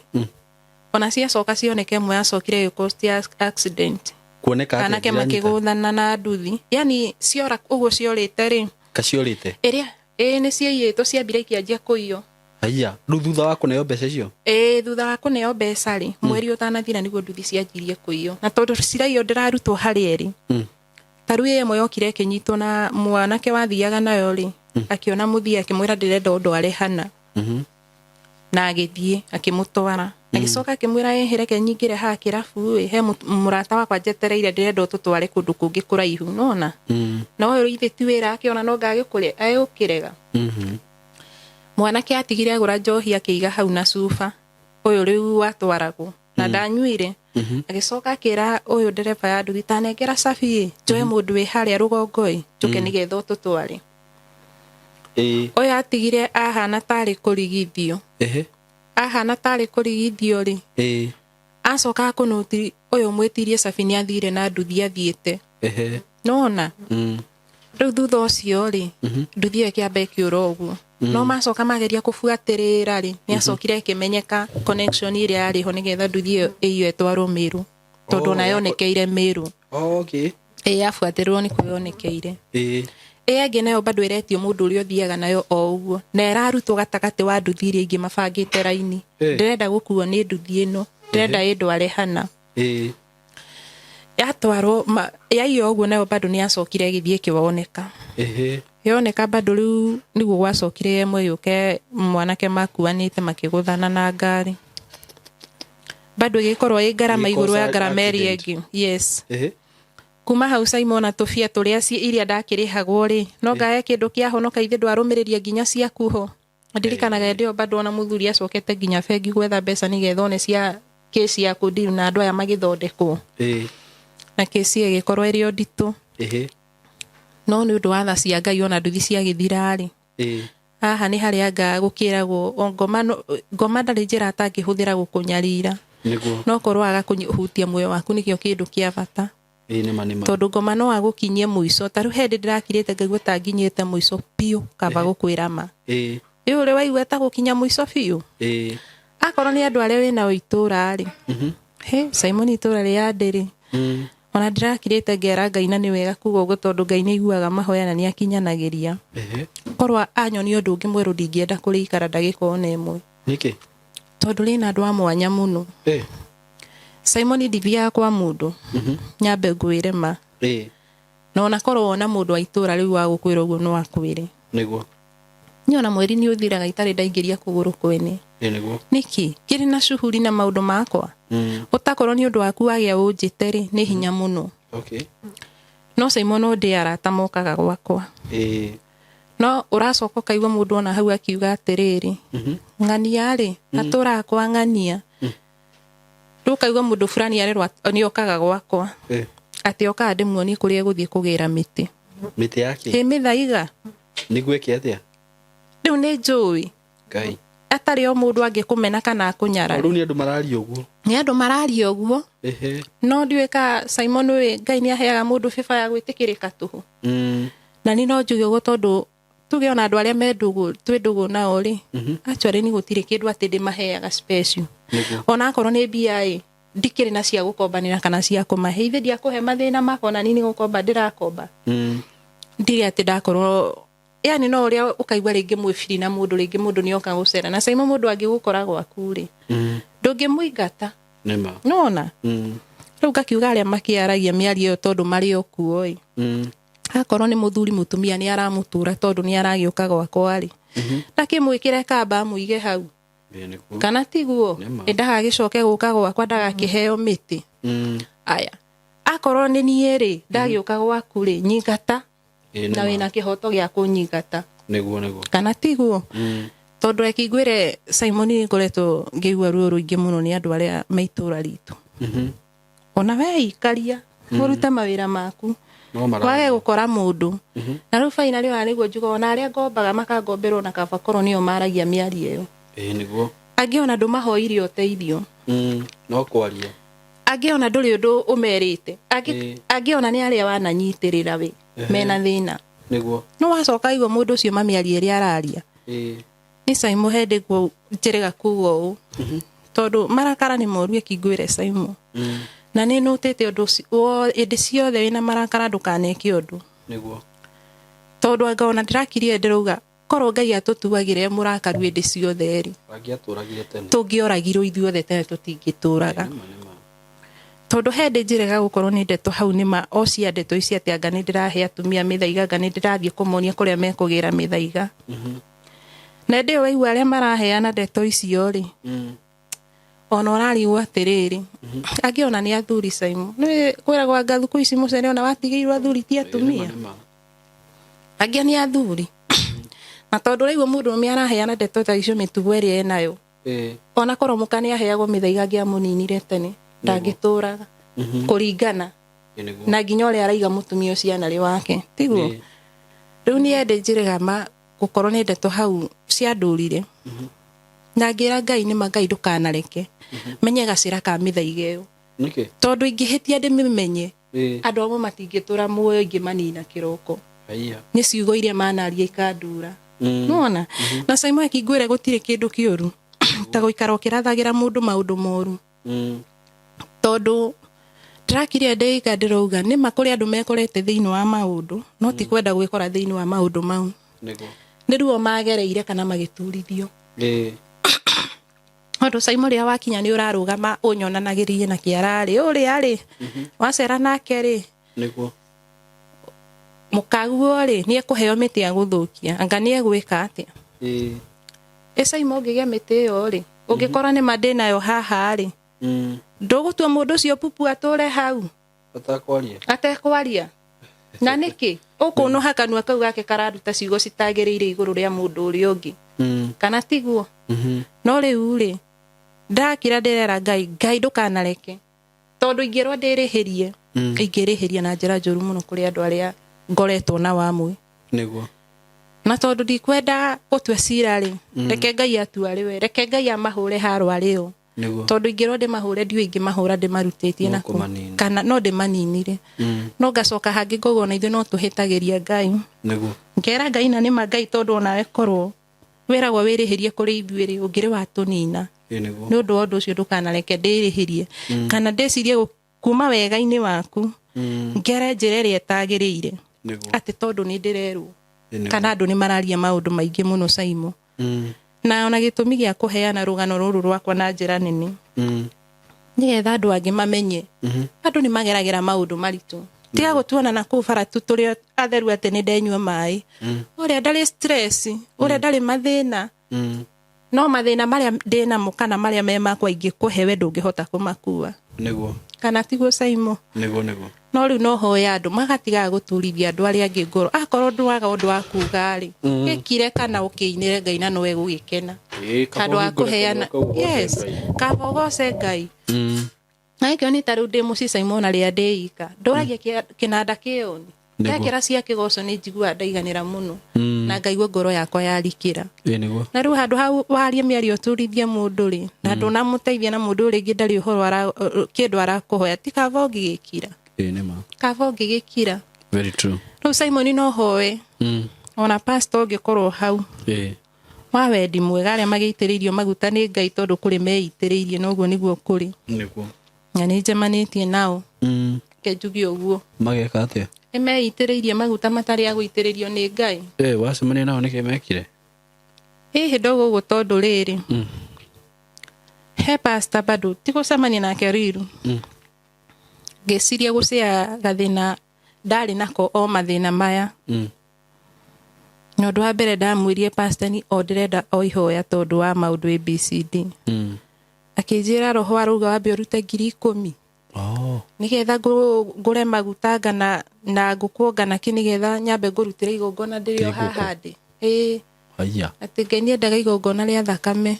ona ciacoka cioneke ĩmwe yacokire ĩgĩkorwo ti accident. Kuoneka atĩa? Anake Ndiranyita. makĩgũthana na nduthi. Yani ciora ũguo ciorĩte rĩ. Kaciorĩte? Ĩrĩa, ĩĩ nĩ ciaiyĩtwo ciambire ikĩanjia kũiywo. Haiya, rĩu thutha wa kũneo mbeca icio? Ĩĩ, thutha wa kũneo mbeca rĩ, mweri ũtanathira nĩguo nduthi cianjirie kũiywo. Na tondũ ciraiywo ndĩrarutwo harĩ erĩ. Ta rĩu ĩmwe yokire ĩkĩnyitwo na mwanake wathiaga nayo rĩ, akĩona mũthia akĩmwĩra ndĩrenda ũndware hana. Na agĩthiĩ akĩmũtwara. Agĩcoka akĩmwĩra, "Ĩhĩ, reke nyingĩre haha kĩrabu ĩ, he mũrata wakwa njetereire, ndĩrenda ũtũtware kũndũ kũngĩ kũraihu." Nona na ũyũ ithe ti wĩra akĩona no ngagĩkũrĩa egũkĩrega. Mwanake atigire agũra njohi akĩiga hau na cuba ũyũ rĩu watwaragwo na ndanyuire. Agĩcoka akĩra ũyũ ndereba ya nduthi, "Tanengera cabi ĩ, njoe mũndũ wĩ harĩa rũgongo ĩ, njũke nĩgetha ũtũtware." Ũyũ atigire ahana tarĩ kũrigithio. Ahana tarĩ kũrigithio rĩ, acoka akũnũti ũyũ mwĩtirie cabi nĩ athire na nduthi athiĩte. Nona rĩu thutha ũcio rĩ, nduthi ĩyo ĩkĩamba ĩkĩũra ũguo, no macoka mageria kũbuatĩrĩra rĩ, nĩ acokire ĩkĩmenyeka connection ĩrĩa yarĩ ho nĩgetha nduthi ĩyo ĩiywo ĩtwarwo Mĩrũ, tondũ ona yonekeire Mĩrũ. Ĩ yabuatĩrĩrwo nĩ kwĩyonekeire. Ĩyo ĩngĩ nayo bado ĩretio mũndũ ũrĩa ũthiaga nayo o ũguo, na ĩrarutwo gatagatĩ wa nduthi iria ingĩ mabangĩte raini. Ndĩrenda gũkuo nĩ nduthi ĩno, ndĩrenda ĩndware hana. Yatwarwo yaiywo ũguo, nayo bado nĩ yacokire ĩgĩthiĩ ĩkĩoneka. Yoneka bado rĩu nĩguo gwacokire ĩmwe yũke mwanake makuanĩte makĩgũthana na ngari, bado ĩgĩkorwo ĩ ngarama igũrũ ya Ĩgĩcause ngarama ĩrĩa accident. ĩngĩ, yes. Kuma hau Simon na tũbia tũrĩa iria ndakĩrĩhagwo rĩ, no ngae kĩndũ kĩahonoka ithe ndwarũmĩrĩria nginya ciaku ho. Ndirikanaga hĩndĩ ĩyo bado ona mũthuri acokete nginya bengi gwetha mbeca nĩgetha one cia kĩci ya kũndiru na andũ aya magĩthondekwo, na kĩci ĩgĩkorwo ĩrĩ o nditũ. No nĩ ũndũ wa tha cia Ngai, ona nduthi ciagĩthira rĩ, haha nĩ harĩa anga gũkĩragwo o ngoma ngoma ndarĩ njĩra atangĩhũthĩra gũkũnyarira. No korwo aga kũhutia muoyo waku nĩkĩo kĩndũ kĩa bata. Nĩma nĩma. Tondũ ngoma no agũkinyie mũico. Ta rĩu hĩndĩ ndĩrakirĩte ngaigua ta nginyĩte mũico biũ, kaba gũkwĩra ma. Ĩ ũrĩ waigua ta gũkinya mũico biũ? Akorwo nĩ andũ arĩa wĩnao itũra rĩ, he Simon, itũra rĩa ndĩrĩ, ona ndĩrakirĩte ngera Ngai, na nĩ wega kuga ũguo tondũ Ngai nĩ aiguaga mahoya na nĩ akinyanagĩria. Korwo anyonia ũndũ ũngĩ mwerũ, ndingĩenda kũrĩikara ndagĩka ona ĩmwe. Nĩkĩ? Tondũ rĩna andũ a mwanya mũno. Simon, ndithiaga kwa mũndũ nyambe ngwĩre ma. Na ona korwo wona mũndũ wa itũra rĩu wa gũkwĩra ũguo, no akwĩre. Niĩ ona mweri nĩ ũthiraga itarĩ ndaingĩria kũgũrũ kwene. Nĩkĩ kĩrĩ na cuhuri na maũndũ makwa? Ũtakorwo nĩ ũndũ waku wagĩa ũnjĩte rĩ, nĩ hinya mũno. No Simon, no ndĩ arata mokaga gwakwa. No ũracoka ũkaigua mũndũ ona hau akiuga atĩrĩrĩ, "Ng'ania rĩ atũraga kwa ng'ania." Rĩu ũkaigua mũndũ fulani arerwo nĩ okaga gwakwa, atĩ okaga ndĩmuonie kũrĩa egũthiĩ kũgĩra mĩtĩ. Mĩtĩ yake? Ĩ mĩthaiga. Nĩguo ĩke atĩa? Rĩu nĩ njũĩ. Ngai. Atarĩ o mũndũ angĩkũmena kana akũnyarare. Rĩu nĩ andũ mararia ũguo? Nĩ andũ mararia ũguo. No ndiũĩ ka Simon ũyũ, Ngai nĩ aheaga mũndũ bĩba ya gwĩtĩkĩrĩka tũhũ. Na niĩ no njuge ũguo tondũ tuge ona andũ arĩa me ndũgũ, twĩ ndũgũ nao rĩ, actually nĩ gũtirĩ kĩndũ atĩ ndĩmaheaga special. Ona akorwo nĩ mbia ĩ, ndikĩrĩ na cia gũkombanĩra kana cia kũmahe. Ithe ndiakũhe mathĩna makwa, ona niĩ nĩ gũkomba ndĩrakomba. Ndirĩ atĩ ndakorwo, yani no ũrĩa ũkaigua rĩngĩ mwĩbiri na mũndũ, rĩngĩ mũndũ nĩ oka gũcera na Simon, mũndũ angĩgũkora gwaku rĩ, ndũngĩmũingata. Nona rĩu ngakiuga arĩa makĩaragia mĩario ĩyo, tondũ marĩ o kuo ĩ, akorwo nĩ mũthuri mũtumia nĩ aramũtura tondũ nĩ aragĩũka gwakwa rĩ, ndakĩmwĩkĩre kamba amũige hau. Kana tiguo? Nĩma. Ĩ ndagagĩcoke gũka gwakwa ndagakĩheo mĩtĩ. Aya, akorwo nĩ niĩ rĩ, ndagĩũka gwaku rĩ, nyingata. Na wĩna kĩhoto gĩa kũnyingata. Nĩguo. Kana tiguo? Tondũ reke ngwĩre Simon, nĩ ngoretwo ngĩigua ruo rũingĩ mũno nĩ andũ arĩa me itũra ritũ. Ona we ikaria ũrute mawĩra maku, No mararia. wage gũkora mũndũ. Na rĩu finally ona nĩguo njuga ona arĩa ngombaga makangomberwo na kaba korwo nĩo maragia mĩario ĩyo. Nĩguo. Angĩ ona ndũmahoire ũteithio. No kwaria. Angĩ ona ndũrĩ ũndũ ũmerĩte. Angĩ angĩ ona nĩ arĩa wananyitĩrĩra we mena thĩna. No wacoka igua mũndũ ũcio mamĩario ĩrĩa araria. Nĩ Simon, hĩndĩ guo njĩrĩga kuga ũũ tondũ marakara nĩ moru. Ĩkingwĩre Simon, na nĩ nũtĩte ũndũ hĩndĩ ciothe wĩna marakara ndũkaneke ũndũ. Tondũ anga ona ndĩrakirie ndĩrauga korwo Ngai atũtuagĩre mũrakaru hĩndĩ ciothe rĩ, Angĩatũragire tene. Tũngĩoragirwo ithuothe tene, tũtingĩtũraga. Nĩma. Tondũ he ndĩ njĩrega gũkorwo nĩ ndeto hau nĩma o cia ndeto ici atĩ anga nĩ ndĩrahe atumia mĩthaiga, anga nĩ ndĩrathiĩ kũmonia kũrĩa mekũgĩra mĩthaiga. Na hĩndĩ ĩyo waigua arĩa maraheana ndeto icio rĩ, Ona ũrarigwo atĩrĩrĩ, angĩ ona nĩ athuri Saimu, nĩ kwĩragwo anga thukũ ici mũcere ona watigĩirwo athuri ti atumia. Angĩ nĩ athuri, na tondũ ũraigua mũndũrũme araheana ndeto ta icio, mĩtugo ĩrĩa enayo, ona korwo mũka nĩ aheagwo mĩthaiga angĩamũninire tene, ndangĩtũraga kũringana na nginya ũrĩa araiga mũtumia ũcio anarĩ wake, tiguo? Rĩu nĩ ende njĩrĩga ma gũkorwo nĩ ndeto hau ciandũrire, na ngĩra Ngai, nĩma Ngai, ndũkanareke menye gacĩra ka mĩthaiga ĩyo, Nĩkĩ? Tondũ ingĩhĩtia ndĩmĩmenye, andũ amwe matingĩtũra muoyo ingĩmanina kĩroko. Haiya. Nĩ ciugo iria manaria ikandura. Nĩwona na Simon akingwĩre gũtirĩ kĩndũ kĩũru ta gũikara ũkĩrathagĩra mũndũ maũndũ moru, tondũ ndĩrakire ndĩika ndĩrauga nĩma kũrĩ andũ mekorete thĩinĩ wa maũndũ, no ti kwenda gwĩkora thĩinĩ wa maũndũ mau. Nĩ ruo magereire kana magĩturithio, tondũ Simon, rĩrĩa wakinya nĩ ũrarũgama ũnyonanagĩrie na kĩara rĩ, ũrĩa rĩ wacera nake rĩ, mũkaguo rĩ, nĩ ekũheo mĩtĩ ya gũthũkia, anga nĩ egwĩka atĩa? Ĩ Simon, ũngĩgĩa mĩtĩ ĩyo rĩ, ũngĩkora nĩ ma ndĩnayo haha rĩ, ndũgũtua mũndũ ũcio pupu atũre hau? Atakwaria. Atekwaria na nĩkĩ ũkũnũha kanua kau gake kararuta ciugo citagĩrĩire igũrũ rĩa mũndũ ũrĩa ũngĩ, kana tiguo? No rĩu rĩ, ndakira ndĩrera Ngai, Ngai ndũkanareke, tondũ ingĩrwo ndĩrĩhĩrie, ingĩrĩhĩria na njĩra njũru mũno kũrĩ andũ arĩa ngoretwo na wamwe. Na tondũ ndikwenda gũtua cira rĩ, reke Ngai atua rĩwe, reke Ngai amahũre haro arĩo, tondũ ingĩrwo ndĩmahũre, ndiũĩ ingĩmahũra ndĩmarutĩtie No nakũ. kũmanina. Kana no ndĩmaninire. No ngacoka hangĩ ngauga ona ithuĩ no tũhĩtagĩria Ngai. Ngera Ngai, na nĩma Ngai, tondũ onawe korwo wĩragwo wĩrĩhĩrie kũrĩ ithuĩ rĩ, ũngĩrĩ watũnina. Nĩ ũndũ wa ũndũ ũcio, ndũkanareke ndĩrĩhĩrie kana ndĩcirie kuma wega-inĩ waku ngere njĩra ĩrĩa ĩtagĩrĩire, atĩ tondũ nĩ ndĩrerwo kana andũ nĩ mararia maũndũ maingĩ mũno, Saimo. Na ona gĩtũmi gĩa kũheana rũgano rũrũ rwakwa na njĩra nene, nĩgetha andũ angĩ mamenye andũ nĩ mageragĩra maũndũ maritũ. Tiga gũtuona na kũu bara tu tũrĩ atheru atĩ nĩ ndenyua maĩ, ũrĩa ndarĩ stress, ũrĩa ndarĩ mathĩna. No mathĩna marĩa ndĩnamo kana marĩa me makwa ingĩkũhe we, ndũngĩhota kũmakua. Kana tiguo, Saimo? Nĩguo. No rĩu no hoya andũ magatigaga gũturithia andũ arĩa angĩ ngoro. Akorwo ndwaga ũndũ wa kuga rĩ, gĩkire kana ũkĩinĩre Ngai na nowe gũgĩkena, Kaba handũ wa ũhingũre kũheana. kanua kau ũgoce Yes. Ngai. Kaba ũgoce Ngai. Na gĩkĩo nĩ ta rĩu ndĩ mũciĩ, Simon, rĩrĩa ndĩ ika ndũragia kĩnanda kĩoni, ndekĩra cia kĩgoco nĩ njiguaga ndaiganĩra mũno na ngaigua ngoro yakwa yarikĩra. Na rĩu handũ hau warie mĩario ũturithie mũndũ rĩ, na ndũnamũteithia, na mũndũ ũyũ rĩngĩ ndarĩ ũhoro kĩndũ arakũhoya, ti kaba ũngĩgĩkira? Ĩ nĩma. Kaba ũngĩgĩkira. Very true. Rĩu Simon, no hoe ona pastor ũngĩkorwo hau wa wendi mwega, arĩa magĩitĩrĩirio maguta nĩ Ngai, tondũ kũrĩ meitĩrĩirie noguo nĩguo kũrĩ. Na nĩ njemanĩtie nao, ke njuge ũguo. Mageka atĩa? Nĩ meitĩrĩirie maguta matarĩ a gũitĩrĩrio nĩ Ngai. Wacemania nao nĩkĩ mekire? Hihi ndogo ũguo, tondũ rĩrĩ, he pastor bado ti gũcemania nake riru, ngĩciria gũcĩa gathĩna ndarĩ nako o mathĩna maya. Na ũndũ wa mbere ndamwĩrie pastor ni o ndĩrenda o ihoya tondũ wa maũndũ ABCD. Akĩnjĩra roho arauga wambe ũrute 10,000 nĩgetha ngũre maguta ngana na ngũkũ ngana kĩ, nĩgetha nyambe ngũrutĩre igongona ndĩrĩ o Kĩ ngũkũ? haha ndĩ. Ĩĩ. Haiya. Atĩ Ngai nĩendaga igongona rĩa thakame.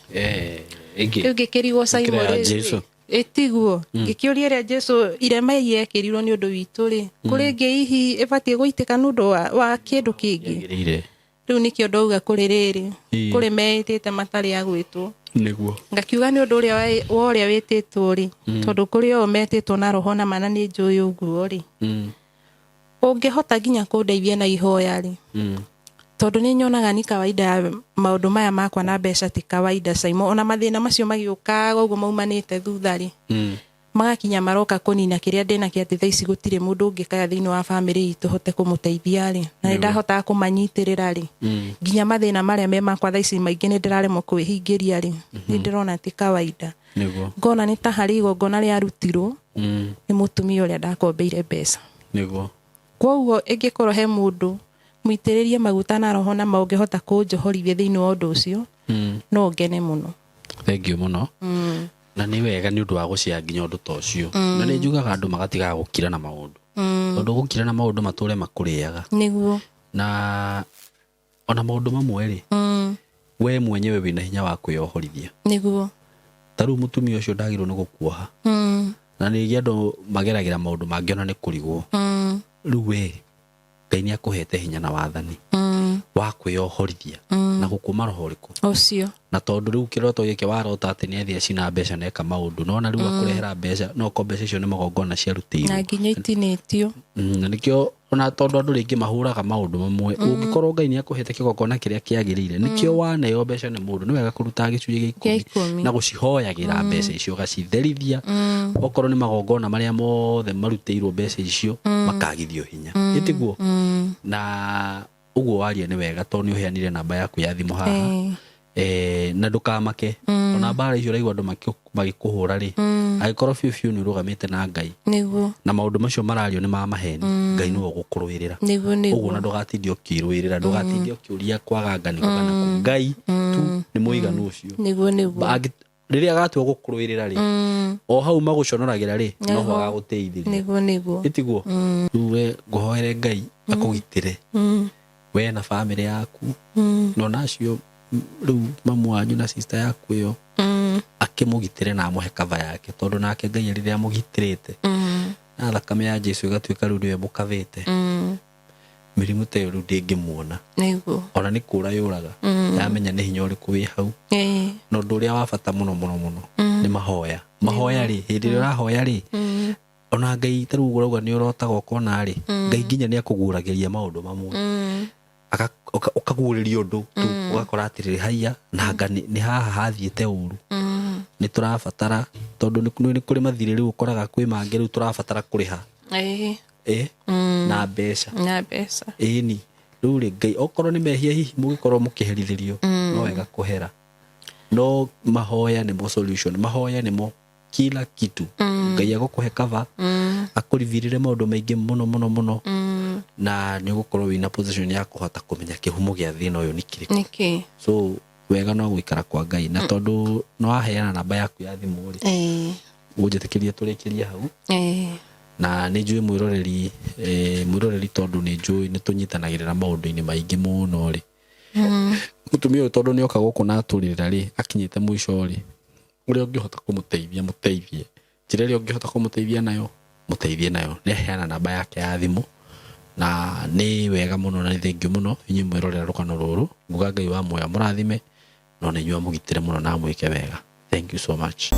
Ĩngĩ. Rĩu ngĩkĩrigwo, Simon, Gũkĩra ya rĩrĩ, Jesũ. ĩtiguo ngĩkĩũria ĩrĩa Jesu irema yekĩrirwo nĩ ũndũ witũ rĩ, kũrĩ ĩngĩ hihi ĩbatiĩ gũitĩka nĩ ũndũ wa kĩndũ kĩngĩ? Yagĩrĩire. Rĩu nĩkĩo ndauga kũrĩ rĩrĩ, kũrĩ meĩtĩte matarĩ a gwĩtwo. Ngakiuga nĩ ũndũ ũrĩa wa ũrĩa wĩtĩtwo rĩ, tondũ kũrĩ o metĩtwo na roho na mana, nĩ njũĩ ũguo rĩ, ũngĩhota nginya kũndeithia na ihoya rĩ, tondũ nĩ nyonaga ni kawaida ya maũndũ maya makwa na mbeca ti kawaida, Simon. Ona mathĩna macio magĩũkaga ũguo maumanĩte thutha rĩ, magakinya maroka kũnina kĩrĩa ndĩnakĩo, atĩ thaa ici gũtirĩ mũndũ ũngĩkaya thĩinĩ wa bamĩrĩ itũ hote kũmũteithia rĩ, na nĩ ndahotaga kũmanyitĩrĩra rĩ, nginya mathĩna marĩa me makwa thaa ici maingĩ nĩ ndĩraremwo kwĩhingĩria rĩ, nĩ ndĩrona ti kawaida. Ngona nĩ ta harĩ igongona rĩarutirwo nĩ mũtumia ũrĩa ndakombeire mbeca. Koguo ĩngĩkorwo he mũndũ mũitĩrĩrie maguta na roho na maũngĩhota kũnjohorithia thĩinĩ wa ũndũ ũcio, no ngene mũno. Thank you mũno. Na nĩ wega nĩ ũndũ wa gũcea nginya ũndũ ta ũcio. Na nĩ njugaga andũ magatigaga gũkira na maũndũ, tondũ gũkira na maũndũ matũre makũrĩaga. Nĩguo. Na ona maũndũ mamwe rĩ, we mwenyewe wĩna hinya wa kwĩyohorithia. Nĩguo. Ta rĩu mũtumia ũcio ndagĩrĩirwo nĩ gũkuoha, na nĩngĩ andũ mageragĩra maũndũ mangĩ ona nĩ kũrigwo. Rĩu we Ngai nĩ akũhete hinya na wathani wa kwĩyohorithia na gũkũma roho ũrĩkũ ũcio. Na tondũ rĩu kĩroto gĩkĩ warota atĩ nĩ athiĩ acina mbeca na eka maũndũ, nona rĩu akũrehera mbeca, no ko mbeca icio nĩ magongona ciarutĩirwo. Na nginya itinĩtio. Na nĩkĩo ona tondũ andũ rĩngĩ mahũraga maũndũ mamwe, ũngĩkorwo Ngai nĩ akũhete kĩgongona kĩrĩa kĩagĩrĩire, nĩkĩo waneo mbeca nĩ mũndũ, nĩ wega kũruta gĩcunjĩ gĩa gĩa ikũmi ikũmi na gũcihoyagĩra mbeca icio, ũgacitherithia, okorwo nĩ magongona marĩa mothe marutĩirwo mbeca icio makagithio hinya, ĩtiguo? Na ũguo waria nĩ wega, tondũ nĩ ũheanire namba yaku ya thimũ haha. Na ndũkamake, ona mbara icio ũraigua andũ magĩkũhũra rĩ, angĩkorwo biũ biũ nĩ ũrũgamĩte na Ngai na maũndũ macio marario nĩ ma maheni, Ngai nĩwe ũgũkũrũĩrĩra. Nĩguo. Ũguo Nĩguo. na ndũgatinde ũkĩrũĩrĩra, ndũgatinde ũkĩũria kwaga nganĩko kana kũ, Ngai tu nĩ mũiganu ũcio. Nĩguo nĩguo. Rĩrĩa agatua gũkũrũĩrĩra rĩ, o hau magũconoragĩra rĩ, noho agagũteithĩria. Nĩguo nĩguo. Ĩtiguo? Rĩu we ngũhoere Ngai akũgitĩre we na bamĩrĩ yaku, na onacio rĩu mamu wanyu na sister yaku ĩyo, akĩmũgitĩre na amũhe cover yake, tondũ nake Ngai rĩrĩa amũgitĩrĩte na thakame ya Jesu ĩgatuĩka rĩu nĩwe mũkavĩte, mĩrimũ ta ĩyo rĩu ndĩngĩmuona. Ona nĩ kũra yũraga yamenya nĩ hinya ũrĩkũ wĩ hau. Na ũndũ ũrĩa wa bata mũno mũno mũno nĩ mahoya. Mahoya rĩ, hĩndĩ ĩrĩa ũrahoya rĩ, ona Ngai ta rĩu ũrauga nĩ ũrotaga ũkona rĩ, Ngai nginya nĩ akũguũragĩria maũndũ mamwe. Ũkaguũrĩrio ũndũ tu, ũgakora atĩrĩrĩ, haiya, nanga nĩ haha hathiĩte ũru, nĩ tũrabatara, tondũ nĩ kũrĩ mathirĩ rĩu ũkoraga kwĩ mangĩ rĩu tũrabatara kũrĩha na mbeca. Na mbeca. Ĩni, rĩu rĩ, Ngai okorwo nĩ mehia hihi mũgĩkorwo mũkĩherithĩrio, no wega kũhera, no mahoya nĩmo solution, mahoya nĩmo kila kitu. Ngai agũkũhe cover, akũrivirĩre maũndũ maingĩ mũno mũno mũno, na nĩ ũgũkorwo wĩna position ya kũhota kũmenya kĩhumo gĩa thĩna ũyũ nĩ kĩrĩkũ. Nĩkĩ. So wega no gũikara kwa Ngai, na tondũ no waheana namba yaku ya thimũ rĩ, ũnjĩtĩkĩrie tũrĩkĩrie hau. Na nĩ njũĩ mwĩroreri, mwĩroreri, tondũ nĩ njũĩ nĩ tũnyitanagĩrĩra maũndũ-inĩ maingĩ mũno rĩ, mũtumia ũyũ tondũ nĩ oka gũkũ na atũrĩrĩra rĩ, akinyĩte mũico rĩ, ũrĩa ũngĩhota kũmũteithia, mũteithie. Njĩra ĩrĩa ũngĩhota kũmũteithia nayo, mũteithie nayo. Nĩ aheana namba yake ya thimũ, na nĩ wega mũno na nĩ thengiũ mũno inyuĩ mwĩrorera rũgano rũrũ. Nguga Ngai wa muoyo amũrathime, no na inyuĩ amũgitĩre mũno na amwĩke wega. Thank you so much.